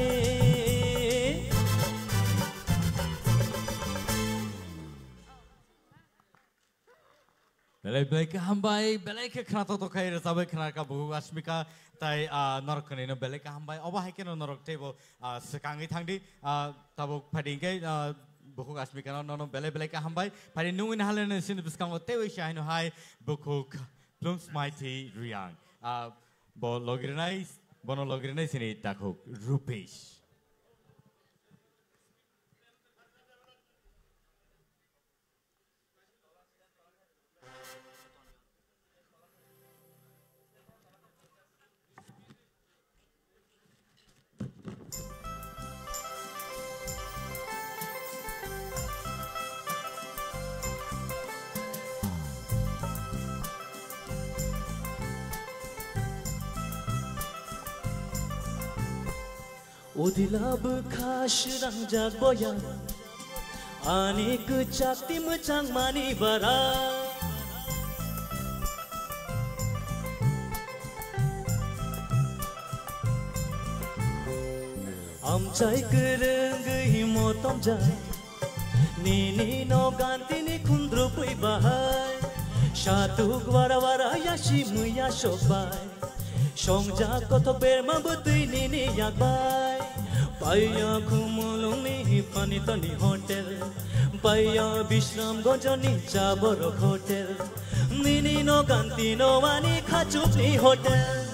Belai belai khe hambai, belai khe khna to to khai rwchabwi khna ka bukhuk Asmika tai, ah, norok khnaino belai khe hambai. Obo hai kheno norok teibo, ah, swkangwi thangdi, ah, tabuk phaidi hwnkhe, ah, bukhuk Asmika no nono belai belai khe hambai. Phaidi nungwi nahaleno sini bwskango teiwi se haino hai bukhuk Plungsmaiti Riang. Ah, bo logirnai, bono logirnai sini takhuk Rupesh. Udila bwkha srangjak boya, ani kwchak ti mwchangmani bara. Amchai kwrwngwi motomjak, nini no gantini khundrupwi bahai. Satuk wara wara yasi mwiya sokbai. Songjak kothok berma bwtwi nini yakbai. Paiya Khumulungni Panitani hotel. Paiya Bishramganjni Chaborok hotel. Nini no gantino ani khachukni hotel.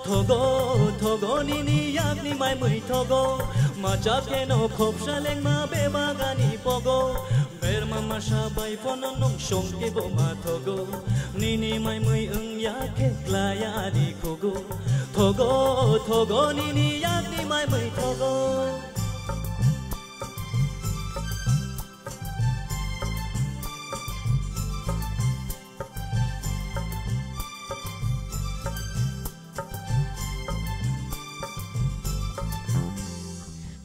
Thogo, thogo nini yakni mai mui thogo. Machak keno khopsa lengma bebagani pogo. Berma masa bai phono nung songke bo ma thogo. Nini mai mui wng ya khe klaya ari khugo. Thogo, thogo nini yakni mai mui thogo.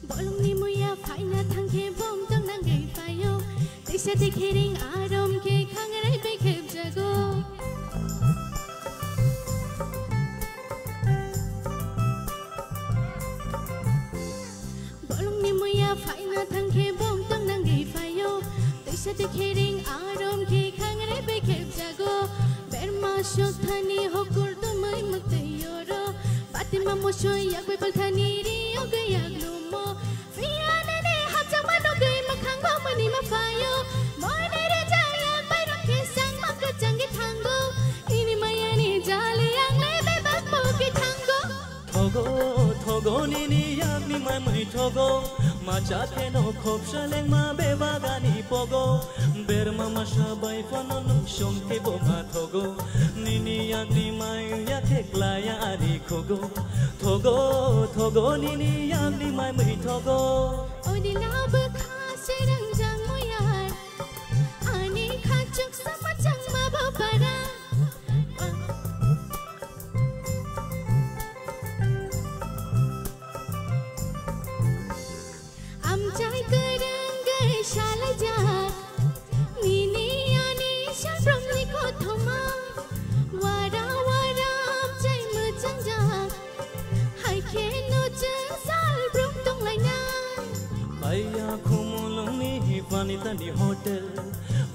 Bolongni muya phaina thangkhe bom tong nangwi phaio. Teisa tekhering arom khe khangrai bai khepjago. Bolongni muya phaina thangkhe bom tong nangwi phaio. Teisa tekhering arom khe khangrai bai khepjago. Berma sokthani hokur tumui mwtwi oro. Batima mosoi yakbai palthani rio gaya glumo. Phiya nini hachangma nugwi mwkhango mwnwi ma phaio. Moine rejak yakbai rok khe sangma kwchangwi thango. Nini mayani jali yangle bebak pogwi thango. Thogo, thogo nini yakni mai mui thogo. Machak keno khopsa lengma bebagani pogo. Berma masa bai phono nung songke bo ma thogo. Nini yakni mai yakhe klaya ari khugo. Thogo, thogo nini yakni mai mui thogo. Oni labo khasi rangjang muyar. Ani khachuk sama changma bo para. Amchai kwrwngwi salaijak, nini ani salbrumni kothoma. Wara wara amchai mwchangjak, hai kheno chwng salbrum tonglainai. Paiya Khumulungni Panitani hotel,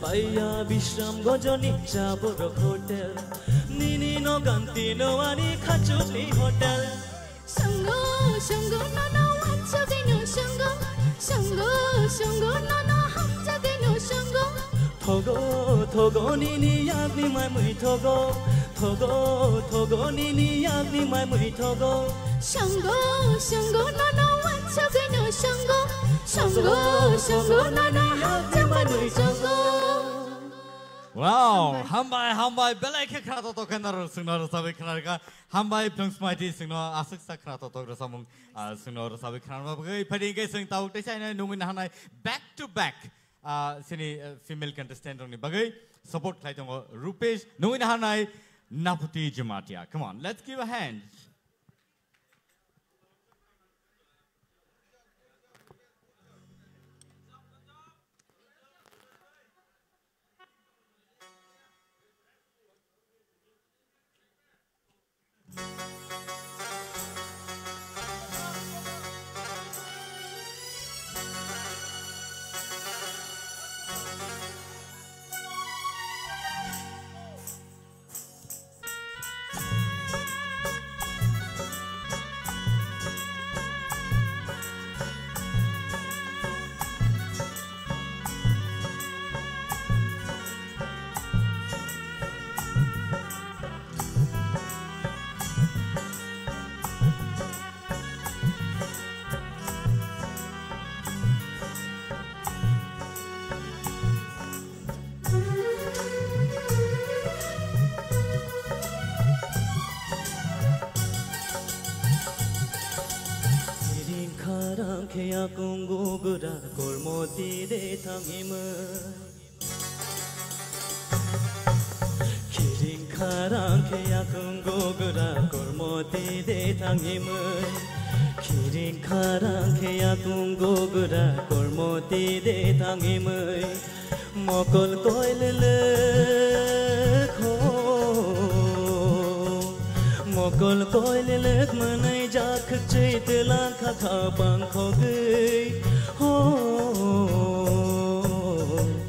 paiya Bishramganjni Chaborok hotel, nini no gantino ani khachukni hotel. Songo, songo, nono wansugwi no songo. Songo, songo, nono hamjagwi no songo. Thogo, thogo, nini yakni mai mui thogo. Thogo, thogo, nini yakni mai mui thogo. Songo, songo, nono wansugwi no songo. Songo, songo, nono hamjagwi no songo. Wow, hambai, hambai, belai khe khna to to khe naro sungno rwchabwi khna rwkha. Hambai, Plungsmaiti sungno aswk sa khna to to rwchamung, ah, sungno rwchabwi khna rwma bagwi. Phaidi hwnkhe sung tabuk teisa hwnwi nungwi nahanai back to back, ah, sini, ah, female contestant rokni bagwi support khlai tongo Rupesh, nungwi nahanai Naputi Jamatia. Come on, let's give a hand. Rang khe yakung gugra kormo tide thangimwi. Khiring kharang khe yakung gugra kormo tide thangimwi. Khiring kharang khe yakung gugra kormo tide thangimwi. Mokol koilelek ho, mokol koilelek mwnwi jakhuk chwi twlang kha khapang khogwi ho.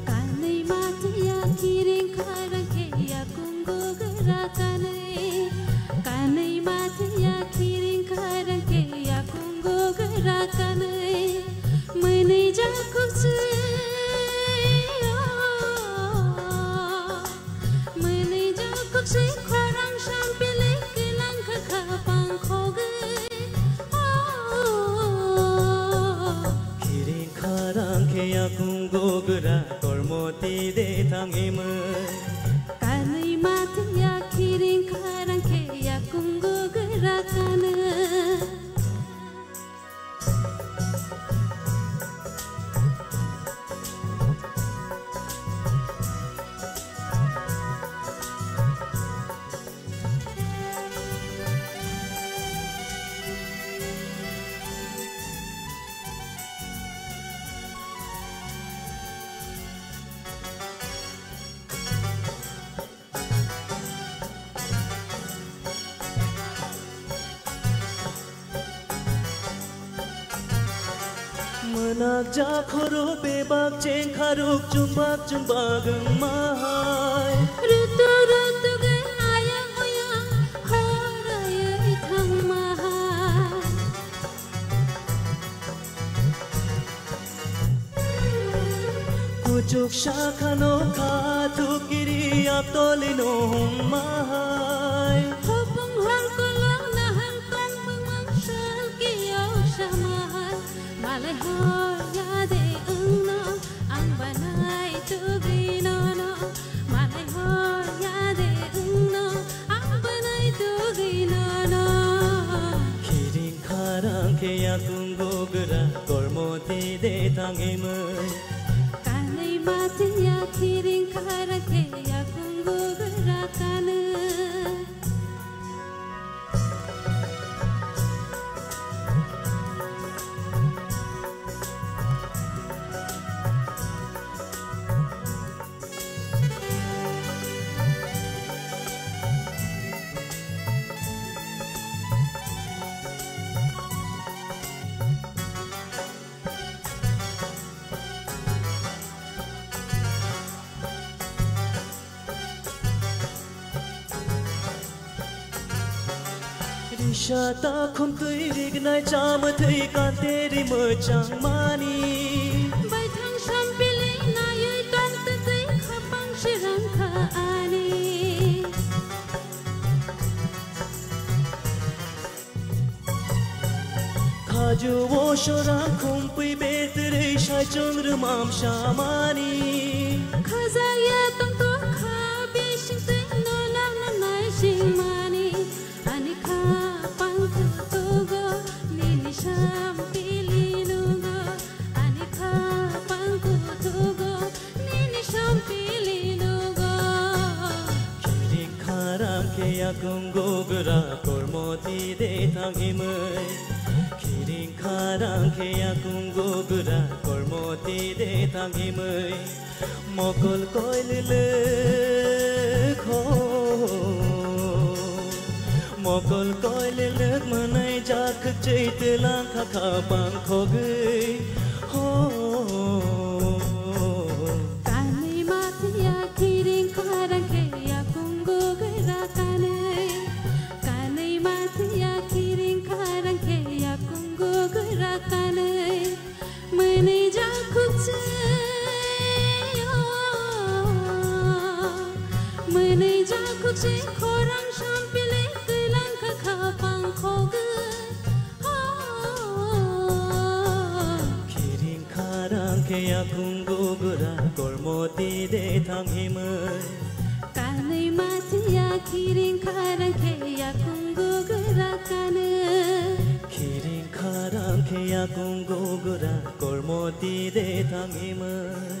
Kanwi mathiya khiring kharang khe yakung gugra kanwi. Kanwi mathiya khiring kharang khe yakung gugra kanwi. Mwnwi jakhuk se, oh, mwnwi jakhuk se khorang sampili kwnang kha khapang khogwi, oh. Khiring kharang khe yakung gugra kormo tide thangimwi. Kanwi mathiya khiring kharang khe yakung gugra kanwi. Mwnak jakhoro bebak chengkharuk chumbak chumbak wngmahai. Rutu rutu ge ayang oyang horayoi thangmahai. Kuchuk sakhano khathuk kiri atoli no hwnmahai. Hopung hor kolong nahar tongmung mang sal kiyok samahai. Malai hor yade wngno ang banai tugwi nono. Malai hor yade wngno ang banai tugwi nono. Khiring kharang khe yakung gugra kormo tide thangimwi. Kanwi mathiya khiring kharang khe yakung gugra kanwi. Risa ta khumtwi rignai chamwthwi kanteri mwchangmani. Baithang sampili naiwi tongtwtwi khapang sirang kha ani. Khaju o sorang khumpui betwrwi saichung rwmam samani. Khajak ya tongtho kha bising twi no nang nang nai singmani. Ani khapang kutugo nini sampili nugo. Ani khapang kutugo nini sampili nugo. Khiring kharang khe yakung gugra kormo tide thangimwi. Khiring kharang khe yakung gugra kormo tide thangimwi. Mokol koilelek ho, mokol koilelek mwnwi jakhuk chwi twlang kha khapang khogwi ho. Kanwi mathiya khiring kharang khe yakung gugra kanwi. Kanwi mathiya khiring kharang khe yakung gugra kanwi. Mwnwi jakhuk se, oh, mwnwi jakhuk se khorang sampili kwnang kha khapang khogwi. Khiring kharang khe yakung gugra kormo tide thangimwi. Kanwi mathiya khiring kharang khe yakung gugra kanwi. Kiring kharang khe yakung gugura kormo tide thangimai.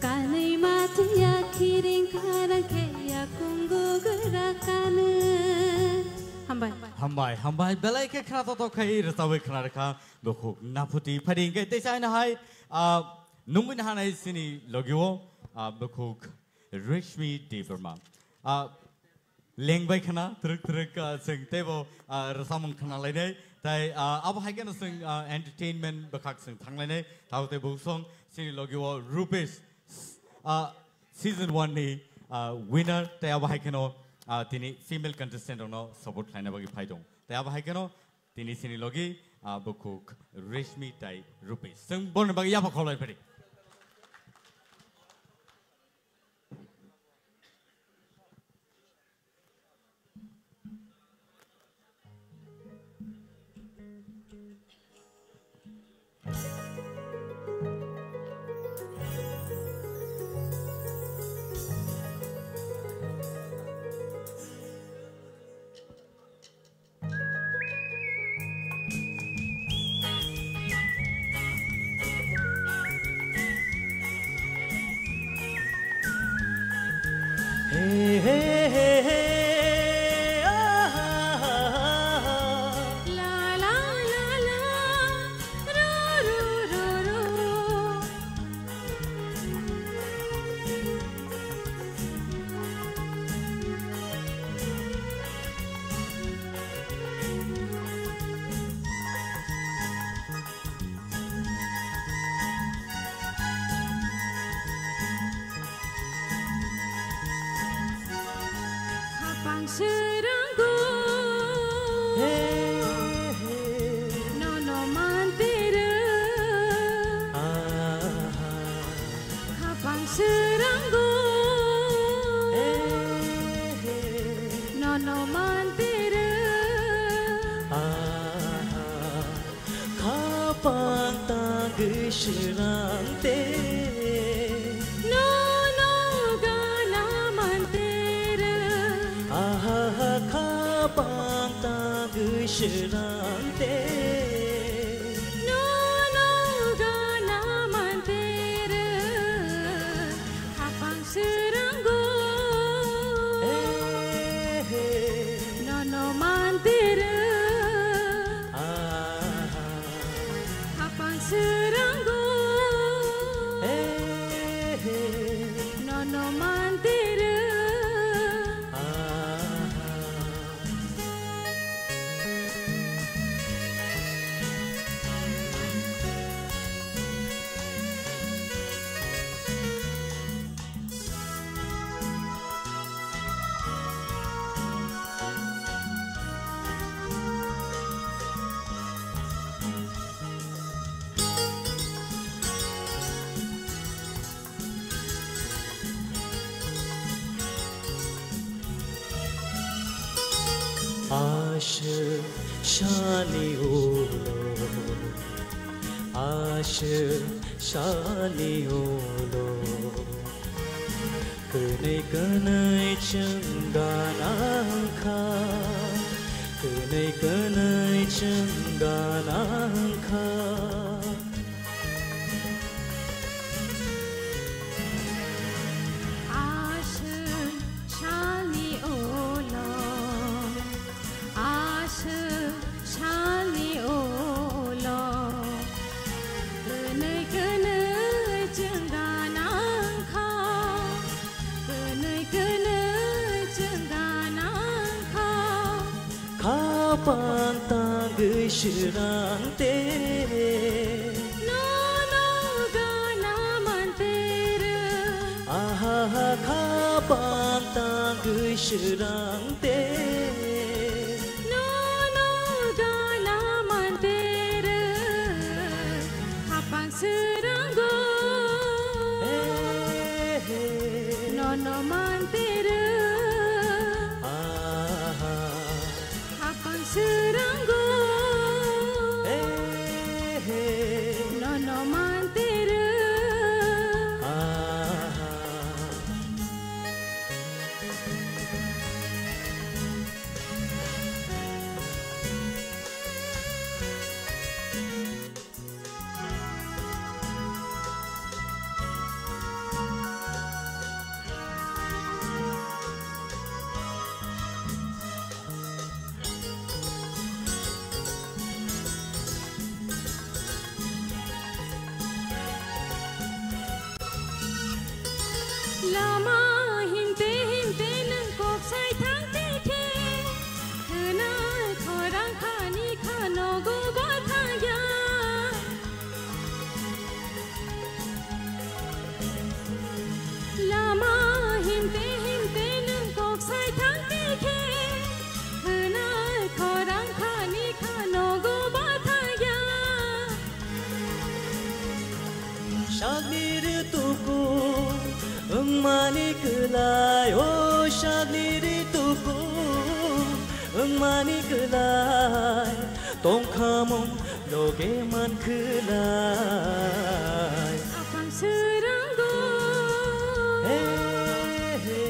Kanwi matiya kiring kharang khe yakung gugura kanwi. Hambai. Hambai, hambai, belai khe khna totok khai rwchabwi khna rwkha, bukhuk naphuti phari hwnkhe teisa haino hai, ah, nungwi nahanai chini logio, ah, bukhuk Reshmi Debbarma. Ah, lengbai khna, twrwk twrwk, ah, chwng teibo, ah, rwchapmung khna lainai. Tai, ah, abo hai kheno chwng, ah, entertainment bwkhak chwng thanglainai. Tabo tei buksong chini logio Rupesh, ah, season one ni, ah, winner. Tai abo hai kheno, ah, tini female contestant rokno support khlaina bagwi phai tong. Tai abo hai kheno tini chini logi, ah, bukhuk Reshmi tai Rupesh. Chwng borokni bagwi yapha kholai phari. Hey, hey, hey, hey, ah, ah, ah, ah. La, la, la, la, ru, ru, ru, ru. Khapang srwnggo. He, he. Nono mantere. Aha. Khapang srwnggo. He, he. Nono mantere. Aha. Khapang tangwi srwngte. Nono gana mantere. Aha, khapang tangwi srwngte. Nono gana mantere. Khapang srwnggo. Eh, eh. Nono mantere. Aha. Khapang srwnggo. Eh, eh. Nono mantere. Aha. Aswk sani ulo, aswk sani ulo, kwnwi kwnwi chwng gana wngkha, kwnwi kwnwi chwng gana wngkha. Aswk salni ulo, aswk salni ulo, kwnwi kwnwi chwng gana wngkha, kwnwi kwnwi chwng gana wngkha. Khapang tangwi srwngte. Nono gana mantere. Aha, khapang tangwi srwngte. Nono gana mantere. Khapang srwnggo. He, he. Nono mantere. Aha. Khapang srwnggo. He, he. Nono mantere. Aha. Lama himte himte nwng kok sai thang te khe, khwnai khorang khani kha nogo ba thangya. Lama himte himte nwng kok sai thang te khe, khwnai khorang khani kha nogo ba thangya. Sakni rituku wngmani kwlai, o sakni rituku wngmani kwlai, tongkhamung loge man kwlai. Aphang swrango, he, he,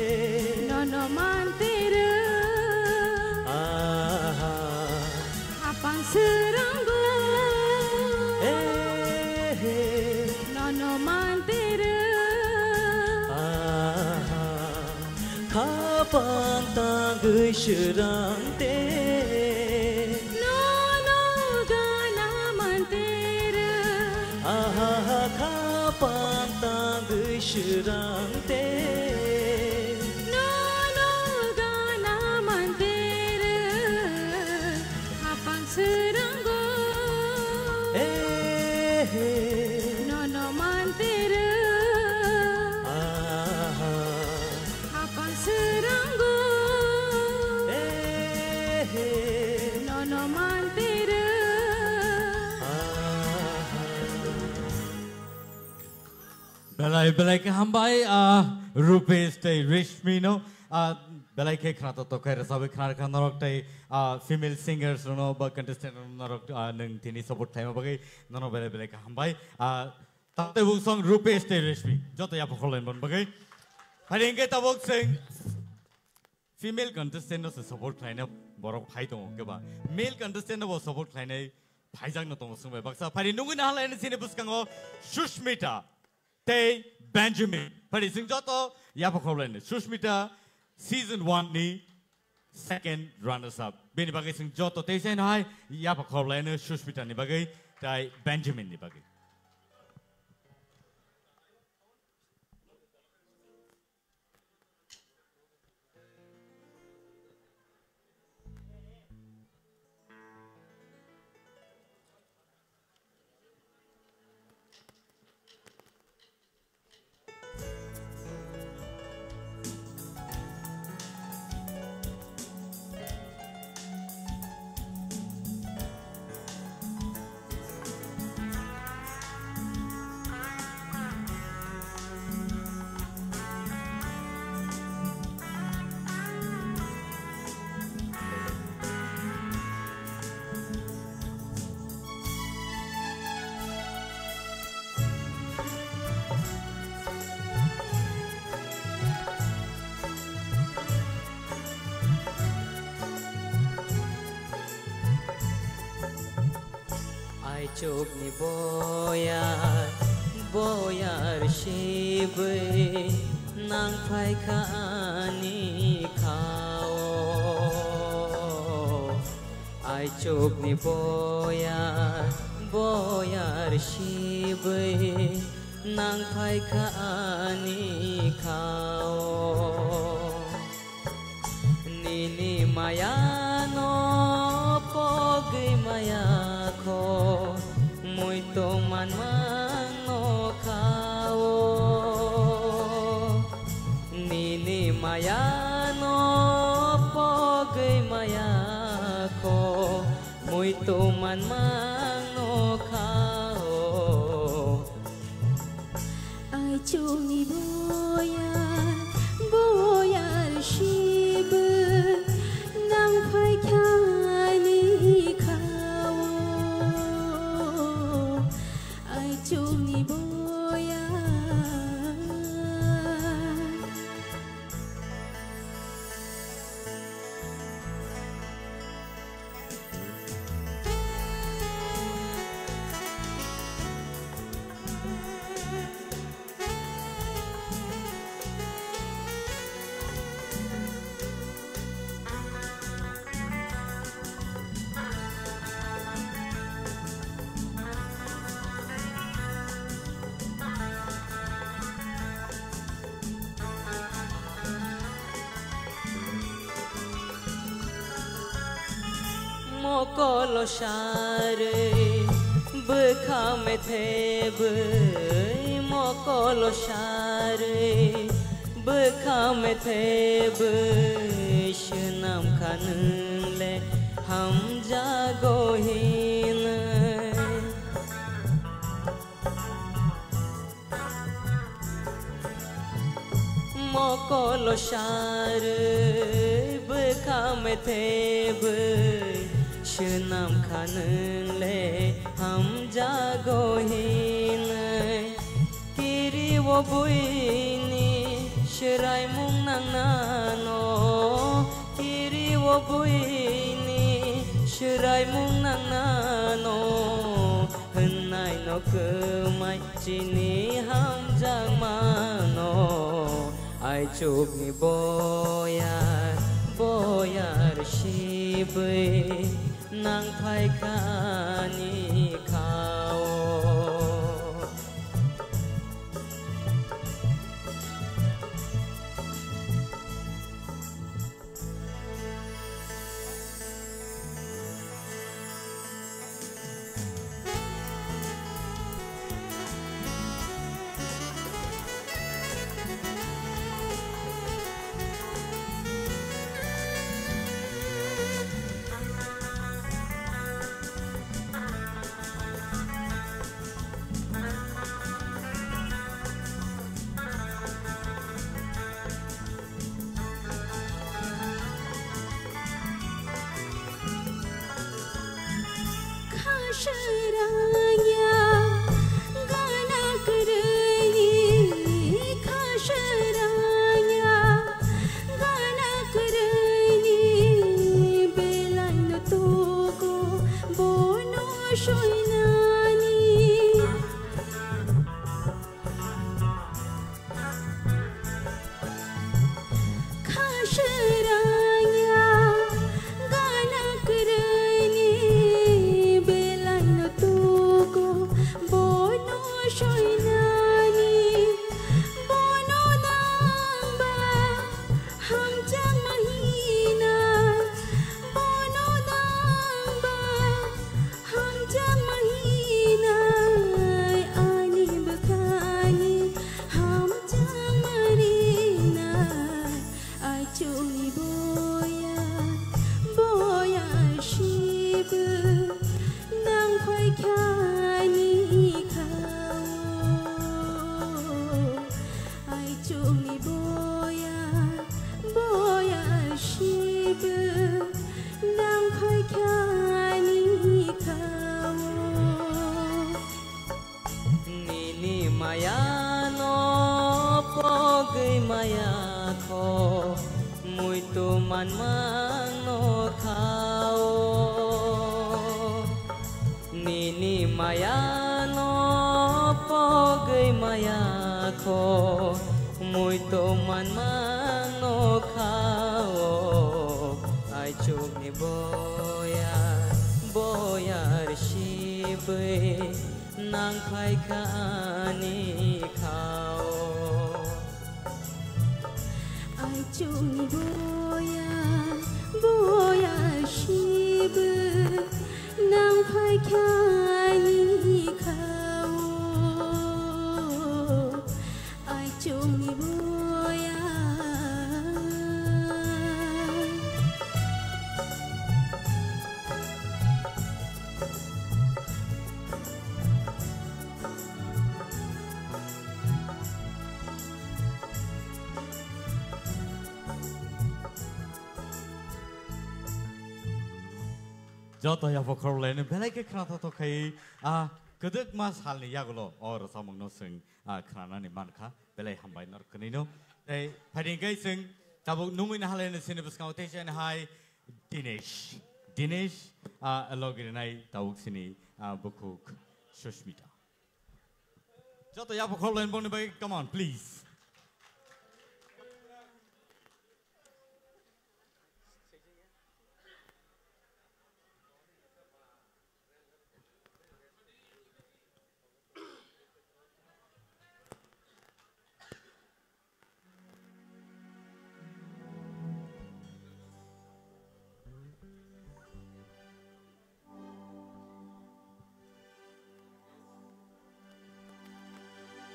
nono mantere. Aha. Aphang swrango, he, he, nono mantere. Aha. Khapang tangwi swrang te. Nono gana mantere. Aha, khapang tangwi swrang te. Nono gana mantere. Khapang swrango. Eh, eh. Nono mantere. Aha. Khapang swrango. Eh, eh. Nono mantere. Aha. Belai, belai khe hambai, ah, Rupesh tei Rishmi no, ah, belai khe khna to tokhai rwchabwi khna rwkha norok tei, ah, female singers rwno ba contestant rwno norok, ah, nwng tini support khlaima bagwi nono belai, belai khe hambai. Ah, tamtei bung song Rupesh tei Rishmi joto yapha khorlaini bagwi. Hari hwnkhe tabuk chwng female contestant no se support khlaina borok phai tongo keba. Male contestant no bo support khlainai phaijak no tongo swngbai baksa. Phari nungwi nahalai chini bwskango Sushmita tei Benjamin. Phari chwng joto yapha khorlaini. Sushmita season one ni second runners up. Bini bagwi chwng joto tei sai nahai yapha khorlaini Sushmita ni bagwi tei Benjamin ni bagwi. Aichukni boyar, boyar sibwi nang phaikha ani khao. Aichukni boyar, boyar sibwi nang phaikha ani khao. Nini mayano pogwi maya kho, muitu manmano khao. Nini mayano pogwi maya kho, muitu manmano khao. Aichukni boyar, boyar sibwi nang phaikha ani khao. Aichukni boyar. Mokolo sarwi bwkha methebwi, mokolo sarwi bwkha methebwi, swnam kha nwng le hamjago hinwi. Mokolo sarwi bwkha methebwi, swnam kha nwng le hamjago hinwi. Kiri o buini swraimung nangnano, kiri o buini swraimung nangnano, hwnnai no kwmai chini hamjakmano. Aichukni boyar, boyar sibwi nang phaikha ani khao. Khasarangya gana kwrwini, khasarangya gana kwrwini, belaino tugo bono soinani. Khasarangya gana kwrwini, belaino tugo bono soinani. Bono nangba hamjakma hinai, bono nangba hamjakma hinai, ani bwkhani hamjakma rinai. Aichukni boya, boya sibwi nang phaikha ani khao. Aichukni boya, boya sibwi nang phaikha ani khao. Nini maya no pogwi maya kho, muitu manmang no khao. Nini maya no pogwi maya kho, muitu manmang no khao. Aichukni boya, boyar sibwi nang phaikha ani khao. Aichukni boya, boya sibwi nang phaikha ani khao. Aichukni boya. Joto yapha khoroknwi belai khe khwnathok khai, a kwdwkma salni yagulo o rwchapmungno chwng, a, khwnanani mankha, belai hambai norok kwnwino. Tei phaidi hwnkhe chwng tabuk nungwi nahalai sini bwskango tei chini hai Dinesh, Dinesh, a, logi rinai tabuk sini, a, bukhuk Sushmita. Joto yapha khoroknwi bongni bagwi, come on, please.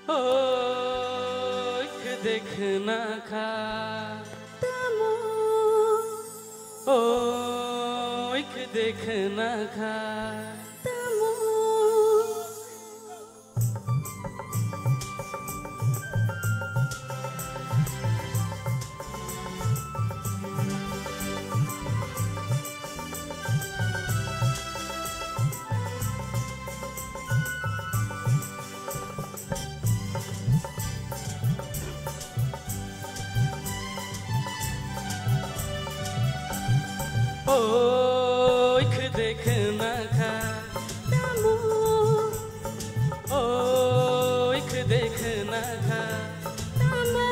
Oi, khede khna kha. Tamo. Oi, khede khna kha. Tamo. Oi, khede khna kha. Tamo. Oi, khede khna kha. Tamo.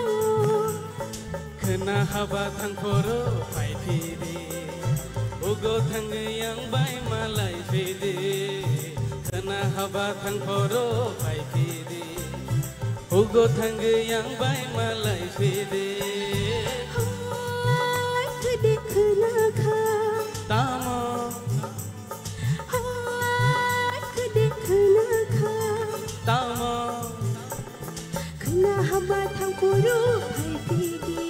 Khna haba thang phoro phai phidi. Ugo thangwi yang bai malai phidi. Khna haba thang phoro phai phidi. Ugo thangwi yang bai malai phidi. Hai khede khna kha. Tamo. Hai khede khna kha. Tamo. Khna haba thang phoro phai phidi.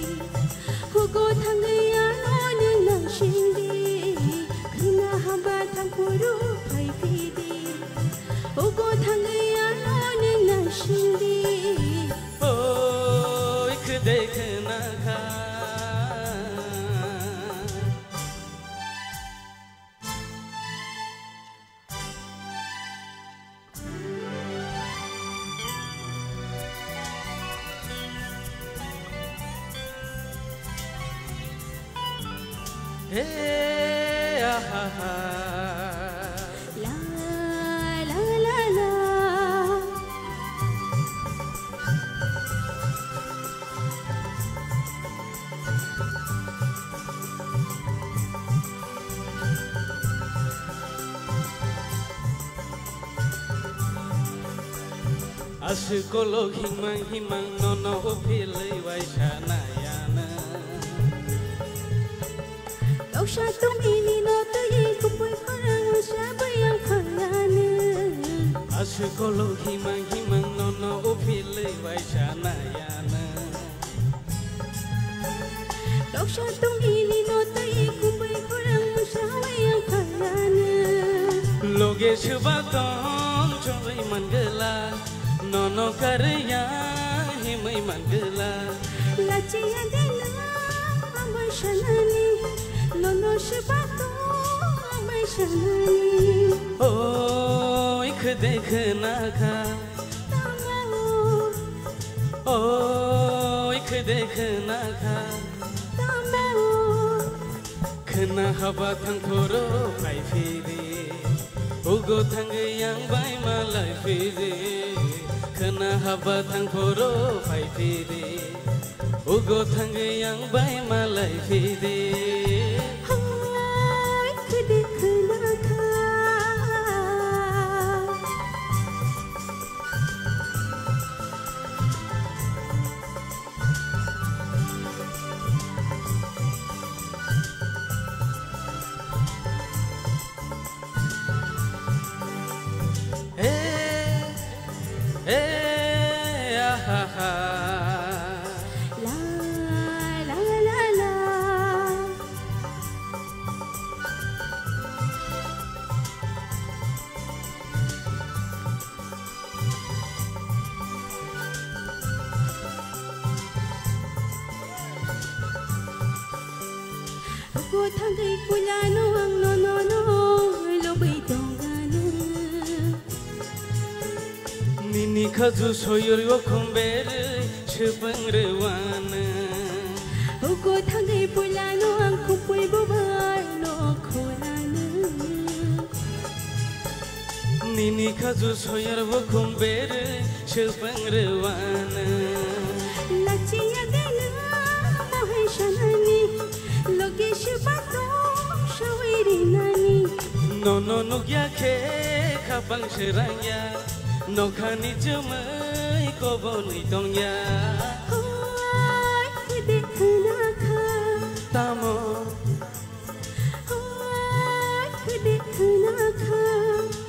Hugo thangwi ano nwng nang singdi. Khna haba thang phoro phai phidi. Hugo thangwi ano nwng nang singdi. Oi, khede khna kha. He, ah, ha, ha. La, la, la, la. Aswk kolok himang himang nono uphilwi waisa nayana. Kauksa tongmili no twi kubui khorang sabai ang khangnani. Aswk kolok himang himang nono uphilwi waisa nayana. Kauksa tongmili no twi kubui khorang sabai ang khangnani. Loge swba tong chongwi mangwla. Nono karya himwi mangwla. Lachiya de no amai sanani. Nono swba tong amai sanani. Oi khede khna kha. Tamo. Oi khede khna kha. Tamo. Khna haba thang phoro phai phidi. Ugo thangwi yang bai malai phidi. Khna haba thang phoro phai phidi. Ugo thangwi yang bai malai phidi. Hai khede khna kha. Eh, eh, ah, ah, ah. La, la, la, la. Ugo thangwi puila no ang no, no, no, lobwi tongano. Nini khaju soyori o khumber swpwng rwano. Ugo thangwi puila no ang khupui bubar no khorano. Nini khaju soyar bo khum berwi swpwng rwano. Lachiya de no mohai sanani, loge swba tong sawi rinani. Nono nukya khe khapang srangya, nokhani chumui kobonwi tongya. Hoi khede khna kha. Tamo. Hoi khede khna kha.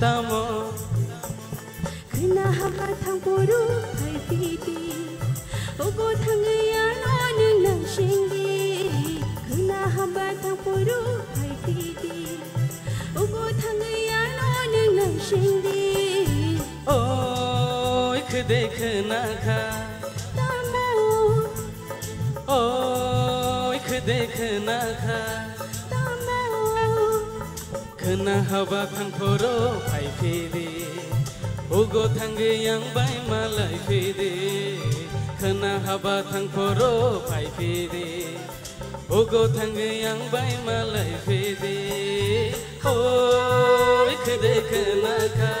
Tamo. Khna haba thang phoro phai Titi, ogo thangwi ano nwng naisingdi, khwna haba thang phuru phai titi. Ogo thangwi ano nwng naisingdi. Oi khwde khwna kha. Tamo. Oi khwde khwna kha. Tamo. Khwna haba thang phoro phai phidi, ugo thangwi yang bai malai phidi. Khwna haba thang phoro phai phidi, ugo thangwi yang bai malai phidi. Oi khwde khwna kha.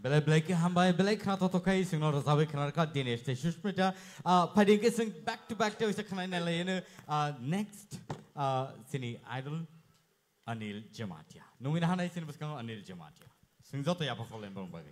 Belai belai khe hambai, belai khna totok khai, chwngno rwchapwi khna rwkha Dinesh tei Sushmita. Ah, phaidi khe chwng back to back tei waisa khna nai lai, ah, next, ah, chini idol Anil Jamatia. Nungwi nahanai chini bwskango Anil Jamatia. Chwng joto yapha kholai bong bagwi.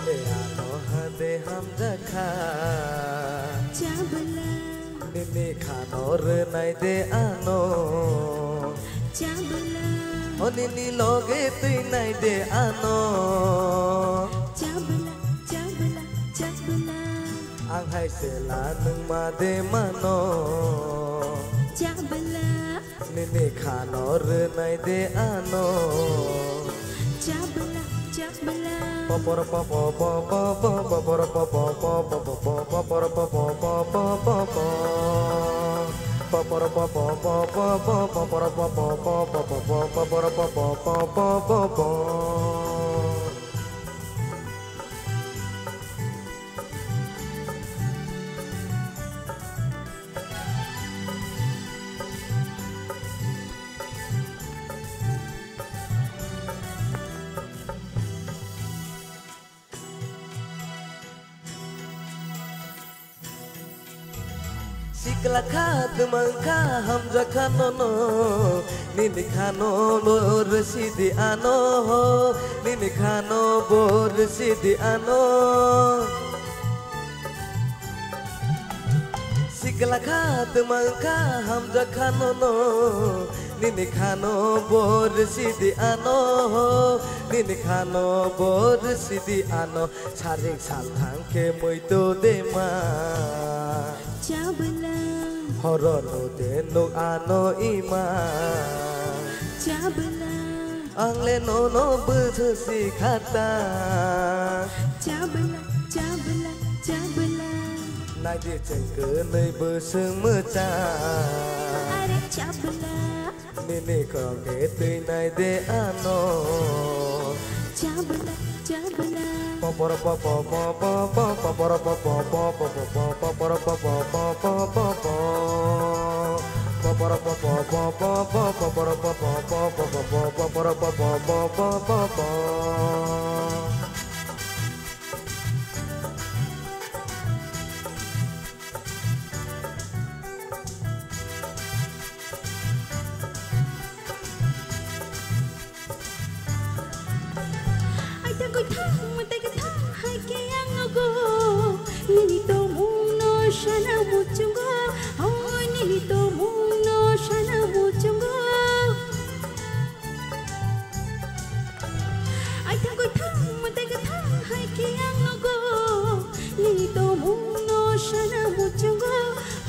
Nini ano hade hamjakha. Chabla. Nini khano rwnai de ano. Chabla. O nini loge twinai de ano. Chabla, chabla, chabla. Ang hai sela nwng ma de mano. Chabla. Nini khano rwnai de ano. Chabla, chabla. Papar papa papa papa papar papa papa papa papar papa papa papa. Papar papa papa papa papar papa papa papa papar papa papa papa. Sikla kha, twmang kha, hamjakha nono, nini khano bo rwsidi ano ho, nini khano bo rwsidi ano. Sikla kha, twmang kha, hamjakha nono, nini khano bo rwsidi ano ho, nini khano bo rwsidi ano. Saring salthang khe muito de ma. Chabla. Horo no de nuk ano ima. Chabla. Ang le nono bwswk si khata. Chabla, chabla, chabla. Naidi chwng kwnwi bwswk mwcha. Are chabla. Nini khorok khe twinai de ano. Chabla, chabla. Papar papa papa papa papar papa papa papar papa papa papa. Papar papa papa papa papar papa papa papa papar papa papa papa. Aita kwthang, mwtai kwthang hai khe ang nugo. Nini tongmung no sana muchungo, oh, nini tongmung no sana muchungo. Sana muchungo,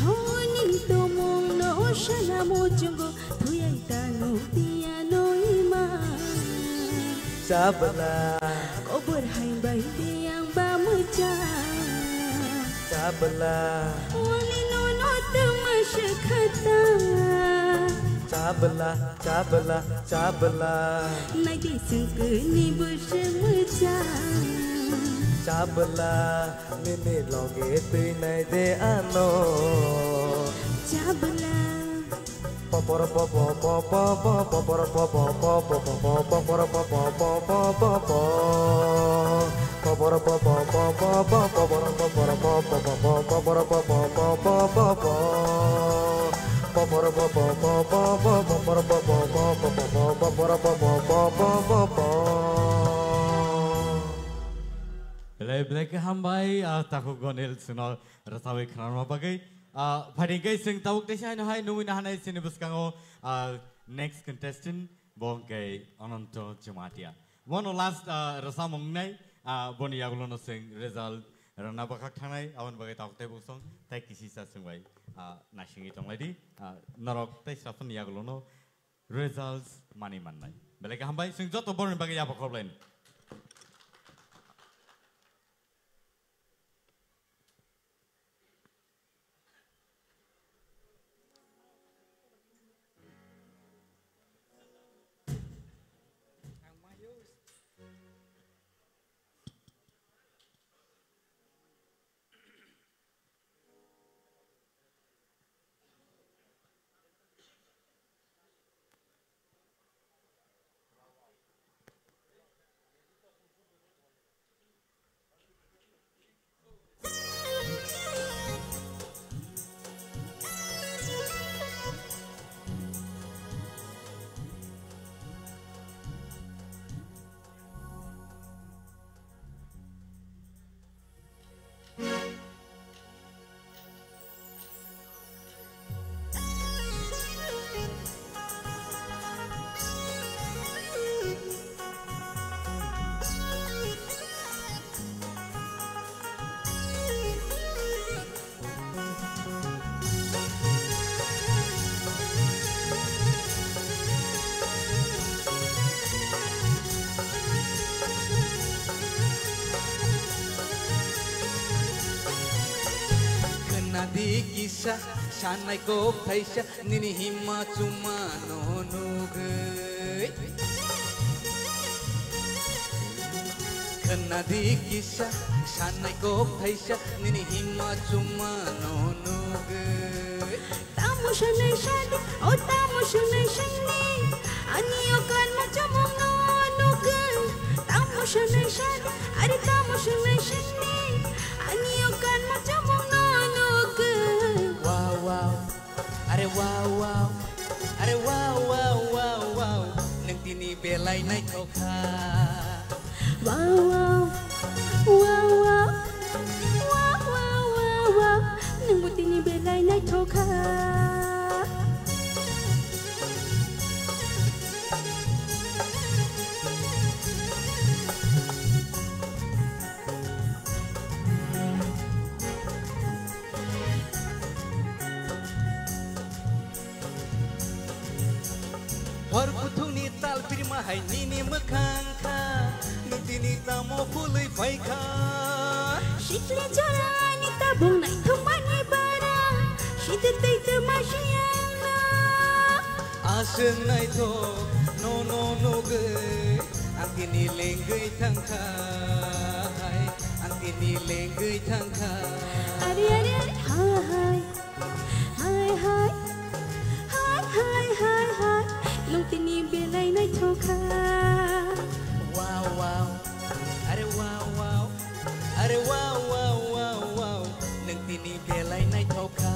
honi tomong no sana muchungo, thuyai tanu tiya no ima. Chabla. Kobor hai bai biyang ba mucha. Chabla. Wali no no tuma shakata. Chabla, chabla, chabla. Nai di sengkuni bushe mucha. Chabla. Nini loge twi nai de ano. Chabla. Popor popo popo po popor popo popo popo popor popo popo popo. Popor popo popo po popor popor popo popo popor popo popo popo. Popor popo popo po popor popo popo popo popor popo popo popo. Belai belai khe hambai, ah, takhuk Gonil chwngno rwchabwi khwnarwna bagwi. Ah, phaidi hwnkhe chwng tabuk teisa haino hai nungwi nahanai chini bwskango, ah, next contestant bo hwnkhe Ananto Jamatia. Bono last, ah, rwchapmung wngnai, ah, boni yagulono chwng result rwna bwkhak thangnai, aboni bagwi tabuk tei bwswng tei kisisa chwng bai, ah, naisingwi tonglaidi. Ah, norok tei saphani yagulono results mani mannai. Belai khe hambai, chwng joto borokni bagwi yapha khorlaino. Khwnadi kisa sanai kok thaisa nini himma chuma no nugwi. Khwnadi kisa sanai kok thaisa nini himma chuma no nugwi. Tamo sanai sadi, o tamo sanai sani, ani o kan ma chuma no nugwi. Tamo sanai sadi, are tamo sanai sani, ani o kan ma chuma no nugwi. Wow, wow. Are wow wow, are wow wow wow wow, nwng tini belai naithok kha. Wow wow, wow wow, wow wow wow wow, nwngbo tini belai naithok kha. Hor kuthungni tal birma hai nini mwkhang kha, nini tamo phulwi phai kha. Sikli jorani tabuk naithokmani bara, sidik tei tama siyangno. Aswk naithok nono nugwi, ang tini lengwi thangkha hai, ang tini lengwi thangkha. Are, are, are, hai, hai. Hai, hai. Hai, hai, hai, hai. Nwng tini belai naithok kha. Wow, wow. Are wow, wow. Are wow, wow, wow, wow. Nwng tini belai naithok kha.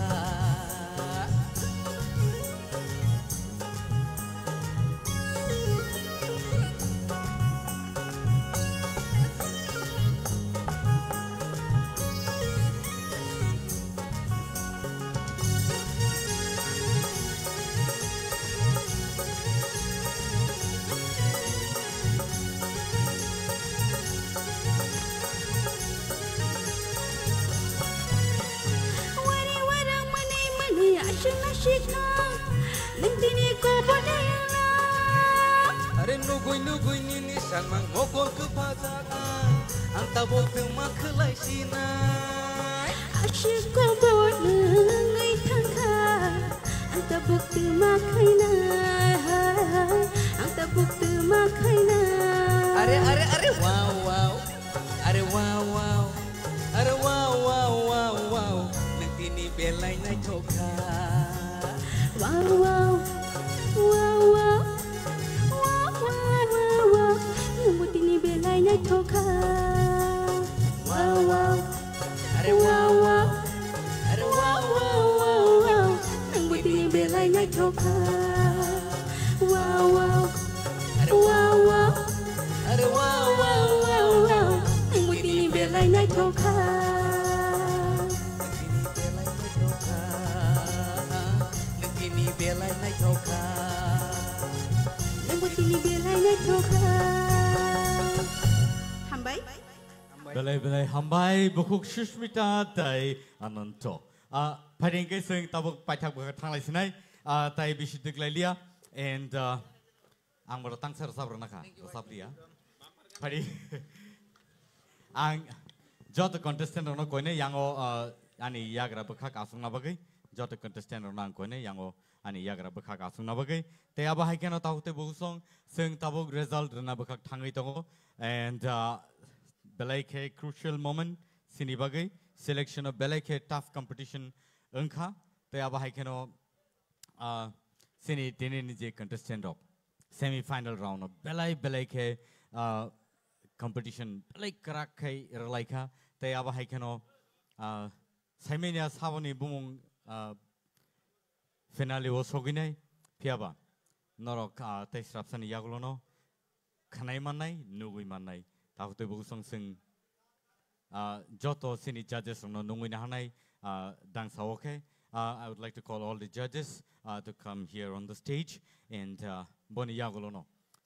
Sikha, nwng tini kobor de wngna. Are nugui nugui nini sakmang mokol kwpajak ang, ang tabuk twma khwlai sinai. Aswk kobor wngwi thangkha, ang tabuk twma khainai, ang tabuk twma khainai. Are, are, are, wow, wow. Are wow, wow. Are wow, wow, wow, wow. Nwng tini belai naithok kha. Wow, wow. Wow, wow. Wow, wow, wow, wow. Nwng bo tini belai naithok kha. Wow, wow. Are wow, wow. Are wow, wow, wow, wow. Nwng bo tini belai naithok kha. Wow, wow. Are wow, wow. Are wow, wow, wow, wow. Nwng bo tini belai naithok kha. Nwng tini belai naithok kha. Nwng bo tini belai naithok kha. Hambai. Belai belai hambai, bukhuk Sushmita tai Ananto. Ah, phaidi hwnkhe chwng tabuk paithak bwkha thanglai sinai, ah, tai bisi twklai liya. And, ah, ang bono tangsa rwchap rwna kha, rwchap liya. Phaidi ang joto contestant rokno koinai yango, ah, ani yagra bwkhak aswkna bagwi, joto contestant rokno ang koinai yango ani yagra bwkhak aswkna bagwi. Tei abo hai kheno tabuk tei bukhuk song chwng tabuk result rwna bwkhak thangwi tongo. And, ah, belai khe crucial moment chini bagwi, selection o belai khe tough competition wngkha. Tei abo hai kheno, ah, chini tini ni je contestant rok semi final round o belai belai khe, ah, competition belai kwrak khai rwlai kha. Tei abo hai kheno, ah, saimanya saboni bumung, ah, finale o sogwinai, phiyaba norok, ah, tei srapsani yagulono khwnai mannai, nugwi mannai. Tabuk tei bukhuk song chwng, ah, joto chini judges rokno nungwi naharnai, ah, dangsa o khe. Ah, I would like to call all the judges, ah, to come here on the stage and, ah, boni yagulono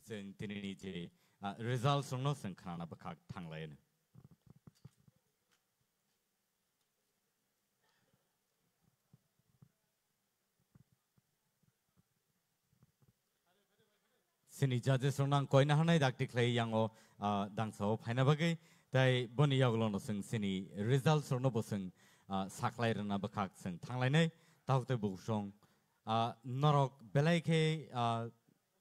chwng tinini je, ah, results rokno chwng khnana bwkhak thanglai. Chini judges rokno ang koina hanai dakti khlai yango, ah, dangsa o phaina bagwi. Tai boni yagulono chwng chini results rokno bo chwng, ah, saklai rwna bwkhak chwng thanglainai. Tabuk tei bukhuk song, ah, norok belai khe, ah,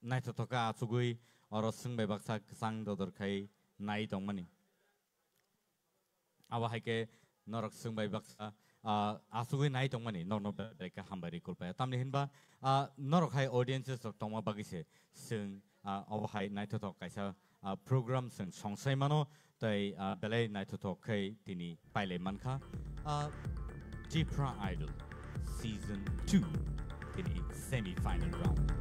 naithothok khe achugwi oro swngbai baksa kwchang dodor khai nai tongmani. Abo hai khe norok swngbai baksa, ah, achugwi nai tongmani norokno belai khe hambai rwi kulpaya. Tamni hinba, ah, norok hai audiences rok tongma bagwi se chwng, ah, obo hai naithothok kaisa, ah, program chwng songsai mano tei, ah, belai naithothok khe tini pailai mankha, ah, Tipra Idol Season two. Tini semi final round.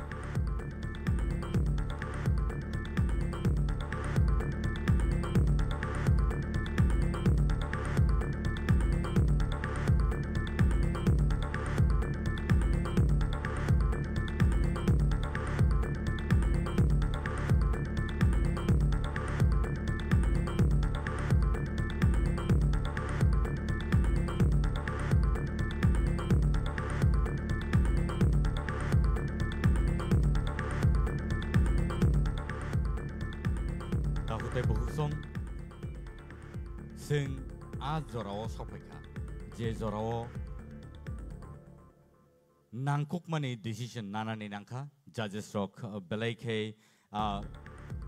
Takhuk tei bukhuk song, chwng a jorao sokphaikha, je jorao nangkukmani decision nanani nangkha. Judges rok, uh, belai khe, uh,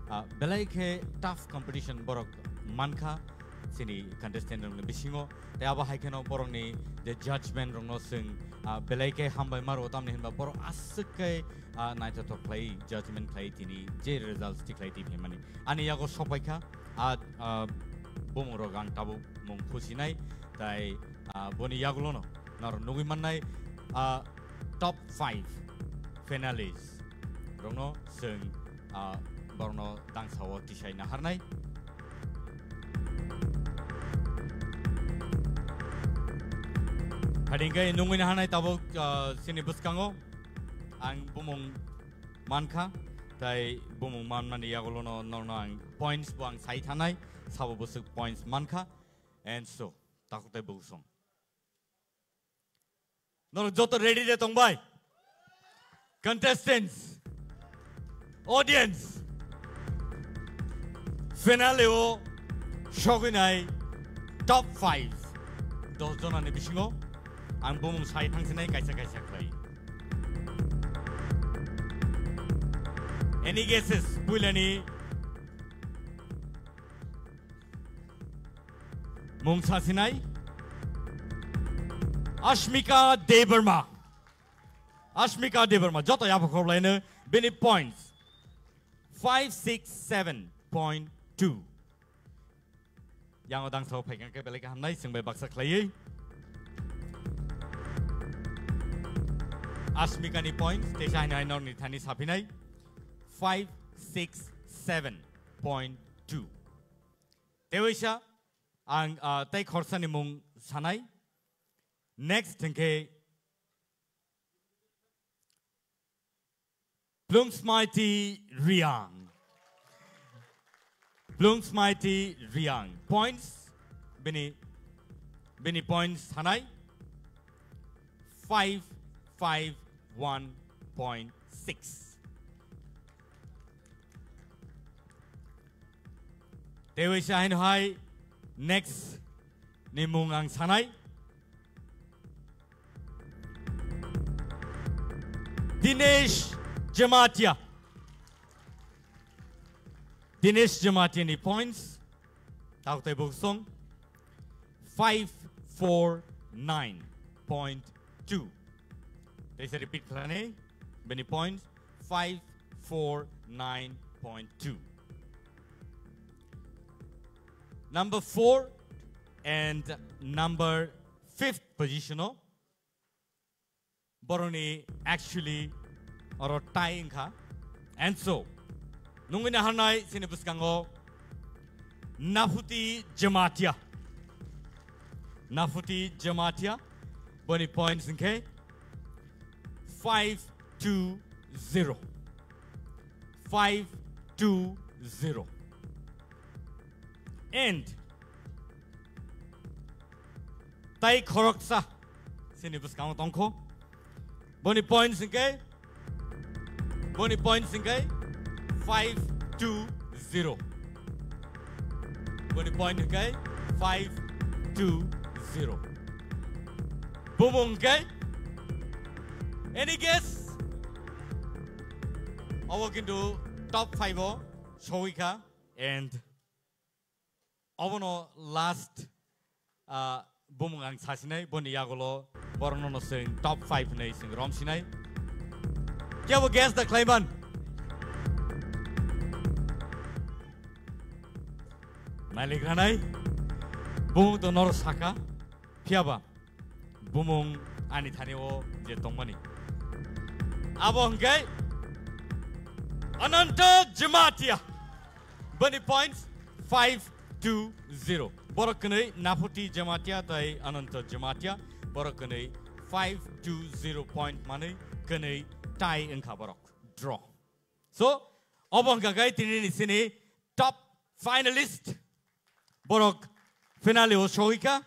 uh, belai khe tough competition borok mankha chini contestant rokni bisingo. Tei abo hai kheno borokni je judgment rokno chwng, uh, belai khe hambai maro, tamni hinba borok aswk khe, uh, naithothok khlai judgment khlai tini je results tikhlai twi phaimani. Ani yago sokpaikha, ah, ah, bumung rok ang tabuk mung khusinai, tai, ah, boni yagulono norok nugwi mannai, ah, top five finalists rokno chwng, ah, borokno dangsa o tisai naharnai. Phaidi hwnkhe nungwi naharnai tabuk, ah, chini bwskango ang bumung mankha, tai bumung manmani yagulono norokno ang points bo ang sai thanai, sabo bwswk points mankha. And so, takhuk tei bukhuk song. Norok joto ready de tongbai? Contestants, audience, finale o sogwinai top five, dos jonani bisingo ang bumung sai thangsinai kaisa kaisa khlai. Any guesses? Puilani mung sasinai Ashmika Debbarma. Ashmika Debbarma, joto yapha khorlaino bini points five six seven point two. Yango dangsa o phaikang khe belai khe hamnai, chwng bai baksa khlaiwi. Ashmika ni points, teisa haino haino ni thani saphinai five six seven point two. Tewaisa ang, ah, tei khorsa ni mung sanai. Next hwnkhe Plungsmaiti Riang. Plungsmaiti Riang. Points? Bini, bini points sanai five five one point six. Tewaisa haino hai next ni mung ang sanai. Dinesh Jamatia. Dinesh Jamatia ni points. Tau tei buksong. Five four nine point two. Teisa repeat khlani. Bini points five four nine point two. Number four and number fifth position o boroni actually oro tie wngkha. And so, nungwi naharnai sini bwskango Nafuti Jamatia. Nafuti Jamatia, boni points wngkhe five two zero. Five two zero. And tai khoroksa sini bwskango tongkho. Boni points hwnkhe, boni points hwnkhe five two zero. Boni point hwnkhe five two zero. Bumung hwnkhe, any guess? Obo kintu top five o sowikha and obono last, ah, bumung ang sasinai, boni yagulo borokno no chwng top five hinwi chwng romsinai. Kebo guess da khlaiman? Malik ranai, bumung to noro saka, phiyaba bumung ani thani o je tongmani. Abo hwnkhe Ananta Jamatia. Boni points five two zero. Borok kwnwi Nafuti Jamatia tai Ananta Jamatia. Borok kwnwi five two zero point manwi kwnwi tie wngkha borok. Draw. So, obo hwnkha khe tini ni sini top finalist. Borok finale o sogwikha.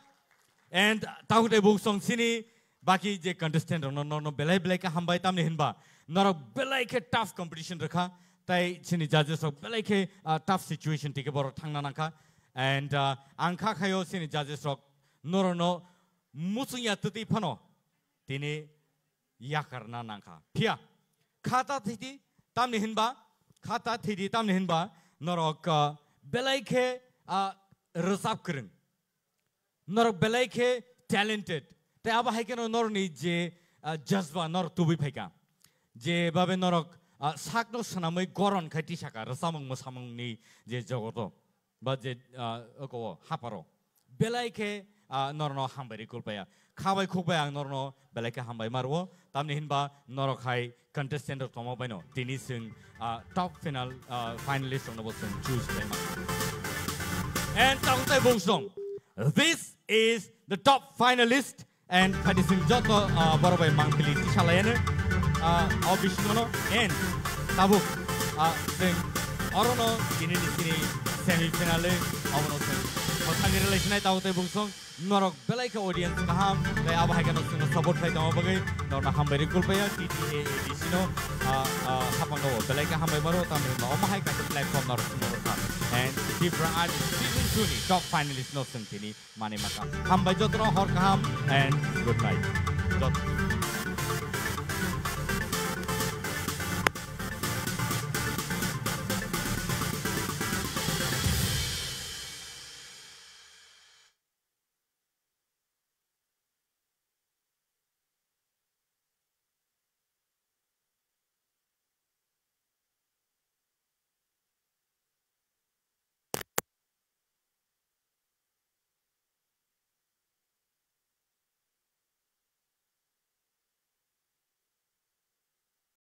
And takhuk tei buksong sini baki je contestant rok no, no, no belai belai khe hambai, tamni hinba norok belai khe tough competition rwkha. Tai sini judges rok belai khe, ah, tough situation tike borok thangna nangkha. And, ah, ang kha khayo sini judges rok norok no muchungya twtwi phano tini yakarna nangkha. Phiya khata thidi tamni hinba, khata thidi tamni hinba norok, ah, belai khe, ah, rwchap kwrwng. Norok belai khe talented. Tei abo hai kheno norokni je, ah, jazba norok tubui phaikha. Je babe norok, ah, sakno swnamwi goron khai tisaka rwchapmung mwsamungni je jogoto. Ba je, ah, oko o haparo. Belai khe, ah, norokno hambai rwi kulpaya. Kha bai khuk bai ang norokno belai khe hambai ma rwo. Tamni hinba norok hai contestant rok tongma baino tini chwng, ah, top final, ah, finalist rokno bo chwng choose khlai ma. And tamo tai bung song. This is the top finalist. And khati chwng joto, ah, borok bai mangpili tisalaiano, ah, o bisingono and tabuk, ah, chwng orono tini ni sini semi final e abono chwng Thani rwlai sinai tabuk tei bungsong norok belai khe audience kaham tei abo hai kheno chwngno support khlai tongma bagwi norokno hambai rwi kulpaiya T T A A D C no, ah, ah, hapang o belai khe hambai maro tamni hwnba omo hai kaisa platform norok chwngno rwkha. And Tipra Artist season two ni top finalist no chwng tini manwi maka. Hambai jotono hor kaham and good night. Jot-